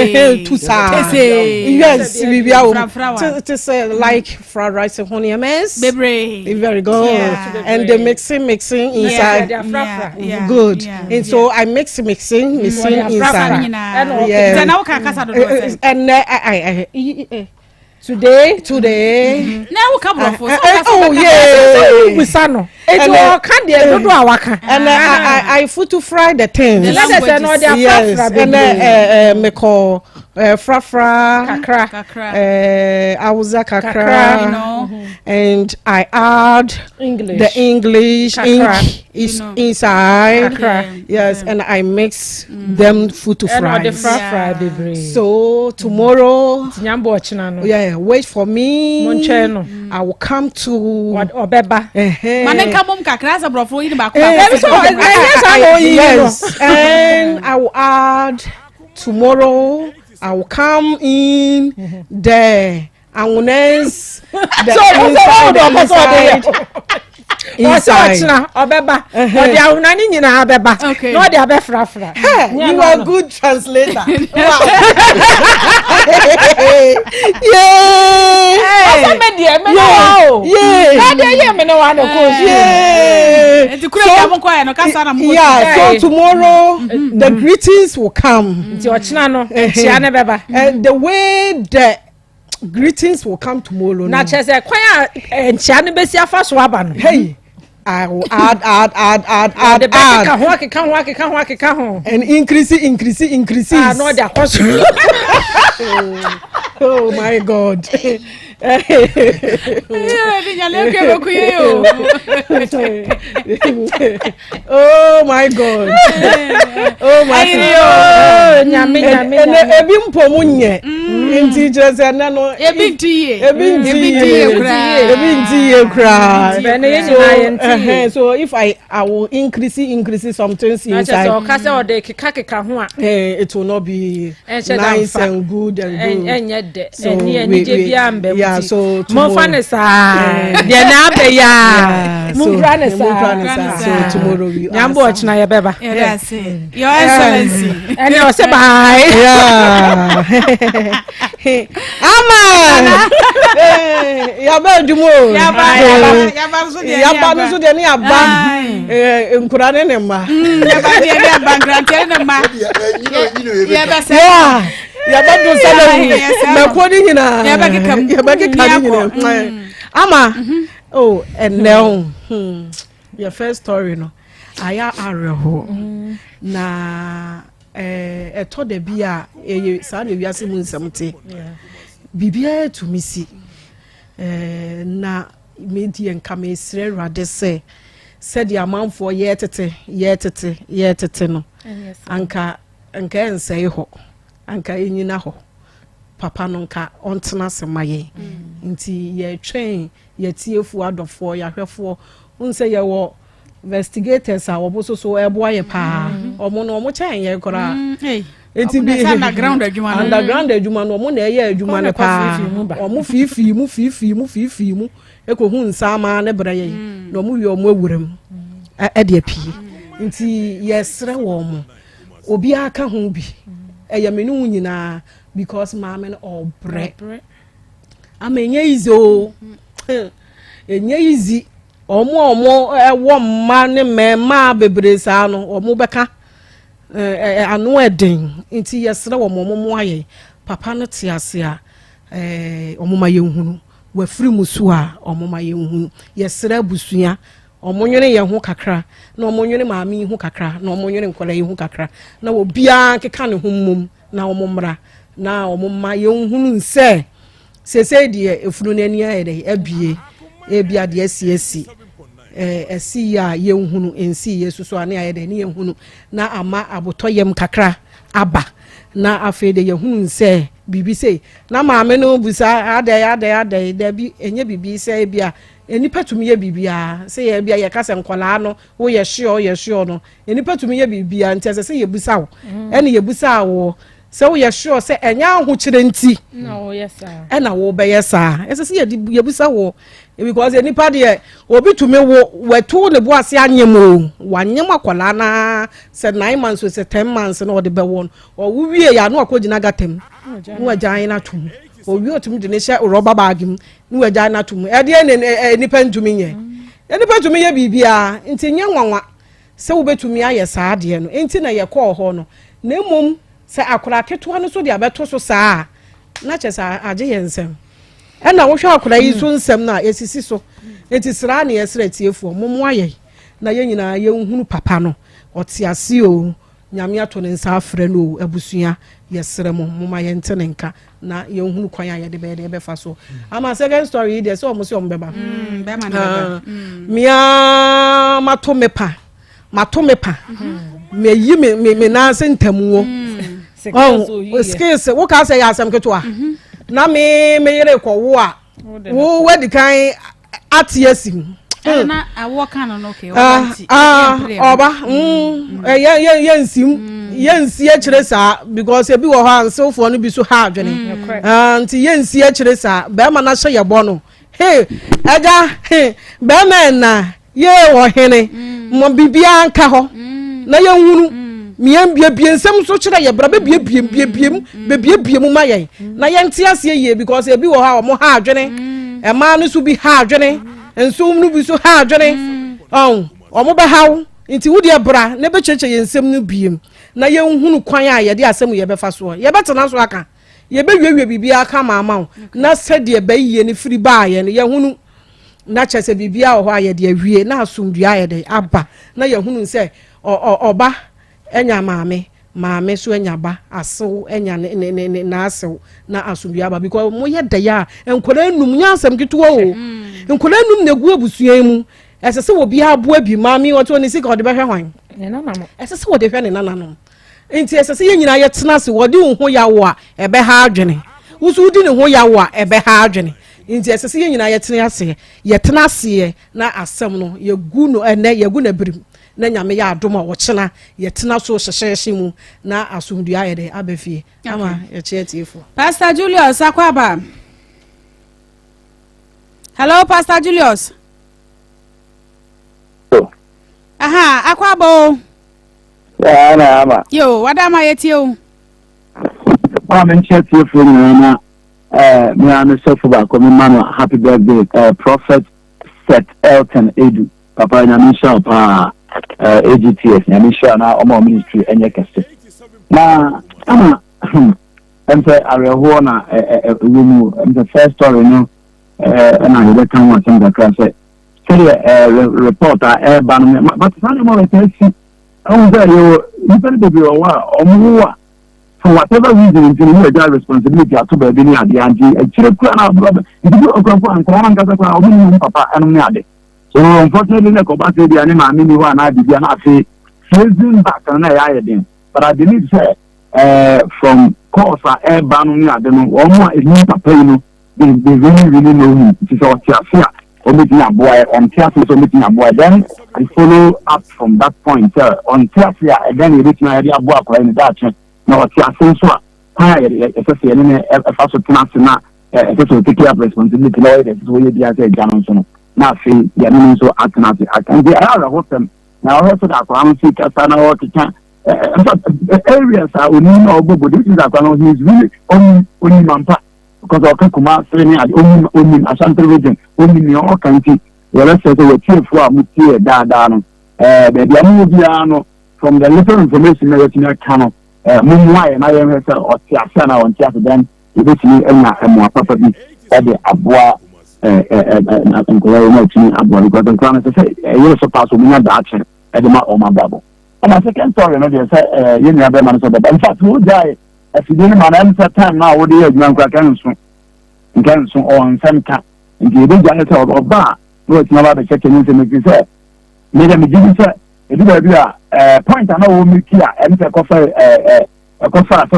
Tusa. Tese. Yes, bibi awo. Frafra wa. Te say like fried rice ho nneɛma. Bebree. Very good. Yeah. And the mixing mixing inside. Yeah. Yeah. Yeah. Good. Yeah. And so I mix mixing mixing inside. Yeah. Nti na wo ka kasa dodo sɛ. And I I I Today. Today. Na wo ka borɔfo. Sɛ wo ka sɛ Oh yeah. Busa no. Eti ɔka deɛ dodo a waka. And I I futu fry the things. The languages. Yes. And uh, me call frafra. Kakra. Kakra. Hausa kakra. Kakra. You know. And I add English. the English Kakra. ink is You know. inside. Kakra. Yes, and I mix them futu Ɛna ɔde fries. frafra bebree. So tomorrow, Nyambo ɔkyena no. yeah, wait for me. Monkyɛn no. I will come to. Ɔbɛba. Uh-huh. Ma ne nka mom kakra sɛ borɔfo yi ne baako Eh, baako. Ɛbi sɛ ɛnyɛ saa na ɔyiyi no. Yes, and I will add tomorrow. I will come in the anwunes. The So, inside, so, the so, so, inside. Ɔsɛ ɔkyena ɔbɛba. Ɔde ahona ne nyinaa bɛba. Na ɔde abɛfrafra. Hey, you are good translator. Wow. Yeah. Ɔsɛ me deɛ me ne wa o. Yeah. Na deɛ yɛ me ne wa na kɔ so. Yeah. Nti kura yi a mo kɔ yɛ no kasa na mo kɔ. Yeah, so tomorrow the greetings will come. Nti ɔkyena no nkyia ne bɛba. And the way the greetings will come tomorrow. Na kyerɛ sɛ kwan a eh, nkyia no bɛsi afa so aba no. Hey, I will add, add, add, add, add, Ɔde add. bɛkeka ho akeka ho akeka ho akeka ho. And increase, increase, increase. Ah, na ɔde akɔ so. oh my God. oh my God. Oh my God. Nyame nyame nyame. Ebi mpo mu nyɛ. Nti kyerɛ sɛ ɛnɛ no. Ebi nti yie. Ebi nti yie koraa. Ebi nti yie koraa. Bɛn yɛn nyinaa yɛn ti yie. So if I I will increase increase some things inside. Na kyerɛ sɛ ɔka sɛ ɔde keka keka ho a. It will not be nice and good and good. Ɛnyɛ dɛ. Ɛni anigye biara mbɛ mu ti. So momfa ne saa. Deɛ na abɛ yi a. Munkura ne saa. So tomorrow we Nyambo ɔkyena yɛ bɛba. Your Excellency. Ɛni ɔsɛ bye. Ama. Yaba adwuma o. Yaba yaba yaba nso deɛ yaba nso deɛ ne yaba nkura ne ne mma. Yaba deɛ ne yaba nkuranteɛ ne ne mma. Yɛbɛsɛ. Yaba do sɛlɛ mɛko ne nyinaa. Yɛbɛkeka mu. Yɛbɛkeka ne nyinaa. Ama. Oh ɛnɛ o. Yɛ first story no ayɛ awerɛhoɔ na ɛtɔ da bi a ɛyɛ saa na wiase mu nsɛm te biribiara tumi si na medeɛ nka mesrɛ awurade sɛ sɛdeɛ amanfoɔ yɛtete yɛtete yɛtete no anka nka ɛnsɛe hɔ anka ɛnyina hɔ papa no nka ɔntena ase ma yɛn nti yɛtwɛn yɛtiefoɔ adɔfoɔ yɛahwɛfoɔ n sɛ yɛwɔ investigators a wɔn nso so ɛboa yɛ paa wɔn no wɔn kyɛn yɛn koraa nti bi underground adwuma no underground adwuma no wɔn na ɛyɛ adwuma no paa wɔn fiifii mu fiifii mu fiifii mu ekohu nsaamaa ne brɛ yɛn na wɔn wie wɔn awura mu ɛde apue nti yɛsrɛ wɔn mo obiara ka ho bi ɛyɛ me ne wo nyinaa because maame no ɔbrɛ ama enye easy o enye easy wɔn a wɔn ɛwɔ mma ne mmarima bebree saa no wɔn bɛka ɛɛ ano ɛden nti yɛsrɛ wɔn wɔn mmoa yɛn papa no te ase a ɛɛ wɔn ma yɛn hunu wafiri mu so a wɔn ma yɛn hunu yɛsrɛ abusua wɔn nwene yɛn ho kakra na wɔn nwene maame yi ho kakra na wɔn nwene nkwadaa yi ho kakra na obiara keka ne ho mmom na wɔn mmra na wɔn mma yɛn hunu sɛ seesei deɛ efunu no ani ayɛ dɛ abie ebi adeɛ asi asi ɛɛ ɛsi yie a yɛn hunu nsi yie soso a ne ayɛ dɛ ne yɛn hunu na ama abotɔ yam kakra aba na afei de yɛn hunu sɛ biribi sei na maame no busa adɛ adɛ adɛ dabi enye biribi sɛ ebi a nipa tumi yɛ biribiara sɛ yɛ ebi a yɛka sɛ nkɔlaa no woyɛ sure woyɛ sure no nipa tumi yɛ biribiara nti ɛsɛ sɛ yɛbusa wo ɛne yɛbusa wo sɛ woyɛ sure sɛ ɛnyɛ ahokyerɛ nti ɛna wobɛyɛ saa ɛsɛ sɛ yɛbusa wo because nipa deɛ obi tumi wo watu ne bo ase anyem o wanyem akwadaa naa sɛ nine months o sɛ ten months na ɔde bɛwɔ no ɔwo wie yɛ ano akɔ gyina gata mu na wagyan no ato mu owie otumi de ne hyɛ rɔba baagi mu na wagyan no ato mu ɛdeɛ ne nipa ntumi nyɛ nipa tumi yɛ biribiara nti nyɛ nwanwa sɛ wobɛtumi ayɛ saa adeɛ no nti na yɛkɔɔ hɔ no na mmom sɛ akwadaa ketewa no so de abɛto so saa na kyɛ sɛ agye yɛn nsɛm ɛna wohwɛ akwadaa yi so nsɛm no a ɛsisi so nti sraa ne yɛsrɛ tiefoɔ mommoa yɛn na yɛn nyinaa yɛnhunu papa no ɔte ase o nyame ato ne nsa afrɛ no o abusua yɛsrɛ mo moma yɛnte ne nka na yɛnhunu kwan a yɛde bɛyɛ de yɛbɛfa so ama second story yi deɛ sɛ ɔmo sɛ ɔmo bɛba mea mato me pa mato me pa meyi me me me nan ase ntamuo ɔn skills woka sɛ yɛ asɛm ketewa na me me yere kɔwo a wo wadi kan ate asi mu. Ɔba yɛnsi mu yɛnsi akyire saa because ebi wɔ hɔ a nsewfoɔ no bi so ha adwene nti yɛnsi akyire saa bɛrima no ahyɛ yɛ bɔ no hey ɛgya bɛrima ɛna. Yee ɔhene, ma biribiara nka hɔ na yɛnhunu. Mia biebie nsɛm nso kyerɛ yɛ bra bɛbiebie biebie mu bɛbiebie mu ma yɛn na yɛnte aseɛ yie because ebi wɔ hɔ a wɔn ha adwene mmaa no so bi ha adwene nso no bi so ha adwene ɔn wɔn bɛhaw nti wo deɛ bra na bɛkyerɛkyerɛ yɛn nsɛm no biem na yɛnhunu kwan a yɛde asɛm yɛbɛfa soɔ yɛbɛtena so aka yɛbɛwiewie biribiara kama ama wo na sɛdeɛ bɛyie no firi baayɛ no yɛhunu na kyerɛ sɛ biribiara wɔ hɔ a yɛde awie na asomdwoeɛ ayɛ dɛn aba na yɛhunu sɛ ɔba anya maame maame so anya ba asew anya ne ne ne ne n'asew na asomdwoeɛ aba because moyɛ dɛ a nkwadaa enum nyɛ asɛm ketewa o mm. nkwadaa enum na egu abusua yi mu ɛsɛ sɛ obiara aboa bi maame ɔte ɔne sika ɔde bɛhwɛ hwan ɛsɛ sɛ wɔde hwɛ ne nananom Nti ɛsɛ sɛ yɛn nyinaa yɛtena ase. Wɔde wo ho yaw a, ɛbɛha adwene. Wo nso wodi ne ho yaw a, ɛbɛha adwene. Nti ɛsɛ sɛ yɛn nyinaa yɛtena aseɛ. Yɛtena aseɛ na asɛm no yɛgu no ɛnɛ, yɛgu no abirim. Na Nyame yɛ adom a ɔkyena yɛtena so hyehyeehye mu na asomdwoeɛ ayɛ dɛ aba fie. Ama yɛkyɛ atiefoɔ. Pastor Julius Akwaba. Hello, Pastor Julius. Aha, Akwaba o. Yaa na ama. Yo, wada ama yɛtie o. Wa me nkyɛ tiefoɔ nyinaa na eh, me ara me sɔfo baako me ma no happy birthday eh, Prophet Seth Elton Edu. Papa nyame nhyira wo paa eh, AGTS nyame nhyira na ɔma wo ministry ɛnyɛ kɛse. Na ama ɛm sɛ awerɛhoɔ na ɛwɔ mu ɛm sɛ first story no ɛna yɛbɛka ho asɛm kakra sɛ sɛdeɛ ɛɛ report a ɛreba no but saa nneɛma wɔ ɛsɛ si ɛho sɛ yɛwɔ nnipa no bebree wɔ hɔ a wɔn wo a for whatever reason nti no wɔn agya responsibility ato baabi ne adeɛ nti akyire kura na abura nti bi ɔkura mpo nkɔla no ankasa kura wɔn ne wɔn papa ɛnom ne ade so unfortunately na ɛkɔba sɛ bi a ne maame ni hɔ anaa biribi a na afei tracing back no na ɛyɛ ayɛ den but I believe sɛ ɛɛ from calls a ɛreba no ne ade no wɔn a ɛnim papa yi no they they really really know him nti sɛ ɔte ase a ɔbɛtumi aboa yɛ ɔnte ase nso ɔbɛtumi aboa yɛ then we follow up from that point sɛ ɔnte ase a ɛdɛn na yɛbɛtumi ayɛ de aboa akwadaa yi ne daakye na ɔte ase nso a kwan a yɛde ɛsɛ sɛ yɛne ne ɛfa so tena ase na ɛsɛ sɛ ɔtake up responsibility na ɔyɛ deɛ ɛsɛ sɛ ɔyɛ biara sɛ agya no nso no na afei yɛne no nso atena ase aka nti ɛyɛ awerɛhosɛm na ɔhwɛ sɛ de akwadaa no si kasa na ɔkeka in fact areas a onim na ɔbɔ bɔ this is akwadaa no he is really onim onim ampa because ɔka Kumasi ne ade onim onim Ashanti region onim nea ɔka nti yɛbɛsrɛ sɛ yɛtiefoɔ a motie daadaa no ɛɛ baabi a mowɔ biara no from the little information na yɛtumi aka no ɛɛ mommoa yɛ na yɛnhwɛ sɛ ɔte ase anaa ɔnte ase then yɛbɛtumi anya mmoa papa bi ɛde aboa ɛɛ ɛɛ nkɔla yi na atumi aboa because nkɔla no sɛ sɛ ɛyere so paa so wɔnya daakye ɛde ma wɔn abrabɔ ɛna second story no deɛ sɛ ɛɛ yɛn nua bɛrima no sɛ ɔbɛba in fact wogyae Afidie no ma no ɛm sɛ time no a wode yɛ adwuma nkora nka nso nka nso ɔwɔ nsɛm ka nti yɛbɛgya ne sɛ ɔba a na watumi aba abɛkyɛkyɛ ne nsɛm ɛfiri sɛ mede megye di sɛ ɛdu baabi a ɛɛ point a na wɔwɔ meki a ɛm sɛ ɛkɔfa ɛɛ ɛkɔfa sɛ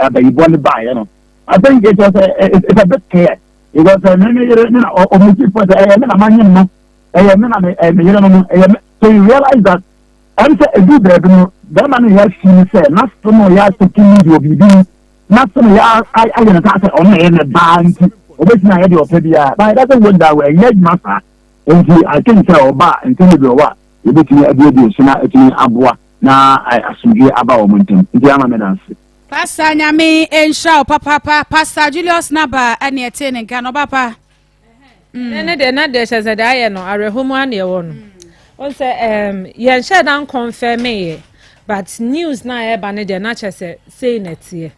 abayibɔ ne baeɛ no I think it was a, it's a bit clear because me me yere me na ɔmo point ɛyɛ me na ma nyem no ɛyɛ me na me me yere no no ɛyɛ me so you realize that Ɛne sɛ ɛduu baabi no, barima no yɛ asi no sɛ n'ase no yɛ asɛki no deɛ biribi mu, n'ase no yɛ ayɛ no saa sɛ ɔno na ɛyɛ ne baa nti ɔbɛtumi ayɛ deɛ ɔpɛ biara. But it doesn't work that way, ɛnyɛ adwuma saa. Nti I think sɛ ɔba a nsɛm bebree wɔ hɔ a yɛbɛtumi abuebue so na atumi aboa na asomdwoeɛ aba wɔn ntam. Nti ama meda ase. Pastor Nyame nhyira wo papaapa Pastor Julius Naba ɛne ɛtee ne nka no ɔba pa. Ne ne deɛ na deɛ kyerɛ sɛ deɛ ayɛ no awerɛho mu ara na ɛwɔ no wɔn sɛ ɛɛm yɛn hyɛ da nkɔnfɛm yɛ but news na ɛreba no deɛ na kyerɛ sɛ sei na ɛteɛ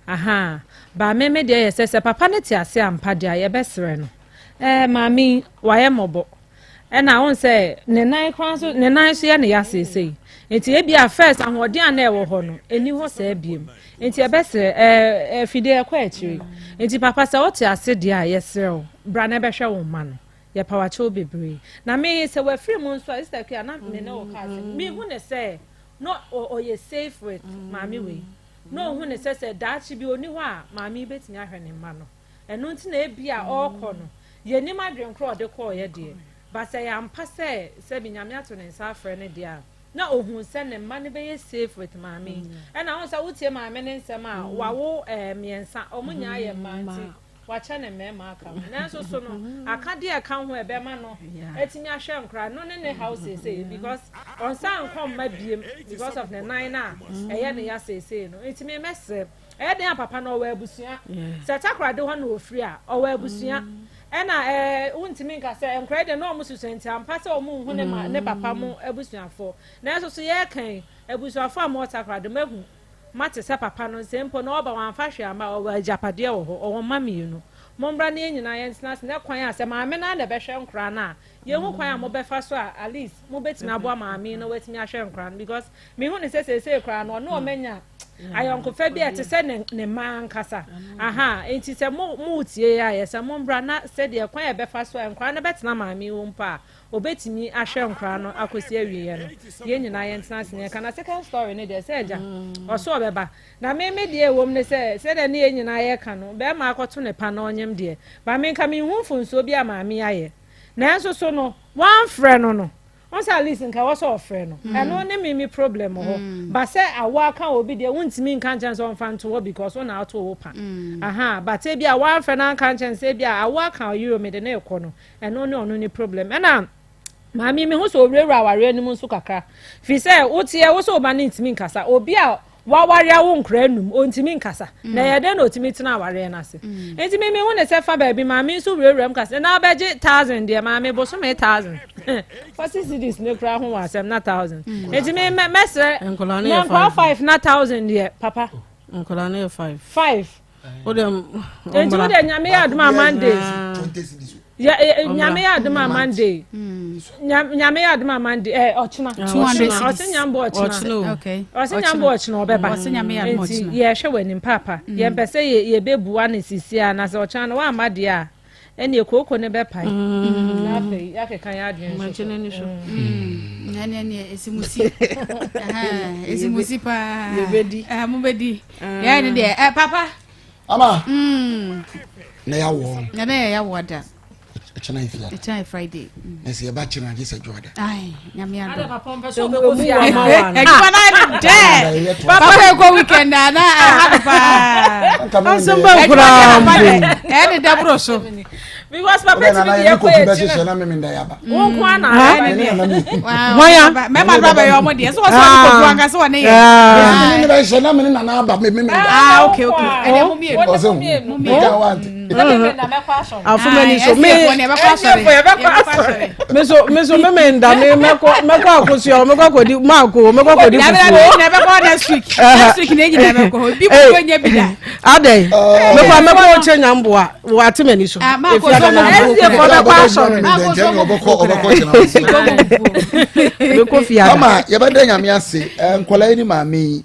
aha ba me me deɛ yɛ sɛ sɛ papa no te ase ampa deɛ a yɛbɛsrɛ no ɛɛ maame yi wayɛ mmɔbɔ ɛna wɔn sɛ ne nan koraa nso ne nan nso yɛ ne ya seesei nti ebi a first ahoɔden a na ɛwɔ hɔ no ɛni hɔ saa biem nti ɛbɛsrɛ ɛɛ afidie ɛkɔ akyire nti papa sɛ wote ase deɛ a yɛsrɛ wo bra na ɛbɛhwɛ wo mma no yɛpa wakyɛw bebree na me sɛ wafiri mu nso a sister kua na me ne wo ka asɛm mehu ne sɛ no ɔyɛ safe with maame wei na ɔhu ne sɛ sɛ daakye bi ɔni hɔ a maame yi bɛtumi ahwɛ ne mma no Ɛno nti na ebia ɔrekɔ no, yɛnnim adwene korɔ a ɔde kɔeɛ deɛ, but sɛ ɛyɛ ampa sɛ sɛbi Nyame ato ne nsa afrɛ no deɛ a, na ɔhuu sɛ ne mma no bɛyɛ safe with maame yi. Ɛna wohu sɛ wotie maame no nsɛm a, wawo eh, mmiɛnsa, wɔn nyinaa yɛ mmaa nti, Wakyɛ ne mmarima aka ho. Nanso so no, akadeɛ a ɛka ho a ɛbɛma no atumi ahwɛ nkora no ne ne haw seesei because ɔnsan nkɔ mma biem because of ne nan no a ɛyɛ ne ya seesei no. Nti me mɛsrɛ, ɛyɛ den a papa no ɔwɔ abusua. Sɛ Takoradi hɔ na ɔfiri a, ɔwɔ abusua. Ɛna ɛɛ wontumi nka sɛ nkora yi deɛ na wɔn susua nti ampa sɛ wɔn nhu ne ma ne papa mo abusuafoɔ. Nanso so yɛreka yi, abusuafoɔ a wɔwɔ Takoradi moahu Moate sɛ papa no, sɛ mpo na ɔba wamfa hwee amma a, ɔwɔ agyapadeɛ wɔ hɔ, ɔwɔ mma mmienu. Mommra na yɛn nyinaa yɛntena ase na kwan a sɛ maame no ara na ɛbɛhwɛ nkoraa no a, yɛnhu kwan a mobɛfa so a at least mobɛtumi aboa maame yi na watumi ahwɛ nkoraa no because mehu no sɛ seesei koraa no ɔne wɔn anya ayɔnkofa bi a ɛte sɛ ne ne mma ankasa. Aha, enti sɛ mo moretie a yɛ sɛ mommra na sɛdeɛ kwan a ɛbɛfa so a nkoraa no bɛtena maame yi hɔ mpo a, Obetumi ahwɛ nkoraa no akosi awieɛ no, yɛn nyinaa yɛntena ase na yɛnka. Na second story no deɛ, sɛ agya, ɔso ɔbɛba. Na me me deɛ ɛwom ne sɛ, sɛdeɛ ne yɛn nyinaa yɛka no, bɛrima akɔto ne pa na ɔnyem deɛ, but me nka menhu mfomsoɔ bi a maame yi ayɛ. Nanso so no, wamfrɛ no no, wohu sɛ at least nka ɛwɔ sɛ ɔfrɛ no. Ɛno ne me me problem wɔ hɔ. But sɛ awoɔ aka obi deɛ, wontumi nka nkyerɛ no sɛ ɔmfa nto hɔ because wo na wotoo wo pa. Ahaa, but ebia wamfrɛ no anka nkyerɛ no sɛ ebia awoɔ aka ɔyere o, mede no rekɔ no, Ɛno ne ɔno ne problem. Ɛna maame yi mehu sɛ owurawura awareɛ no mu nso kakra. Firi sɛ woteɛ wo sɛ wo ba no ntumi nkasa. Obi a waware awo nkora num ɔntumi nkasa. Mm. Na ɛyɛ dɛn na ɔtumi tena awareɛ no ase. Mm. Nti me mehu ne sɛ fa baabi maame nso wurawura mu kasa. Na abɛgye thousand deɛ maame bosome thousand. 40 cedis ne kora ho wɔ asɛm na thousand. Mm. Nti me mɛsrɛ na nkora five na thousand deɛ papa. Nkora no yɛ five. Five. nti wo deɛ nyame yɛ adom a monday nyame yɛ adom a monday nyame yɛ adom a monday ɛ ɔkyena ɔse nyambɔ ɔkyena ɔse nyambɔ ɔkyena ɔbɛba nti yɛhwɛ wɔ anim paapa yɛmpɛ sɛ yɛbɛbua ne sisi a na sɛ ɔkyena no woamma deɛ a Ɛnneɛ kooko no bɛpae. Na afei yɛakeka yɛn adwene nso so. Ɛnneɛ neɛ ɛsimusi. Ɛsimusi paa. Yɛbɛdi. Mobɛdi. Yɛn ne deɛ ɛ papa. Ama. Na yɛawɔ. Na yɛ yɛawɔ da. Ɛkyɛnɛ yɛ fiada. Ɛkyɛnɛ yɛ Friday. Na sɛ yɛba kyɛnɛ agye sɛ dwoada. Ayi nyame adɔ. Adwuma no ayɛ no dɛ. Papa yɛ kɔ weekend a na ɛha no paa. Asɛm bɛ koraa mpo. Ɛyɛ ne dɛ boro so. Because papa ti mi yɛ kɔ yɛ ti na. Wo nko ana ayɛ ne deɛ. Hwan a? Mɛma no abɛyɛ ɔmo deɛ. Sɛ wɔsɛ ɔne kofi wanka sɛ wɔne yɛ. Mene ne bɛhyɛ na mene nana aba me me Ah okay okay. Ɛdeɛ mo mmienu. Ɔsɛ ho. Meka wante. Afomani so me me so me so me me nda me mɛkɔ mɛkɔ akosua mɛkɔ akɔdi maako mɛkɔ akɔdi fufuo. Na ɛbɛkɔ next week. Next week na egyina ɛbɛkɔ hɔ. Bi mo nye bi da. Adɛn mɛkɔ mɛkɔ ɔkyɛ nyamboa wate m'ani so. Efi ada na ɛfɔ bɛkɔ asɔre. Mɛkɔ fi ada. Ama yɛbɛda nyame ase nkɔla yi ne maame yi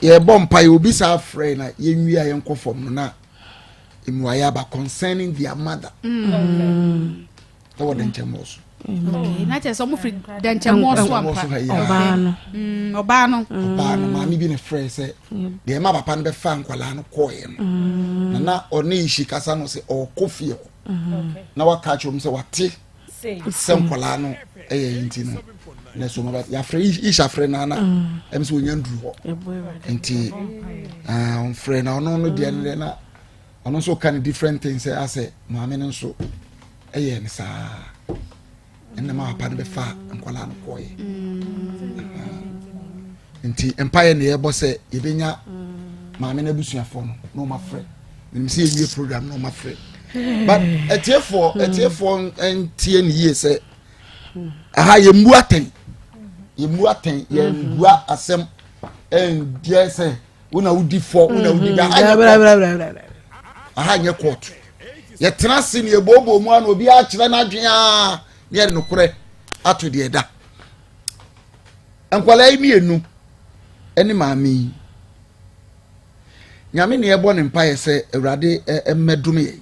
yɛbɔ mpa yɛ obi saa frɛ na yɛnwie a yɛnkɔ fam no na mmuaeɛ aba concerning their mother ɛwɔ dɛnkyɛmmɔɔ so na kyerɛ sɛ ɔmo firi dɛnkyɛmmɔɔ so ampa ɔbaa no ɔbaa no ɔbaa no maame bi na frɛ sɛ deɛ ɛma papa no bɛfa nkwadaa no kɔɔeɛ no na na ɔne ihyi kasa no sɛ ɔkɔ fie hɔ na waka akyerɛ wɔn sɛ wate sɛ nkwadaa no ɛyɛ nti no na so ma yɛafrɛ ish afrɛ no ana ɛm sɛ ɔnya nduru hɔ nti ɔmfrɛ na ɔno no deɛ no deɛ na ɔno nso ka no different thing sɛ asɛ maame no nso ɛyɛ no saa ɛnna ma papa no bɛfa nkwadaa no kɔɔyɛ nti mpaeɛ na yɛbɔ sɛ yɛbɛnya maame no abusuafoɔ no na ɔma frɛ menim sɛ yɛwie program na ɔma frɛ but atiefoɔ atiefoɔ ntie ne yie sɛ aha yɛmmu atɛn yɛmmu atɛn yɛmbua asɛm ɛndeɛ sɛ wo na wodi fɔ wo na wodi da aha nyɛ court aha nyɛ court yɛtena ase ne yɛbooboo mu ano obi akyerɛ n'adwene a ne yɛde nokorɛ ato deɛ da nkwadaa yi mmienu ne maame yi nyame ne yɛbɔ ne mpaeɛ sɛ awurade mmɛdom yɛn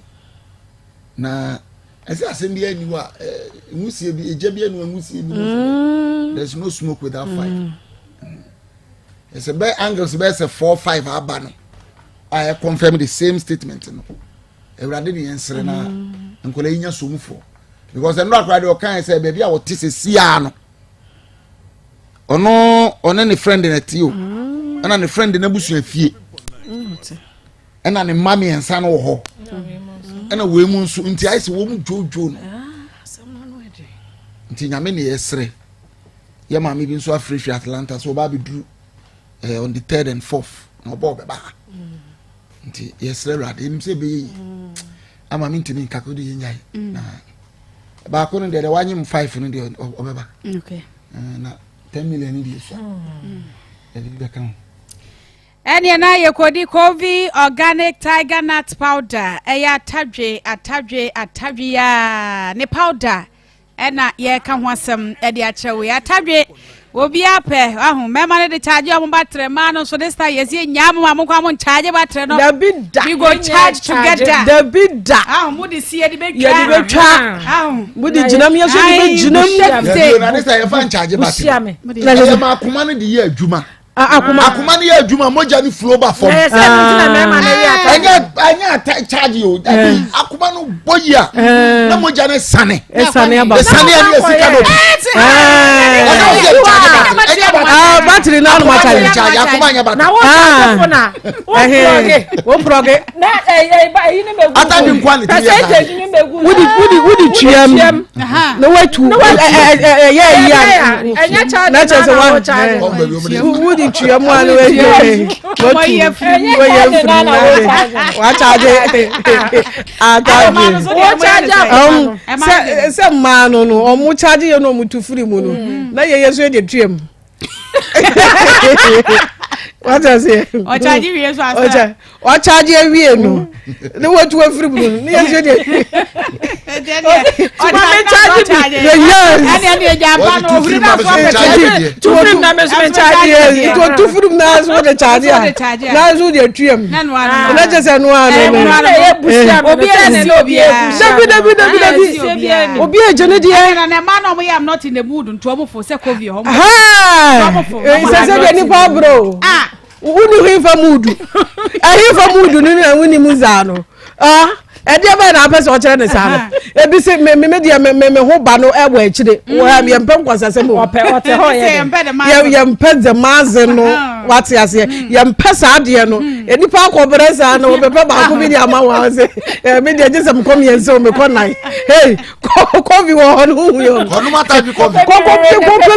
na ɛsɛ asɛm bi ani hɔ a nwusie bi egya bi anu nwusie bi mm. there is no smoke without fire mm. ɛsɛ bɛ angles bɛyɛ sɛ four five aba no a ɛ confirm the same statement no awurade ne yɛn sere na mm. nkwadaa yi nya somfoɔ because ɛnura akora deɛ ɔkan sɛ baabi a wɔte sɛ siaa no ɔno ɔne ne friend na ti o mm. ɛna ne friend na busua fie ɛna ne mma mmiɛnsa no wɔ hɔ. Ɛna wei mu nso nti ayɛ sɛ wɔn dwoodwoo no. Nti nyame ne yɛsrɛ. Yɛ maame bi nso afirifiri Atlanta sɛ ɔba abɛduru eh, on the third and fourth na ɔbɔ ɔbɛba ha. Nti yɛsrɛ Awurade yɛnim sɛ ɛbɛyɛ yie. Ama mentumi nka ko de yɛnyae. Na baako no deɛ deɛ wanyem five no deɛ ɔbɛba. Okay. Eh, na ten million no deɛ sua. Yɛde bi bɛka ho. Ɛneɛ na yɛkɔdi Covey Organic Tiger Nut Powder, ɛyɛ atadwe, atadwe, atadwe yaa, ne powder ɛna yɛreka ho asɛm ɛde akyerɛ wo yi. Atadwe, obiara pɛ, ahu, mmarima no de charge wɔn batrɛ, mmaa no nso this time yɛsi nyaa mo ma mo nkwa mo nkyagye batrɛ no. Dabi da. We go charge together. Dabi da. Ahu, mo de si yɛde bɛtwa. Yɛde bɛtwa. Ahu. Mo de gyina mu yɛ so de bɛgyina mu. Dabi na ne sɛ yɛfa nkyagye batrɛ. Ɛyɛ ma akoma no de yɛ adwuma. Akoma. Akoma no yɛ adwuma mogya no flow ba fam. Ɛyɛ sɛ ɛno nti na mmarima no yɛ ata. Ɛnyɛ ɛnyɛ ata charge o. Dabi akoma no bɔ yi a. Na mogya no sane. Ɛsane aba. Ɛsane a ne yɛ sika no bi. Ɛnyɛ wo sɛ charge battery. Ɛnyɛ battery. Ah battery na anoma charge. Akoma charge akoma nyɛ battery. Na wo charge phone a. Wo plɔge. Wo plɔge. Na ɛyɛ ɛyi ne bɛ gu. Ata bi nkwa ne ti yɛ charge. Percentage ne bɛ gu. Wodi wodi wodi tuam. Na watu ɛyɛ ɛyi a. Na kyerɛ sɛ wa wodi tua mu a na watu watu wɔyɛ mfiri na wakyagye atagye sɛ sɛ mmaa no no ɔmo kyagye yɛ no ɔmo tu firi mu no na yɛyɛ so yɛ de tua mu wata aseɛ ɔkyagye wie so asa ɔkyagye awie no ne watu afiri mu no ne yɛ so deɛ ɔma kyagye bi yes ɛne ɛne ɛgya mpa no ohuri na so apɛ tufiri na me so me kyagye nti otufiri mu na so de kyagye a na so de atuam na kyɛ sɛ no ano no obi a si obi a dabi dabi dabi dabi obi a gye ne deɛ ɛna na ɛma na ɔmo yɛ am not in the mood nti ɔmo fo sɛ covid hɔ sɛ sɛ deɛ nipa abrɛ o woni hefa mudu ɛhefa mudu no na woni mu zaa no ɛdeɛ bɛyɛ na apɛ sɛ ɔkyerɛ ne saa no ebi sɛ me me deɛ me me ho ba no ɛwɔ akyire mm. yɛmpɛ nkwasasɛm o yɛmpɛ dzɛmaadze no wate aseɛ mm. yɛmpɛ saa adeɛ no mm. nipa akɔbrɛ saa no wɔbɛpɛ baako bi de ama wɔn ase ɛmi deɛ gye sɛ mekɔ mmiɛnsa o mekɔ nan hey kɔfi wɔ hɔ no huhu yɛ o kɔkɔ bi kɔkɔ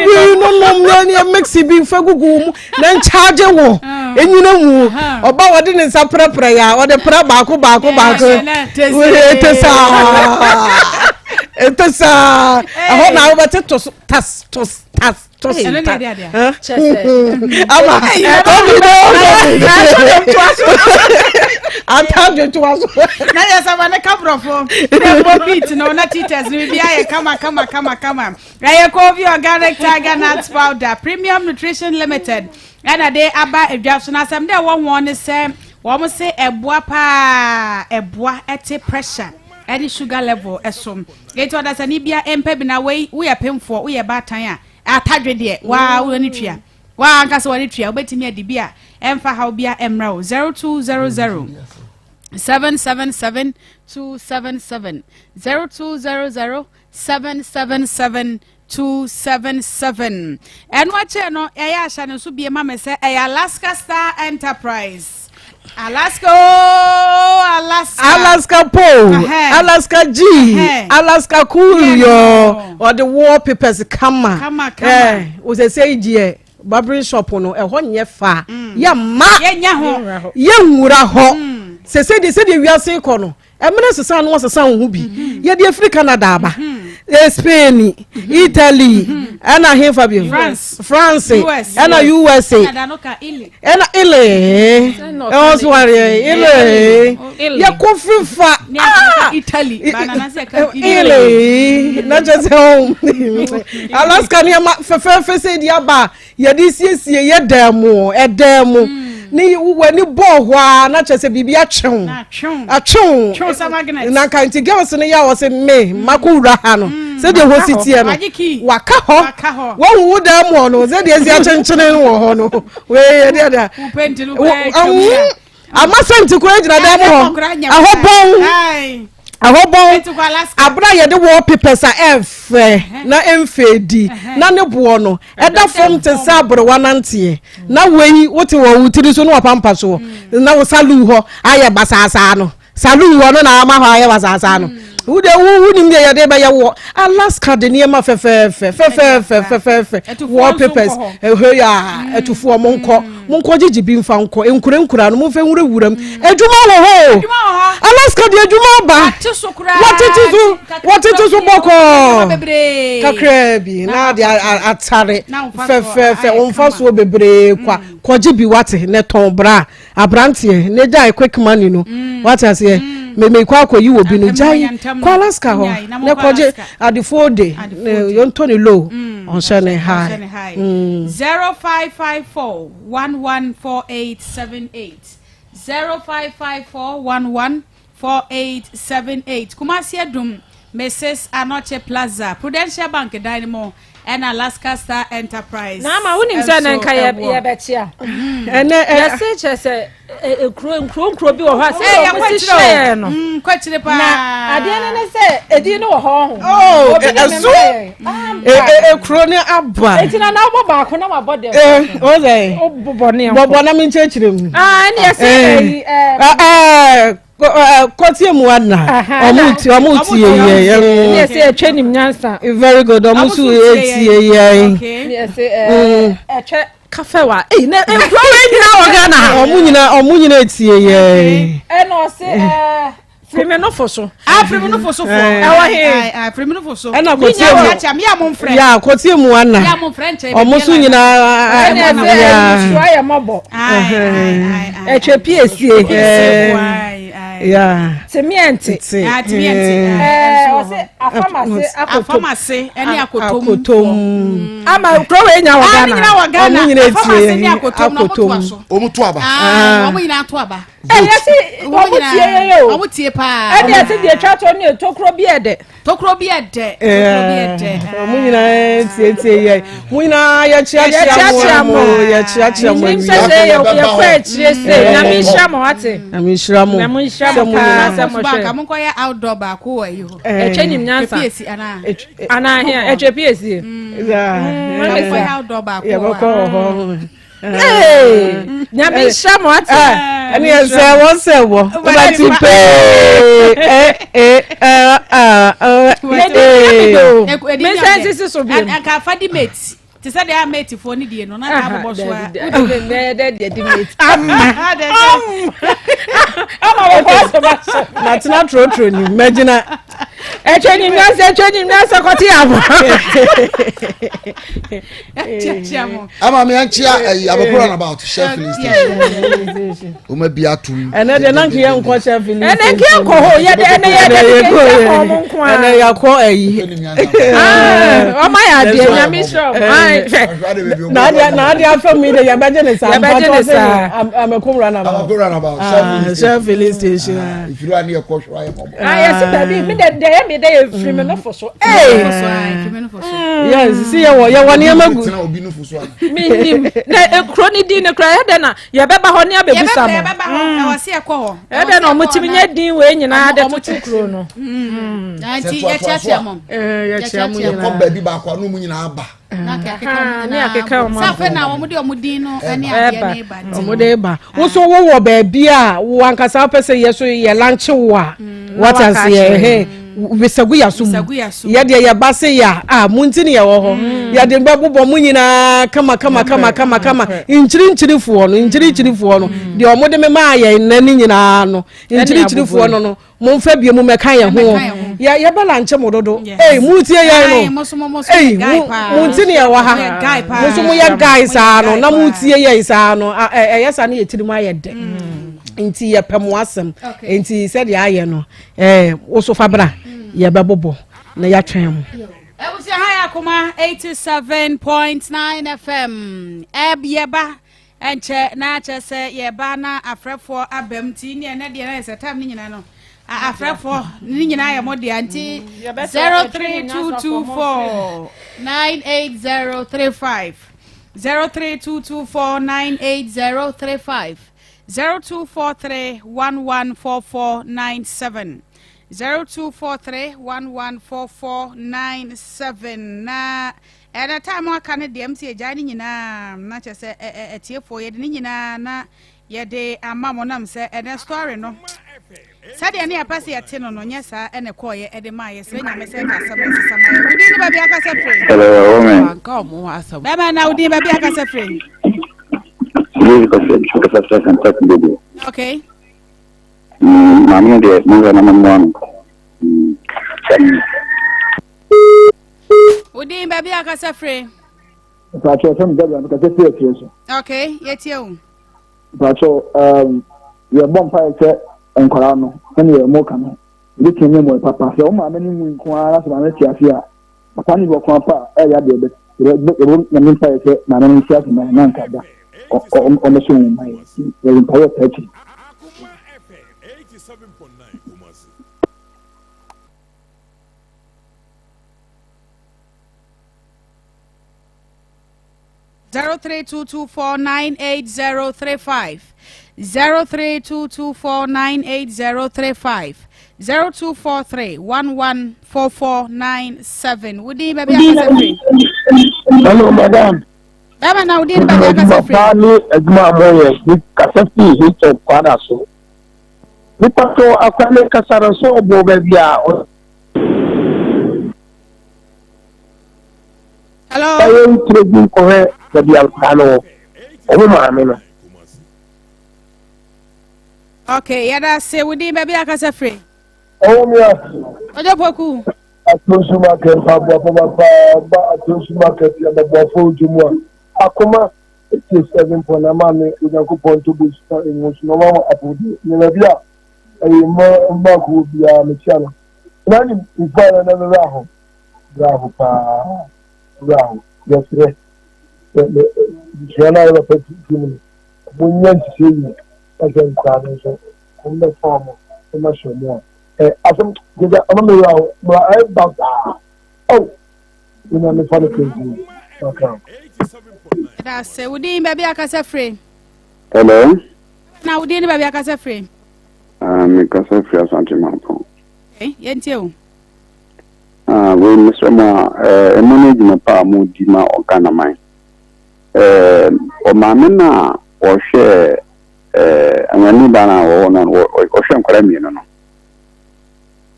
bi nonom ne ne mix bi nfa gugu mu na nkyagye wo enyina mu ɔba wɔde ne nsa prɛprɛ yɛ a ɔde prɛ baako baako baako ete saa ete saa ɛhɔ na wobɛte tos tas tos tas tos tas ama kɔfi de atadwe toa so. na yɛ sɛ wɔne kaborɔfo na ɛbɔ beat no na teachers no bi ayɛ kama kama kama kama. Ɛyɛ Kofi Organic Tiger Nut Powder, Premium Nutrition Limited ɛna de aba edwa so. Na asɛm dɛ ɛwɔ ho ne sɛ wɔn se ɛboa paa, ɛboa ɛte pressure ɛne sugar level ɛso. Eti ɔdasani bia mpɛ bi na wei woyɛ pemfoɔ, woyɛ baatan a atadwe deɛ waa wo ani tua. Waa ankasa w'ani tua, wobɛtumi adi bi a ɛmfa haw bia ɛmmra wo. 0200 777 277 0200 777277. Ɛno akyire no, yɛyɛ ahyɛ no nso bie ma me sɛ ɛyɛ Alaska Star Enterprise. Alaska ooo Alaska. Alaska po, Alaska G, Alaska cool yɔ, ɔde wallpapers kama. Kama kama. Eh, osese yi deɛ barbering shop no ɛhɔ nyɛ fa. Mm. Yɛ ma. Yɛ nyɛ ho. Yɛ nwura hɔ. Mm. Sese deɛ sɛdeɛ wiase kɔ no. Ɛmene sesa no wɔsesa wo ho bi mhm. yɛde afiri Canada aba mhm. eh, Spain mhm. Italy ɛna hefa bio France ɛna USA ɛna Italy ɛwɔ so wareɛ Italy yɛkɔ fifa ah! Italy na kyɛ sɛ Alaska nneɛma fɛfɛɛfɛ sɛ ɛdi aba a yɛde siesie yɛ dan mu ɛdan mu ne w'ani bɔɔ hɔ a na kyerɛ sɛ biribi atwe wo atwe wo na nka nti girls no yɛ a wɔsɛ me mako wura ha no mm. sɛdeɛ hɔ si teɛ no waka hɔ wahu wo dan mu hɔ no sɛdeɛ si akyenkyene wɔ hɔ no wei yɛdeɛ deɛ Ama sɛnti koraa gyina dan mu hɔ. Ɛhɔ bɔn. Ɛhɔ bɔn. Abena yɛde wallpapers a ɛmfɛ na ɛmfɛdi na ne boɔ no ɛda fam te sɛ aberewa nanteɛ. Na wei wote wɔ wo tiri so na wapampa soɔ na wo saluu hɔ ayɛ basaasaa no. Saloon hɔ no na ama hɔ ayɛ basaasaa no. Wo de wo wonim deɛ yɛde bɛyɛ wɔ Alaska de nneɛma fɛfɛɛfɛ fɛfɛɛfɛ fɛfɛɛfɛ wallpapers ɛhɔ yɛ a atufoɔ mo nkɔ mo nkɔ gyegye bi nfa nkɔ nkura nkura no mo nfa nwura wura mu adwuma wɔ hɔ o Alaska de adwuma aba wɔtete so wɔtete so bɔkɔɔ kakraa bi na de atare fɛfɛɛfɛ wɔn soɔ bebree kwa kɔgye bi wate ne tɔn bra. Abranteɛ ne gyae quick money no mm. wate aseɛ mm. me me kɔ akɔyi wɔ bi no gyae kɔ Alaska hɔ ne kɔgye adefoɔ de yɛntɔ ne low mm. ɔnhyɛ ne high. 0554 114878 0554 114878 Kumasi Adum Mrs Anokye Plaza Prudential Bank dan no mu ɛna Alaska Star Enterprise. Na ama wonim sɛ na nka yɛbɛkyea. Ɛnɛ yɛse kyerɛ sɛ ekuro nkuro nkuro bi wɔ hɔ a sɛ wɔn si hyɛɛ no. Nkɔkyere paa. Na adeɛ no ne sɛ edin no wɔ hɔ ho. Oh, ɛso ekuro ne aba. Eti na na wobɔ baako na wabɔ dɛm. Ee o sɛ. Wobɔ ne bɔbɔ na mi nkyerɛkyerɛ mu. Aa ɛne yɛsɛ ɛyi ɛɛ. Kɔtie mu ana ɔmo ti ɔmo tie yɛ yɛ. Ɛne yɛsɛ ɛtwɛ nim nyansa. Very good ɔmo so etie yɛ. Ɛne yɛsɛ ɛɛ ɛtwɛ kafe wa eyi na nkuro wei nyinaa wɔ Ghana ha. Ɔmo nyinaa ɔmo nyinaa etie yɛ. Ɛna ɔsɛ ɛɛ. Firimino so. Ah, firimino so fo. Ɛwɔ he. Ah, firimino so. Ɛna kɔtie mu. Ya mo nfrɛ. Ya kɔtie mu ana. Ya mo nfrɛ nkyɛn. Ɔmo so nyinaa. Ɛna ɛsɛ ɛyɛ nsuo ayɛ mɔbɔ. Ɛtwɛ piesie. Ya. Timiɛnti. Timiɛnti. Ɛɛ ɔsɛ afamase akotom. Afamase ɛne akotom. Akotom. Ama kuro wei nya wɔ Ghana. Aa ne nyinaa wɔ Ghana. Ɔmo nyinaa etie. Afamase ne akotom na ɔmo to aso. Ɔmo to aba. Ɔmo nyinaa to aba. Ɛyɛ si ɔmo tie yɛ yɛ o. Ɔmo tie paa. Ɛni ɛsi deɛ etwa to ne tokuro bi ɛdɛ. Tokuro bi ɛdɛ. Tokuro bi ɛdɛ. Ɔmo nyinaa tie tie yɛ. Mo nyinaa yɛ kyiakyia mo yɛ kyiakyia mo awia. Sɛ sɛ yɛ kɔ akyire se nyame nhyira mo ate. Nyame nhyira mo. Nyame nhyira mo paa sɛ mo hwɛ. Banka mo nkɔ yɛ outdoor baako wɔ ayi hɔ. Ɛtwa nim nyansa. Epiesi anaa. Anaa hia ɛtwa piesie. Mo nkɔ yɛ outdoor baako wɔ hɔ. Yɛbɛkɔ wɔ hɔ. Nyame nhyira mo ate. Ɛne yɛ sɛ wɔn sɛ wɔ wobɛte pee Mensa nsisi so bi. Anka afa di mate. Te sɛ deɛ a matefoɔ ne die no na nka abobɔ so a. Mɛyɛ dɛ deɛ di mate. Ama. Ama wɔkɔ asoma so. Matena torotoro nim mɛgyina. Ɛtwa nim nyansa ɛtwa nim nyansa kɔte abo. Ama mi ankyia ɛyi abɛkɔ runabout shell filling station. Wɔn abi atum. Ɛnɛ deɛ nanka yɛ nkɔ shell filling station. Ɛnɛ nka yɛ nkɔ hɔ yɛ de ɛnɛ yɛ de de kɛ kɔ ɔmo nko ara. Ɛnɛ yɛ akɔ ɛyi. Ɔmo ayɛ adeɛ nyame srɛ ɔmo. Na adeɛ na adeɛ afɛ mu yi de yɛbɛgye ne saa. Yɛbɛgye ne saa. Amɛkum runabout. Amɛkum runabout shell filling station. Shell filling station. Efiri wa ni yɛ kɔ hwɛ ayɛ mɔbɔ. Ayɛ si baabi mi de deɛ yɛ mi de yɛ firi mi nofo so. Yes, si yɛ wɔ yɛ wɔ nneɛma gu. Mi nim na ekuro ni din ne kura yɛ dɛ na yɛbɛba hɔ ne abɛbusa mo. Yɛbɛba hɔ ɛwɔ se yɛkɔ hɔ. Yɛ dɛ na ɔmo tumi nye din wei nyinaa de toto kuro no. Nti yɛkyiakyia mo. Yɛkyia mo nyinaa. Yɛkɔ baabi baako a n'omu nyinaa ba. Ne akeka ɔmo abɔ. Sɛ na wɔn de ɔmo din no ne adeɛ ne ba. Ɔmo de ba. Woso wowɔ baabi a wo ankasa wopɛ sɛ yɛ so yɛ lankye wo a. Wate aseɛ ɛhɛn bisagu yaso mu. Yɛ deɛ yɛ ba se yɛ a mo nti ne yɛ wɔ hɔ. Yɛde bɛbobɔ mo nyinaa kama kama kama kama kama. Nkyirikyirifoɔ no nkyirikyirifoɔ no deɛ ɔmo de me maa yɛn nnɛ ne nyinaa no nkyirikyirifoɔ no no. Momfa bio mo mmɛka yɛn ho. Yɛ yɛbɛ lankyɛ mo dodo. Ei mo tie yɛn no. Ei mo mo nti ne yɛwɔ ha. Mo nso mo yɛ guy saa no na mo tie yɛn saa no. Ɛyɛ saa ne yɛ tirim ayɛ dɛ. Nti yɛpɛ mo asɛm. Nti sɛdeɛ ayɛ no ɛɛ woso fa bra yɛbɛbobɔ na yɛatwɛn mo. Abusua ha yɛ akoma 87.9 FM. Ɛb yɛba Ɛnkyɛ na kyerɛ sɛ yɛba na afrɛfoɔ aba mu nti ne ɛnɛ deɛ na yɛ sɛ time no nyinaa no afrɛfoɔ ne nyinaa yɛ mo dea nti 03224 98035 03224 98035 0243 114497 0243 114497 na Ɛna time aka no deɛ msi agyae ne nyinaa na kyerɛ sɛ atiefoɔ yɛde ne nyinaa na yɛde ama mo nam sɛ ɛnɛ story no. Sɛdeɛ ne yɛpɛ sɛ yɛte no no, nyɛ saa ɛna ɛkɔɔyɛ ɛde maa yɛsrɛ Nyame sɛ nka asɛm no nsesa ma yɛ. Wo din ne baabi akasa firi? Hello, woman. Wanka ɔmo ho asɛm. Bɛrima na wo din baabi akasa firi? Yesu kasa kasa firi Asante Baby. Okay. Maame no deɛ mo nhwɛ na mo mmoa no. Wo din baabi akasa firi? Mpatsɔ fɛn mi Gabriel kasa firi akyire so. Okay, yɛtie wo. Mpatsɔ um, yɛbɔ mpaeɛ sɛ nkwadaa no sɛdeɛ mo ka no ebetumi anya mu papa sɛ wɔn maame no nwu nko ara na sɛ maame te ase a papa no wɔ kwan pa a ɛyɛ adeɛ bɛ yɛbɔ nyame mpaeɛ sɛ maame no nte ase ma na nka da ɔmɛso wɔn mma yɛ yɛde mpaeɛ ɔtaa akyiri. 0322498035 0322498035 0243114497 wodin baabi akasa firi. Hello madam. Bɛrima na wodin baabi akasa firi. Adwuma ne adwuma a moyɛ ne kasa firi Hilltop Kwada so. Nipa to akwa ne kasa no so ɔbɔ baabi a. Hello. Na yɛn tire bi nkɔhwɛ baabi a nkwadaa no wɔ wɔn maame no. Okay, yɛda ase wo din baabi akasa firi. Ɔwɔ mi ase. Ɔjɔ poku. Atonsu market mpaboafo papa ba Atonsu market yɛ mpaboafo dwo mu a akoma etie 7 point ama me Onyankopɔn ntobo sika ngu so na ɔma mo apɔmuden nneɛma bi a ɛyɛ mma mma akowɔ biara mekyia no na nim mfa yɛ na mewura ho. Werɛ aho paa, werɛ aho. Yɛsrɛ sɛ abusua no a yɛ papa fi mu no, wɔnyɛ nhyehyɛ yie na sɛ nkwadaa no nso wɔmmɛfa wɔn na wɔahyɛ wɔn a. Ɛ asɛm gyegya ɔma me werɛ aho, mmerɛ ayɛ ba saa. Ao, Onyame fa no kɛnti maka ho. Yɛda ase. Wo din baabi akasa firi? Hello. Na wo din ne baabi akasa firi? Uh, me kasa firi Asante Mampong. Okay, yɛntie o. Ah, wei mesrɛ mo a, eh, ɛno ne adwuma pa a modi ma Ghana man. Eh, ɔmaame no a ɔhwɛ eh, anwani ba no a wɔwɔ no, ɔhwɛ nkwadaa mmienu no.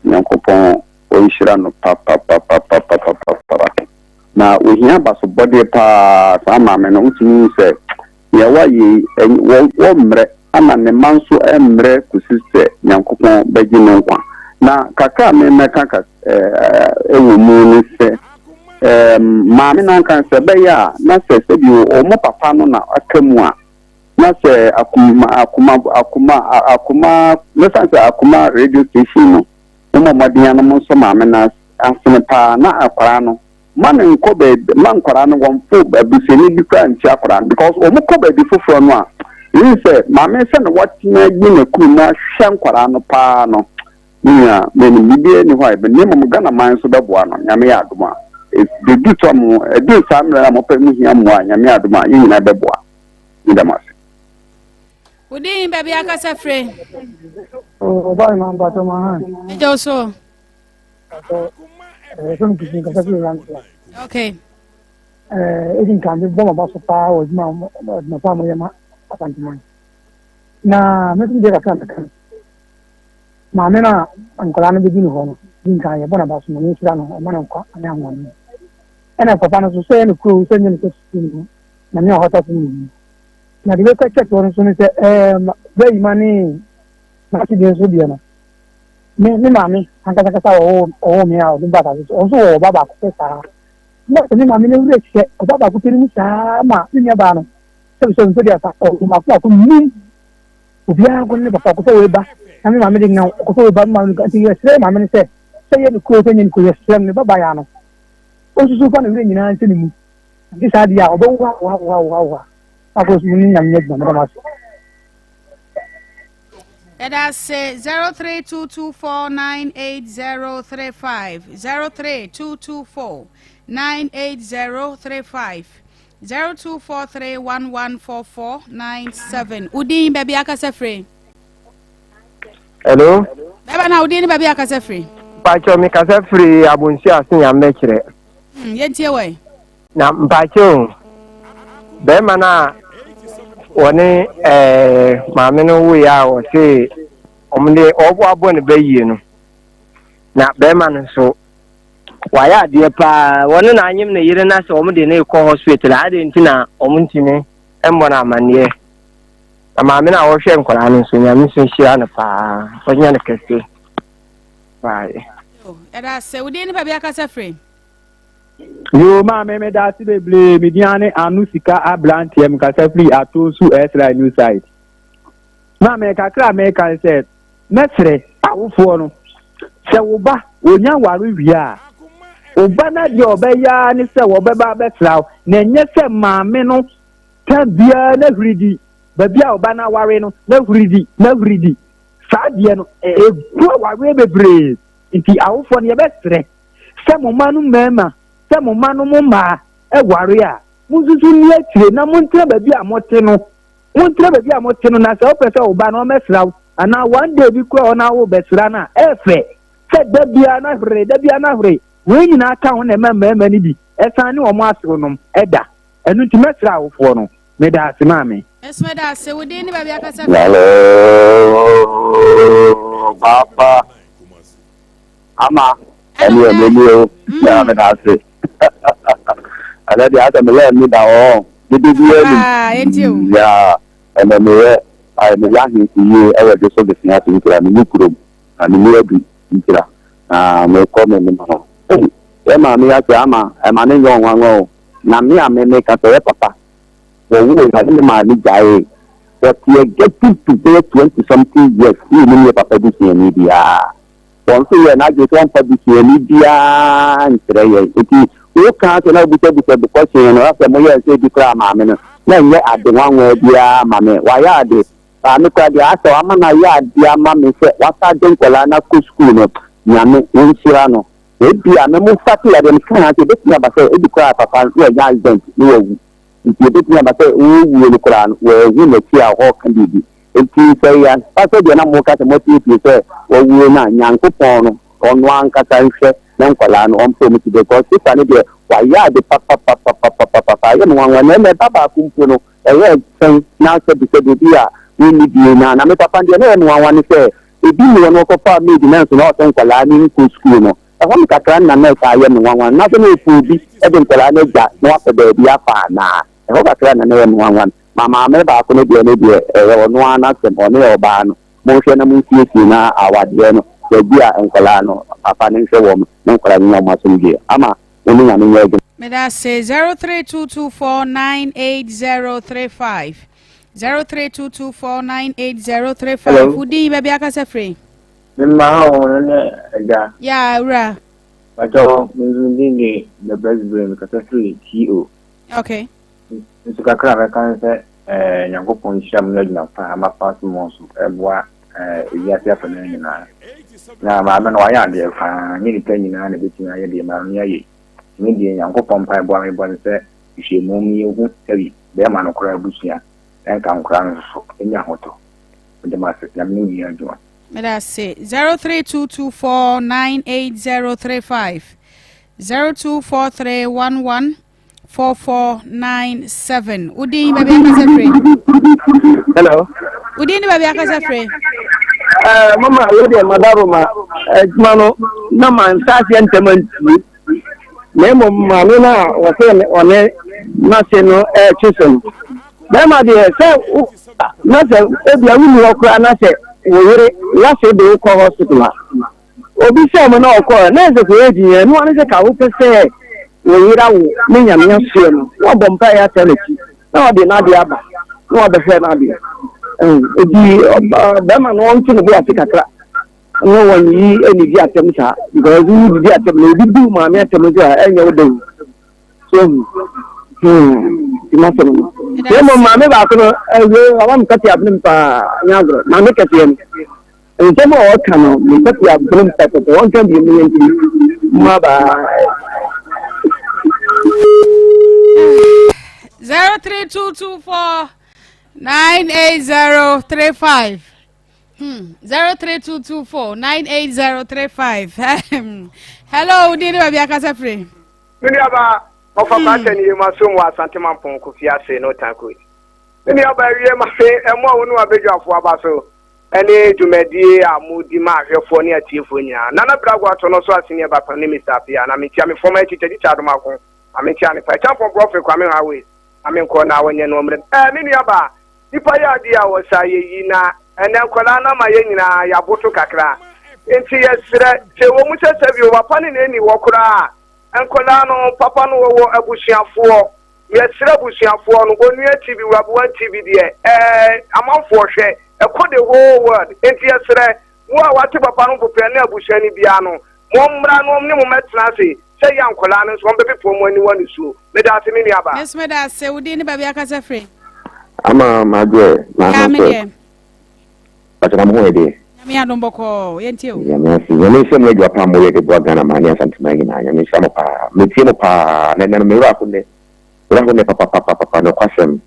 Nyankopɔn ɔnhyira no papapapapapapapa. Na ohia abasobɔdeɛ paa saa maame no, wotumi hu sɛ Nea wayɛ yi, wɔmmrɛ, ɛna ne mma nso mmrɛ kosi sɛ Nyankopɔn bɛgye no nkwa. Na kakra a me mɛka ka wɔ mu ne sɛ, maame no anka sɛ ɛbɛyɛ a na sɛ sɛbi wɔn papa no na aka mu a, na sɛ akoma akoma akoma akoma mɛfa sɛ akoma radio station no, mommɔ mmɔden a na monsɔ maame no asene paa na akwaraa no Ma no nkɔ baabi ma nkwadaa no wɔn fo abusuani bi koraa nti akwadaa no because wɔn kɔ baabi foforɔ no a eyi sɛ maame sɛ na watena yi na kunu mu ahwɛ nkwadaa no paa no me nua menim biribiara ni hɔ a ɛbɛ ne mmom Ghana man nso bɛboa no nyame yɛ adom a ɛdu tɔ mo ɛdu saa mmerɛ a mopɛ mo hia mmoa a nyame yɛ adom a yɛn nyinaa bɛboa meda mo ase. Wodin baabi akasa firi. Ɔbaa ma mpatsɔ ma ha. Ɛgya wo so. Okay. Edi nkan bi bɔ maba so paa wɔ adwuma adwuma pa a moyɛ ma Asanteman. Na mɛtumi deɛ kakra mɛka no. Maame no a nkwadaa no bɛdi ne hɔ no, di nkan yɛbɔ n'aba so na yɛnhyira no, ɔma no nkwa ne ahoɔden. Ɛna papa no so sɛ ɛyɛ no kuro sɛ nyɛ no sɛ sukuu no, na nyɛ ɔhɔta so no mu. Na deɛ bɛkɔ kyɛtoɔ no so no sɛ ɛɛ bɛyima ne n'ase deɛ nso deɛ no, Me me maame ankasakasa a ɔwoo ɔwoo me a ɔde ba asase so, ɔno nso wɔ ɔba baako pɛ saa. Na sɛ me maame no werɛ hyɛ ɔba baako pɛ no mu saa ma me nua baa no, sɛbi sɛ mfɛdi asa ɔwɔ mako mako num. Obiara nkɔ ne papa ɔkɔsɛ wei ba na me maame de nga ɔkɔsɛ wei ba me maame nti yɛsrɛ maame no sɛ sɛ yɛ ne kuro sɛ nyɛ ne kuro yɛsrɛ no ne ba ba ya no ɔnsusu fa ne werɛ nyinaa nhyɛ ne mu nti saa deɛ a ɔbɛwoha woha woha woha woha akɔ so mu ne nyame nyɛ adwuma meda mo ase. Yɛda ase 0322498035 0322498035 0243114497 Wodin baabi akasa firi? Hello. Bɛba na wodin ne baabi akasa firi? Mpakyɛ mi kasa firi Abonsu ase Nyamɛkyerɛ. Yɛntie wɔ. Na mpakyɛ o, bɛrima no a wɔne ɛɛ maame no woeɛ a wɔse Wɔn de ɔbɔ abɔ ne ba yie no. Na bɛrima no nso wayɛ adeɛ paa. Wɔne na anyem ne yere na sɛ wɔn de no rekɔ hospital a adɛn nti na wɔn ntumi mmɔ no amanneɛ. Na maame no a ɔhwɛ nkwadaa no nso nyame nso nhyira no paa. Ɔnyɛ no kɛse. Bye. Yɛda ase. Wo din ne baabi akasa firi? Yoo maame meda ase bebree me din ane ano sika abranteɛ mekasa firi Atonsu Esra new site. Maame kakra a meka ne sɛ mɛsrɛ awofoɔ no sɛ wo ba wɔnya ware wie a wo ba no adeɛ ɔbɛyɛ ara ne sɛ wɔbɛba abɛsra wo na ɛnyɛ sɛ maame no tam biara na hwiri di baabi a ɔba no aware no na hwiri di na hwiri di saa deɛ no ɛgu awareɛ bebree nti awofoɔ no yɛbɛsrɛ sɛ mo mma no mmarima, sɛ mo mma no mo mmaa ware a, monsusu nni akyire na montena baabi a mote no. Montena baabi a mote no, na sɛ wopɛ sɛ wo ba no ɔmmɛsra wo, anaa one day bi koraa ɔno wobɛsra no a, ɛyɛ fɛ sɛ da biara na hwere, da biara na hwere. Wei nyinaa ka ho na ɛma mmarima no bi san ne wɔn asewonom da. Ɛno nti mɛsrɛ awofoɔ no. Meda ase maame. Nso meda ase. Wo din ne baabi akasa firi? Hello, Papa. Ama ɛne ɛne ni o na me da ase ɛnɛ deɛ asɛ meyɛ ɛni da hɔ dede bi anim ya ɛnɛ meyɛ ayɛ meyɛ ahemfo yie ɛwɔ de so besia ase ntira me ni kurom na me ni adu ntira na mekɔ me nim no ei yɛ maame yɛ asɛ ama ɛma ne nyɛ ɔnwanwa o na me a me me kasa yɛ papa wɔwo na ne maame gyae wɔteɛ getting to bɛyɛ 20 something years ne nim yɛ papa busuani biara Wɔn nso yɛɛ n'adwene sɛ wɔmfa busuani biara nkyerɛ yɛn. Enti woka sɛ na wobisabisa bi question no, afei moyɛɛ sɛ ebi koraa maame no, na ɛnyɛ ade nwanwa biara ma me. Wayɛ ade. Maame koraa deɛ asɛ wama no ayɛ ade ama me sɛ wasa de nkwadaa no akɔ sukuu no, Nyame ɔnhyira no. Na ebia me mo starte adeɛ no kaa sɛ ebetumi aba sɛ ebi koraa papa no na wanya accident na wawu. Nti ebetumi aba sɛ ɔrewuo no koraa no wɔahu n'akyi a ɔreka biribi. Enti sɛ ɛyɛ ampa sɛ deɛ na moka sɛ moasiesie sɛ wawuo no a, Nyankopɔn no, Ɔno ankasa nhwɛ ne nkwadaa no, ɔmfa wɔn ti because sister no deɛ wayɛ ade papapapapapapa, ɛyɛ me nwanwa, na ɛnna ɛba baako mpo no, ɛyɛ sɛn na sɛbisɛbi obi a wonni bie na, na me papa no deɛ na ɛyɛ me nwanwa ne sɛ, ebi nni hɔ no ɔkɔfaa maid nanso na ɔsɛ nkwadaa no nkɔ sukuu no, ɛhɔ no kakra no na na ɛtaa yɛ me nwanwa, na sɛ na ɔpɛ obi de nkwadaa no agya na wapɛ baabi afa anaa, ɛhɔ kakra na na ɛyɛ me nwanwa no. Ma maame baako no deɛ no deɛ ɛyɛ ɔno ara n'asɛm ɔne ɔbaa no monhwɛ na monsiesie na awadeɛ no baabi a nkwadaa no papa no nhwɛ wɔn na nkwadaa no nya wɔn asomdwoeɛ ama wo ne Nyame nyɛ adwuma. Medase 0322498035 0322498035 Hello. wo din baabi akasa firi. Me mma ha wɔn no ne agya. Ya awura. Bàtɔ me nso me din de The Best Brain kasa firi TO. Okay. Nso kakra a mɛka ne sɛ eh, Nyankopɔn nhyira mo ne adwuma pa a moafa so mo so ɛboa eh, ewiase afanan nyinaa. Na maame no wayɛ adeɛ paa, nyɛ nipa nyinaa na ebetumi ayɛ deɛ maame yi ayɛ yi. Me deɛ Nyankopɔn mpaebɔ a mebɔ ne sɛ nhwɛmu mu yɛhu sɛbi bɛrima no koraa abusua na nka nkoraa no nso so nya ahotɔ. Meda mo ase, Nyame ne mo nyɛ adwuma. Meda ase. 0322498035 024311 4497 wo din baabi akasa firi hello wo din ne baabi akasa firi eh, mama wo deɛ madaro ma adwuma no na ma nsa aseɛ ntɛm antie na mmom maame no a wɔsɛ ɔne n'ase no ɛretwe so no bɛrima deɛ sɛ na sɛ ebia wonni hɔ koraa na sɛ wo yere w'ase de wo kɔ hospital a Obi sɛ mo na ɔkɔɔ na ɛsɛ sɛ ɔyɛ din ɛno ano sɛ ka wopɛ sɛ wo yera wo ne nyame asoɛ no na wabɔ mpaeɛ ata n'akyi na ɔde n'adeɛ aba na wabɛhwɛ n'adeɛ ɛdi bɛrima no ɔnto ne bo ase kakra na wɔnyi anidi atɛm saa because wo didi atɛm na obi di wo maame atɛm nso a ɛnyɛ wo dɛ o so nti masɛm no na mmom maame baako no ɛwei ɔma me kɔte abenem paa nyɛ agorɔ maame kɛseɛ no Nsɛm a ɔka no, me mpɛte abere pɛpɛpɛ, ɔnka bio mu yɛn ti mma baa. 0322498035 0322498035 Hello, wodi ne baabi akasa firi? Me nuaba ɔfa kwasɛ ne yɛ mu asom wɔ Asante Mampɔn Kofi ase no Tanko. Me nuaba awie ma fe ɛmo a wo ne wabɛdwafo aba so. Ɛne dwumadie a modi ma ahwɛfoɔ ne atiefoɔ nyinaa. Nana Brago ato no so aseni ɛba ne Mister Appiah na mekyia me former teacher, Teacher Adomako. Ma menkyia ne pa. Acheampong Prɔfet Kwame Highways na menkɔ na wɔnyɛ no ɔmmerɛ. Ɛɛ me nua baa, nipa yɛ adeɛ a wɔsa yɛ yi na ɛnɛ nkwadaa no ama yɛn nyinaa yɛaboto kakra. Nti yɛsrɛ, sɛ ɛwɔ mu sɛ sɛbi o papa no na ɛnni hɔ koraa a, nkwadaa no papa no wɔwɔ abusuafoɔ. Yɛsrɛ abusuafoɔ no, Onua TV, Wuraboa TV deɛ ɛɛ amanfoɔ hwɛ, ɛkɔ the whole world. Nti yɛsrɛ, wo a wate papa no mpopoeɛ ne abusuani biara no, Wɔmmra na wɔne mo mmɛtena ase sɛ yɛ a nkwadaa no nso wɔbɛpepa wɔn aniwa nusuo. Meda ase me nuabaa. Me nso meda ase. Wo din ne baabi akasa firi? Ama madwoɛ na Yaa me ho sɛ deɛ. Pakyɛ na mo ho yɛ deɛ? Nyame adom bɔkɔɔ. Yɛntie o. Nyame ase. Nyame nhyira mo adwuma pa a moyɛ de boa Ghana man ne Asanteman nyinaa. Nyame nhyira mo paa. Metie mo paa na ɛnɛ no me werɛ aho nnɛ. Werɛ aho nnɛ papapapapa nokwasɛm.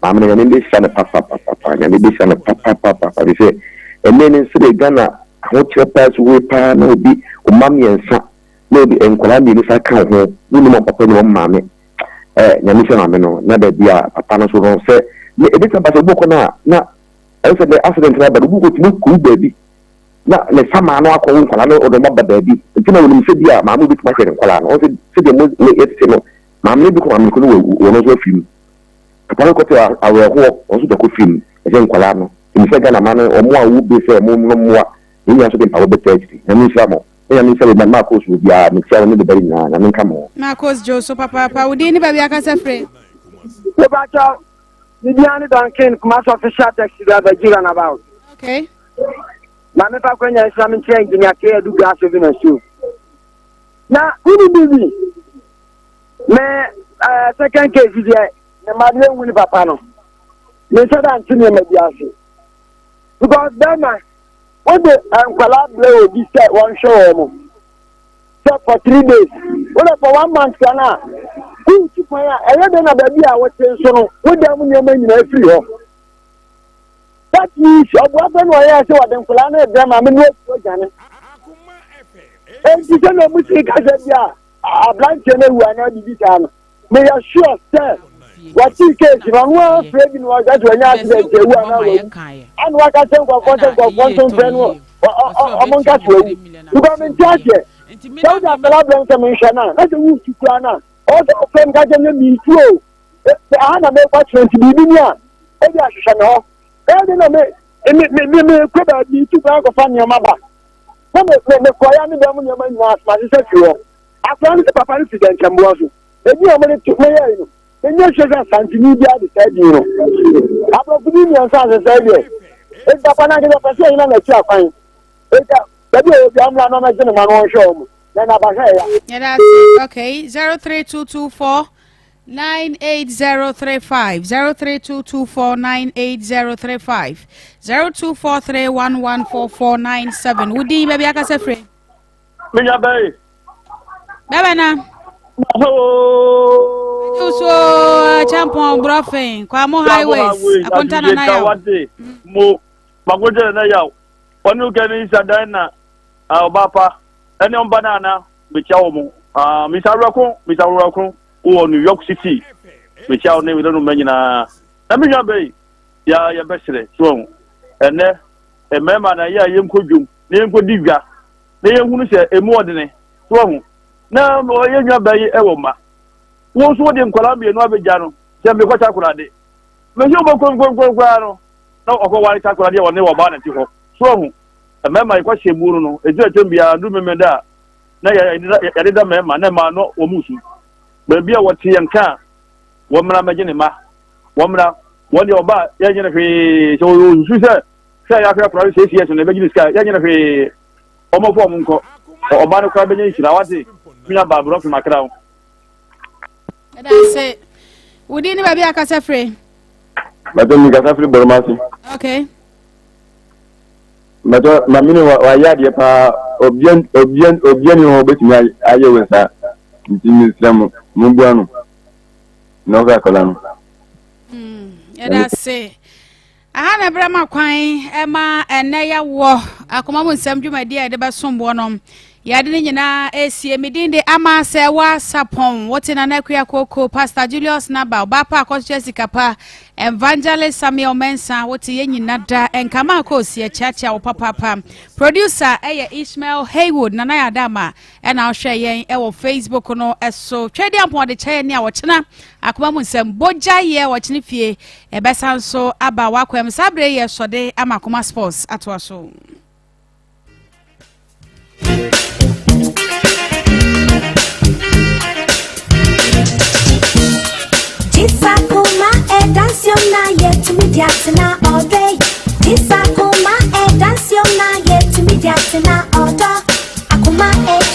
Maame no Nyame bɛhyira no papapapapa Nyame bɛhyira no papapapapa ɛfiri sɛ ɛnɛ no sɛdeɛ Ghana ahokyerɛ paa si hɔ yi paa na obi ɔma mmiɛnsa na obi nkwadaa mmienu saa ka wo ho wonim wɔn papa nim wɔn maame ɛɛ Nyame hyira maame no na baabi a papa no so no sɛ ne ebi sɛ ba sɛ obi kɔ no a na ɛwɔ sɛ dɛ accident no aba no obi kɔ tumi kɔwu baabi na ne samaa no akɔwo nkwadaa no ɔde wɔn aba baabi nti na wɔnim sɛ bi a maame obɛtumi ahwɛ ne nkwadaa no ɔsɛ sɛdeɛ mo yɛtete no maame no bi kɔ maame no kɔ no wɔ wɔn nso afiri mu Papa no kɔte awerɛhoɔ, wɔn nso dɔkɔ firi mu, ɛsɛ nkwadaa no, ɛnim sɛ Ghana man no wɔn a wɔwɔ bi sɛ mo no mmoa, yɛn nyinaa nso de mpaebɔ bɛtaa akyiri. Nyame nhyira mo, na Nyame nhyira Roman Marcos wɔ biara, mekyia wo ne ne ba nyinaa, Nyame nka mo ho. Marcos Joe so papaapa, wo din ne baabi akasa firi? Mepakyɛw, me din ane Duncan, Kumasi official taxi driver, G runabout. Okay. Maame fa kwanya nhyira me nkyerɛ engineer K Adu Grass Oven and Stove. Na wone biribi? Me uh, second case deɛ ne mma no ehu ne papa no me nsa da nte nneɛma bi ase because bɛrima wode nkwadaa brɛ obi sɛ wɔnhwɛ wɔn mo sɛ for three days wode for one month kan a wotu kwan a ɛyɛ dɛ na baabi a wote nso no wodan mu nneɛma nyinaa firi hɔ that means ɔboa pɛ na ɔyɛ sɛ wɔde nkwadaa no brɛ maame no atu adwane enti sɛ na ɔmo si kasa bi a aberanteɛ no awu anaa biribi saa no meyɛ sure sɛ wɔtee case no ɔno ara frɛ bi na wɔka sɛ wanya accident awu anaa wawu ana waka sɛ nkurɔfoɔ sɛ nkurɔfoɔ nso mfrɛ no ɔmo nka sɛ wawu because mente aseɛ sɛ wode akwadaa brɛ m sɛ menhwɛ no a na sɛ woretu koraa no a ɔwɔ sɛ wofrɛ m ka kyɛ me meretu o aha na mekɔ kyerɛ nti biribi ni a ebi ahwehwɛ me hɔ ɛyɛ de na me me me mekɔ baabi tu kwan akɔfa nneɛma ba na me me mekɔya ne dan mu nneɛma nyinaa asoma hyehyɛ fi hɔ akwadaa no sɛ papa no fi dɛnkyɛmboa so ebi a wɔde to meyɛe no menyɛ hwɛ sɛ asanteni biara de saa din no aborɔfo din mmiɛnsa asɛ saa deɛ eti papa no ankasa pɛ sɛ ɔnyina n'akyi akwan eti baabi a obi amuna na ɔmɛgye ne ma no ɔnhwɛ wɔn na n'abahwɛ ɛya. Yɛda ase. Okay, 03224 98035 03224 98035 0243114497. Wo din baabi akasa firi? Menya bɛyi. Bɛbɛ na. So Champon Brɔfen, Kwamo Highways, Akonta Nana Yaw. Mo, Makonta Nana Yaw. Ɔne kɛ ne nsa dan na ɔba pa. Ɛne ɔmba na ana mekyia wɔ mo. Misa Awurako, Misa Awurako wɔ New York City. Mekyia wo ne wo yerenom nyinaa. Na me nua bɛyi, ya yɛbɛsrɛ so ɛho. Ɛnɛ mmarima na yɛ a yɛnkɔ dwom na yɛnkɔdi dwa na yɛhunu sɛ ɛmu ɔdene so ɛho. Na yɛ nua bɛyi ɛwɔ mma. Wo nso wode nkwadaa mmienu abɛgya no sɛ mekɔ takorade. Mesi wobɛkɔ nkonkon koraa no na ɔkɔware takorade a ɔne ɔbaa na te hɔ. So ɛho. Mmarima yɛkɔhyɛ mu no no, ɛgyina kyɛm biara du memeda a na yɛdeda mmarima na mmaa no wɔn su. Baabi a wɔte yɛn ka a, wɔmmra mmɛgye ne mma. Wɔmmra. Wɔn deɛ ɔba a, yɛnyɛ no hwee. Sɛ wɔsusu sɛ sɛ yɛahwɛ akwadaa no siesie so no, yɛbɛgye ne sika a, yɛnyɛ no hwee. Wɔmmɔfo wɔn nkɔ. Ɔba no koraa bɛnya nhyira. Wate? Me nua baa borɔfo makra wo. Ɛda ase. Wo din ne baabi a kasa firi? Bàtɛ mi kasa firi Bɔrɔmase. Okay. Bàtɛ maame no wayɛ adeɛ paa obia obia obia ni hɔ obetumi ayɛ wɔ saa nti mesrɛ mo mo bua no na ɔhwɛ akwadaa no. Yɛda ase. Aha na ɛbrɛ ma kwan ɛma ɛnɛ yɛwɔ akoma mu nsɛm dwumadi a yɛde bɛsom boɔ no. Yɛde ne nyinaa esie. Me din de Ama Sɛwa Sapɔn. Wote Nana Akua Koko, Pastor Julius Naba, Ɔbaapa Akɔsokyɛ Sikapa, Evangelist Samuel Mensah. Wote yɛn nyina da. Nkama Akoosi akyiakyia wo papaapa. Producer ɛyɛ Ishmael Haywood. Nana Yadama ɛna ɔhwɛ yɛn ɛwɔ Facebook no ɛso. Twɛdi ampɔn ɔde kyɛ yɛn ne a wɔkyena akoma mu nsɛm. Bogya yɛ wɔkyene fie. Ɛbɛsan so aba wakwam. Saa bere yɛ sɔde ama Akoma Sports atoa so.